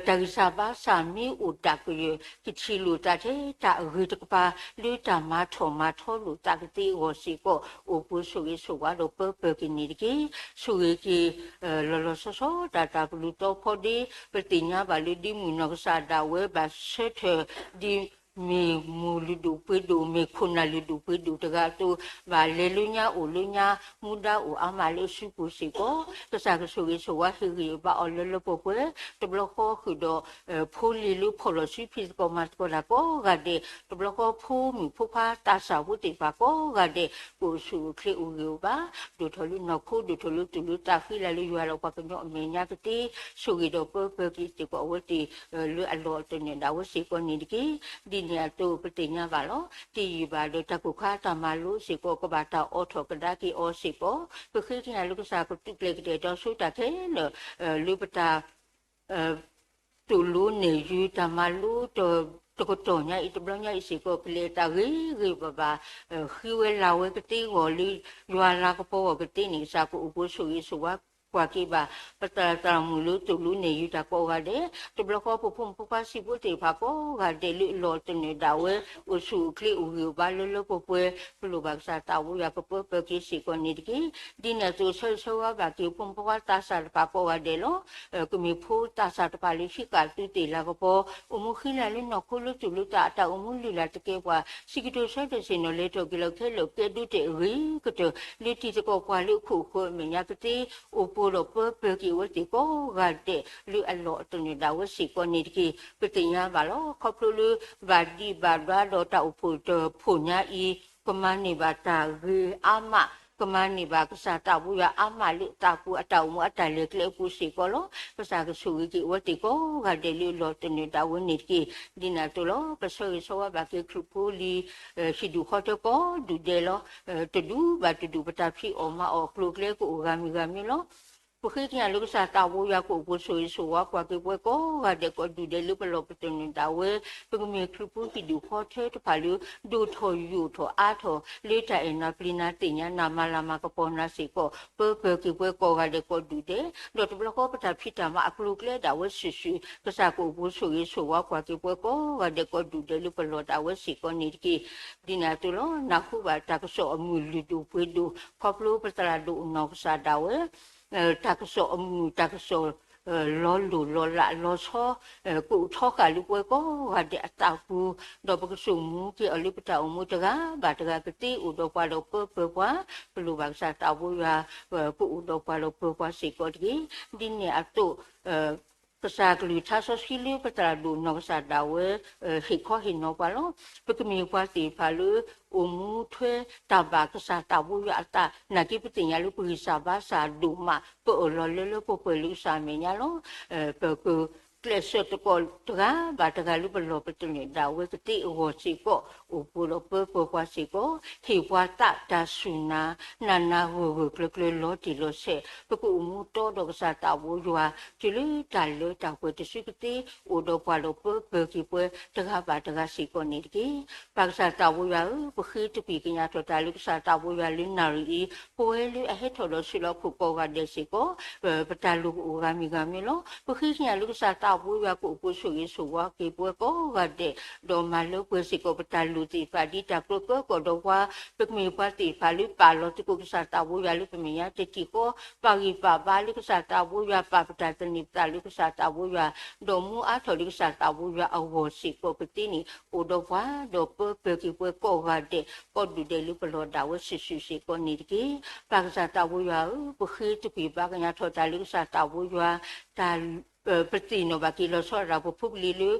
တၢ်ဂံၢ်စၢ်ဘါစၢ်မ့ၢ်အိၣ်ဒၣ်ကယၢၢ် ကထံၣ်လိာ်သးထဲတၢ်အဂ့ၤတကပၤ လၢတၢ်မၤထီၣ်မၤထီလိာ်သးကသ့အဂီၢ်စ့ၢ်ကီး အိၣ်ပိၤဆိၣ်ဂ့ၤဆိၣ်ဝါဒီးပၢပၢၤက့ၤန့ၣ်တက့ၢ်. ဆိၣ်ဂ့ၤက့ၤ လီၤလီၤဆီဆီတၢ် တၢ်ပလူၤသီဖီဒ့ ပသ့ၣ်ညါဘၣ်လၢဒ်မုၢ်နီၢ်ကစၢ်ဒၣ်ဝဲဘၣ်ဆၢထၢၣ် ဒ်မ့ၢ်မိၢ်လုၢ်ဒိၣ်ပှ့ၤဒိၣ် မ့ၢ်ခိၣ်နၢ်လုၢ်ဒိၣ်ပှ့ၤဒိၣ်တဂၤအသိး ဘၣ်လဲၤလၢညါအိၣ်လၢညါ မူဒါအိၣ်အါမးလၢအစုပူၤစ့ၢ်ကီး ကစၢ်ကဆိၣ်ဂ့ၤဆိၣ်ဝါဟ့ၣ်ဂံၢ်ဘါအီၤလၢလၢပှဲၤပှဲၤ တဘျီဃီဃုာ်ဒီး ဖိလံၤလၢဖီၣ်လီၤစုဖံးသကိးမၤသကိးတၢ်ကိးဂၤဒဲး တဘျီဃီဖိမုၣ်ဖိခွါသးစၢ်ဖိသ့ၣ်တဖၣ်ကိးဂၤဒဲး ကအိၣ်ဆူၣ်အိၣ်ချ့အိၣ်ဂံၢ်အိၣ်ဘါ ဒိၣ်ထီၣ်လၢနီၢ်ခိ ဒိၣ်ထီၣ်လၢသူၣ်လၢသးဃံလၤလၢယွၤဒီးပှၤကညီအမဲာ်ညါကသ့ ဆိၣ်ဂ့ၤဒီးပၢပၢၤက့ၤစ့ၢ်ကီးအဝဲသ့ၣ် လၢအလီၢ်အတနၢၤဒၣ်ဝဲစ့ၢ်ကီးန့ၣ်တက့ၢ်. ဒ်န့ၣ်အသိးပသ့ၣ်ညါဘၣ်လီၤ. တယံာ်ဘၣ်ဒီးတၢ်ကိၢ်ခါတၢ်မၤလိစ့ၢ်ကီး ကဘၣ်တၢ်အိးထီၣ်ကဒါက့ၤအီၤစ့ၢ်ကီး ပဃ့ကညးလၢကစၢ်ကသုးကျဲၤကတဲာ်ကတီၤဆိတၢ်ခဲလၢာ် လၢပတၢ် သိၣ်လိနဲၣ်ယုၤတၢ်မၤလိ တကတီၢ်ညါအံၤ တဘျီညါအံၤစ့ၢ်ကီး ကလဲၤတၢ်ဂ့ၤဂ့ၤဘၣ်ဘၣ် ဃ့ဝဲလၢ်ဝဲကသ့အဂီၢ်လၢ ယွၤလၤကပီၤဂီၢ်ကသ့န့ၣ် ကစၢ်ကအိၣ်ပိၤဆိၣ်ဂ့ၤဆိၣ်ဝါကွၢ်က့ၤဘၣ် ပသရၣ်သရၣ်မုၣ်လၢသိၣ်လိနဲၣ်ယုၤတၢ်ကိးဂၤဒဲး တဘျီဃီပဖိမုၣ်ဖိခွါဆံးဖိသ့ၣ်တဖၣ်ကိးဂၤဒဲးလၢအလီၢ်တနၢၤဒၣ်ဝဲ အိၣ်ဆူၣ်အိၣ်ချ့အိၣ်ဂံၢ်အိၣ်ဘါလၢလၢပှဲၤပှဲၤ ပလိၣ်ဘၣ်ကစၢ်သးဘိယွၤကပၢပၢၤက့ၤစ့ၢ်ကီးန့ၣ်တက့ၢ်. ဒ်န့ၣ်အသိးဆၢဂ့ၤဆၢဝါဘၣ်က့ၤဖိမုၣ်ဖိခွါသးစၢ်တဖၣ်ကိးဂၤဒဲးလီၤ. ကမ့ၢ်ဖိသးစၢ်တဖၣ်လၢဟံးဃာ်သုသ့ၣ်လၤကပီၤ အိၣ်မူဃံလၤလၢနီၢ်ခိလၢသူၣ်လၢသး အတၢ်အိၣ်မူလုၢ်လၢ်သကဲးပဝး စံးကတိၤဆၢတဲာ်ဆ့ၣ်နီၤ လဲၤထီၣ်က့ၤလီၤခဲလၢာ် ကဲဒိးတဲာ်အဂ့ၤကတၢၢ် လၢတံၤသကိးပှၢ်လၢအခိၣ်ဃၢၤအမဲာ်ညါကသ့ အိၣ်ပိၤဒီးပၢပၢၤက့ၤအဝဲသ့ၣ်ကိးဂၤဒဲး လၢအလီၢ်အတနၢၤဒၣ်ဝဲစ့ၢ်ကီးန့ၣ်တက့ၢ်. ပသ့ၣ်ညါဘၣ်လီၤ. ခီဖျိလၢဘၣ်ဒံးဘၣ်ဒွါဒီးတၢ်အိၣ်ဖှိၣ်တဖှိၣ်ညါအံၤ ကမၤန့ၢ်ဘၣ်တၢ်ဂ့ၤအါမး ကမၤန့ၢ်ဘၣ်ကစၢ်သးဘိယွၤအါမးလၢအသးပူၤ အတၢ်အိၣ်မူအတၢ်လဲၤကျဲအပူၤစ့ၢ်ကီးလီၤ. ကစၢ်ကဆိၣ်ဂ့ၤက့ၤအဝဲသ့ၣ်ကိးဂၤဒဲးလၢအလီၢ်တနၢၤဒၣ်ဝဲန့ၣ်တက့ၢ်. ဒ်န့ၣ်အသိးလီၤ. ပဆၢဂ့ၤဆၢဝါဘၣ်က့ၤခရံာ်ဖိလံၤ ဟံၣ်ဒူၣ်ဃီထၢကိးဒူၣ်ဒဲးလီၤ. တဒူၣ်ဘၣ်တဒူၣ် ပတၢ်ဖံးအီၣ်မၤအီၣ် အကျိၤအကျဲကအိၣ်ဂၤမံၤဂၤမံၤလီၤ. ပဃ့ကညးလၢကစၢ်သးဘိယွၤကအိၣ်ပိၤဆိၣ်ဂ့ၤဆိၣ်ဝါကွၢ်က့ၤပှၤကိးဂၤဒဲးကိးဒူၣ်ဒဲးလၢပလီၢ်ပတနၢၤဒၣ်ဝဲ ပကမ့ၢ်ခရံာ်ဖိဟံၣ်ဒူၣ်ဃီထၢတဖၣ်လၢ ဒိၣ်ထီၣ်ယိာ်ထီၣ်အါထီၣ် လၢတၢ်အဲၣ်နၤပျံၤနၤသ့ၣ်ညါနၤ မၤလၤမၤကပီၤနၤစ့ၢ်ကီး ပၢပၢၤက့ၤပှၤကိးဂၤဒဲးကိးဒူၣ်ဒဲး ဒီးတဘျီဃီပတၢ်ဖံးတၢ်မၤအကျိၤအကျဲဒၣ်ဝဲစုာ်စုာ် ကစၢ်ကအိၣ်ပိၤဆိၣ်ဂ့ၤဆိၣ်ဝါကွၢ်က့ၤပှၤကိးဂၤဒဲးကိးဒူၣ်ဒဲးလၢပလီၢ်ဒၣ်ဝဲစ့ၢ်ကီးန့ၣ်တက့ၢ်. ဒ်န့ၣ်အသိးလီၤ. နၢ်ဟူဘၣ်တၢ်ကစီၣ်အမုၢ်လုၢ်ဒိၣ်ပှ့ၤဒိၣ် ခီဖျိပသရၣ်ဒိၣ်အနီၢ်ကစၢ်ဒၣ်ဝဲ တၢ်ကစီၣ်အမုၢ် တၢ်ကစီၣ် လီၤလိၢ်လီၤလးလီၤဆီ ကအိၣ်ထီဃာ်လၢပှၤကိးဂၤဒဲးအသးပူၤ ဒီးပကဆိၣ်မူက့ၤအီၤလၢပတၢ်အိၣ်မူတဂၤဘၣ်တဂၤကသ့အိၣ်ဒီးပှၤဒီးပၢပၢၤပှၤ ပလိၣ်ဘၣ်ကစၢ်သးဘိယွၤ ကအိၣ်ဒီးပှၤဒီးပၢပှၤစ့ၢ်ကီးတက့ၢ်. ဒ်န့ၣ်အသိး ကစၢ်ကလုၢ်ကထါစီဆှံလၢပသရၣ်ဒိၣ်နီၢ်ကစၢ်ဒၣ်ဝဲ ဟ့ၣ်ခီဟ့ၣ်နီၤပှၤလီၤ. ပကမ့ၢ်ပှၤသ့ၣ်တဖၣ်လၢ အိၣ်မူထွဲတၢ်ဘၣ်ကစၢ်သးဘိယွၤအသး နာ်က့ပသ့ၣ်ညါလၢပဂံၢ်စၢ်ဘါစၢ်ဒိၣ်မး ပအၢၣ်လီၤလၢလၢပှဲၤပှဲၤလၢကစၢ်အမဲာ်ညါလီၤ. ပကကျဲးစၢးသကိးတဂၤဘၣ်တဂၤလၢပလီၢ်ပတနၢၤဒၣ်ဝဲကသ့အဂီၢ်စ့ၢ်ကီး အိၣ်ပိၤဒီးပၢပၢၤပှၤစ့ၢ်ကီး ဟ့ၣ်ပှၤသးတၢ်စူၢ်နာ် နးနးဂၢၢ်ဂၢၢ်ကျၢၤကျၢၤလီၤတံၢ်လီၤဆဲး ပကအိၣ်မူတီဒီးကစၢ်သးဘိယွၤ တုၤလၢတၢ်လၢတၢ်ပှဲၤတစုကသ့ အိၣ်ဒီးပှၤဒီးပၢပၢၤက့ၤပှၤတဂၤဘၣ်တဂၤစ့ၢ်ကီးန့ၣ်တက့ၢ်. ပၢ်ကစၢ်သးဘိယွၤဧၢ, ပဃ့တပှံၤကညးထီၣ်တၢ်လၢကစၢ်သးဘိယွၤလၢနၣ်ရံၣ်အံၤ ပဝဲလၢအဟဲထီၣ်ဒီးဆူလၢခိၣ်ကိးဂၤဒဲးစ့ၢ်ကီး ပတၢ်လိၣ်ကအိၣ်ဂၤမံၤဂၤမံၤလီၤ. ပဃ့ကညးလၢကစၢ်သးဘိယွၤကအိၣ်ပိၤဆိၣ်ဂ့ၤဆိၣ်ဝါက့ၤပှၤကိးဂၤဒဲး ဒီးမၤလၢပှဲၤစ့ၢ်ကီး ပတၢ်လိၣ်သ့ၣ်တဖၣ် ဒ်တၢ်ကြၢးကၢကီၢ်ဒီးပှၤ ပကမ့ၢ်ပှၤသ့ၣ်တဖၣ်လၢပာ်လီၤသကိးကစၢ်သးဘိယွၤလၢပမဲာ်ညါတထံၣ်ဃီ ပာ်ဂံၢ်ပာ်ဘါလၢကစၢ်သးဘိယွၤ ပာ်ပတၢ်သန့ၤပသးလၢကစၢ်သးဘိယွၤ ဒီးမူအါထီၣ်လၢကစၢ်သးဘိယွၤအဂီၢ်စ့ၢ်ကီးကသ့န့ၣ် အိၣ်ဒီးပှၤ ဒီးပၢပၢၤက့ၤပှၤကိးဂၤဒဲး ကိးဒူၣ်ဒဲးလၢပလီၢ်ဒၣ်ဝဲစုာ်စုာ်စ့ၢ်ကီးန့ၣ်တက့ၢ်. ပၢ်ကစၢ်သးဘိယွၤဧၢ, ပဃ့တပှံၤဘၣ်ကညးထီၣ်တၢ်လၢကစၢ်သးဘိယွၤ တၢ် ပသ့ၣ်နီၣ်ဘၣ်က့ၤလီၤဆီဒၣ်တၢ်ပဖိပလံၤလၢ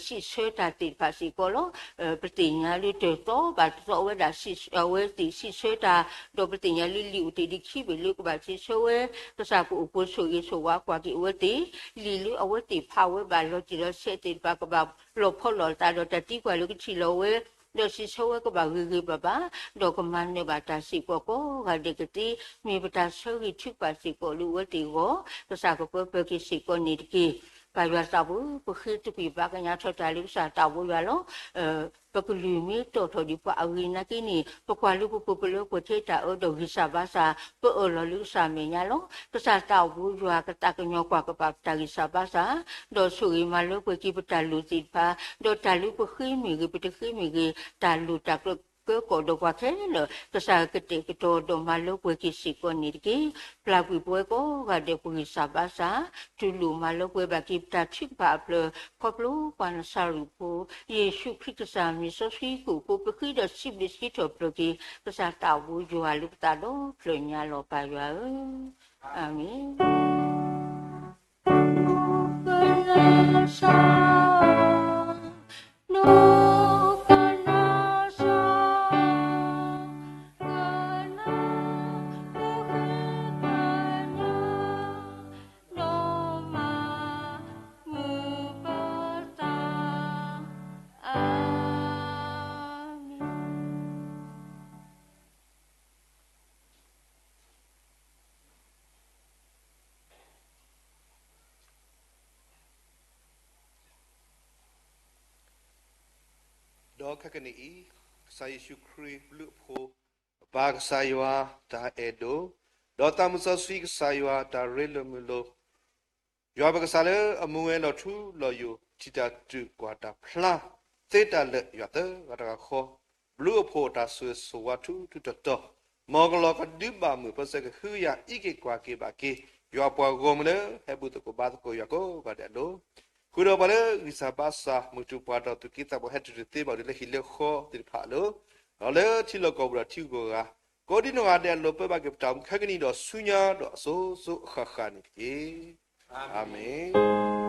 စံးဆၢတၢ်သ့ၣ်တဖၣ်စ့ၢ်ကီးလီၤ. ပသ့ၣ်ညါလၢတၢ်သီဘၣ်တသီဝဲဒၣ် အဝဲသ့ၣ်စံးဆၢတၢ် ဒီးပသ့ၣ်ညါလၢလံာ်အိၣ်တ့ၢ်ဒံးခံဘ့ၣ်လၢကဘၣ်စံးဆၢဝဲ ကစၢ်ကအိၣ်ပိၤဆိၣ်ဂ့ၤဆိၣ်ဝါကွၢ်က့ၤအဝဲသ့ၣ် လံာ်လၢအဝဲသ့ၣ်ဖးဝဲဘၣ်လီၤတံၢ်လီၤဆဲးသ့ၣ်တဖၣ်ကဘၣ်လီၤဖီၣ်လီၤသးဒီးတၢ်သံကွၢ်လၢကထံၣ်လီၤဝဲ ဒီးစံးဆၢဝဲကဘၣ်ဂ့ၤဂ့ၤဘၣ်ဘၣ် ဒီးကမၤနၢၤဘၣ်တၢ်စ့ၢ်ကီးကိးဂၤဒဲးကသ့ မ့ၢ်ပတၢ်ဆၢဂ့ၤထုကဖၣ်စ့ၢ်ကီးလၢအဝဲသ့ၣ်အဂီၢ် ကစၢ်ကပၢပၢၤက့ၤစ့ၢ်ကီးန့ၣ်တက့ၢ်. ပၢ်ယွၤသးဘိ ပဃ့သကွံာ်ဘါကညးထီၣ်တၢ်လၢကစၢ်သးဘိယွၤလီၤ. ပကလုၢ်မ့ၢ်တီၢ်ထီၣ်ဒံးပှၤအဂ့ၢ်နာ်က့န့ၣ် ပကွၢ်လၢပပူၤပလၢပှဲၤထဲတၢ်အၢဒီးဂံၢ်စၢ်ဘါစၢ် ပအၢၣ်လီၤလၢကစၢ်မဲာ်ညါလီၤ. ကစၢ်သးဘိယွၤကသးကညီၤကွၢ်ကပာ်ပတၢ်ဂံၢ်စၢ်ဘါစၢ် ဒီးဆိၣ်ဂ့ၤမၤလၢပှဲၤက့ၤပတၢ်လိၣ်သ့ၣ်တဖၣ် ဒီးတၢ်လၢပဃ့မ့ၢ်ဂ့ၤ ပတဃ့မ့ၢ်ဂ့ၤ တၢ်လိၣ်တၢ်ကြၢးကဲကီၢ်ဒီးပှၤခဲလၢာ် ကစၢ်ကတဲာ်ကတီၤဒီးမၤလၢပှဲၤက့ၤစ့ၢ်ကီးန့ၣ်တက့ၢ်. ပျၢ်ကွံာ်ပဝဲကိးဂၤဒဲးပဂံၢ်စၢ်ဘါစၢ် တူၢ်လိာ်မၤလၢပှဲၤဘၣ်က့ၤပတၢ်ထုကဖၣ်အဖျၢၣ် ခီဖျိပှၤနစၤရ့းဖိ ယ့ၣ်ၡူးခရံာ်ကစၢ်မံၤစီဆှံကအိၣ်ဖှိၣ် ပဃ့ဒီးစံးဘျုးစံးထီၣ်ပတြၢၤက့ၤ ကစၢ်သးဘိယွၤလၢပသးဒီဖျၢၣ်ညါလီၤပၢ်ယွၤဧၢ, အၤမ့ၣ်.ဒီးခဲကနံၣ်အံၤ, ကစၢ်ယ့ၣ်ၡူးခရံာ်ဘျုးအဖှိၣ်, ပပၢ်ကစၢ်ယွၤတၢ်အဲၣ်ဒိၣ်, ဒီးသးမုၢ်စီဆှံကစၢ်ယွၤတၢ်ရ့လိာ်မုာ်လိာ်, ယွၤပကစၢ်လၢအမူဝဲလီၤထူလီၤယိာ် ထံၣ်တၢ်တူၢ်ကွၢ်တၢ်ဖျါ သ့တၢ်လၢာ်ယွၤသၢဂၤတဂၤဃီ, ဘျုးအဖှိၣ်တၢ်ဆိၣ်ဂ့ၤဆိၣ်ဝါထူထူတီတီ, မ်ကလီၤကဒုးဘၣ်မုာ် ပၢဆှၢကဟုကယာ်အံးက့ၤကွၢ်က့ၤဘၣ်က့ၤ ယွၤပှၤဂီၢ်မုၢ်လၢဟဲဘူၣ်သကိးဘါသကိးယွၤကိးဂၤဒဲးအလိၤ, ဃုာ်ဒီးပှၤလၢဂံၢ်စၢ်ဘါစၢ် မုၢ်တူၢ်ပှၤဒီးသူၣ်က့သးပှၢ် ဟဲတုၤလၢသ့ဘၣ်ဒုးလၢဟံၣ်လၢဃီသ့ၣ်တဖၣ်အလိၤ, ဒီးလၢထံလီၢ်ကီၢ်ပူၤဒီးထံဂုၤကီၢ်ဂၤ, ကိးဒံနီၢ်ဂၤဒဲးအလိၤ ပၢဘၣ်က့ၤပတၢ်အိၣ်မူခဲကနံၣ်ဒီးဆူညါဒီးအစိၤစိၤအဃၣ်ဃၣ်န့ၣ်တက့ၢ်. အၤမ့ၣ်.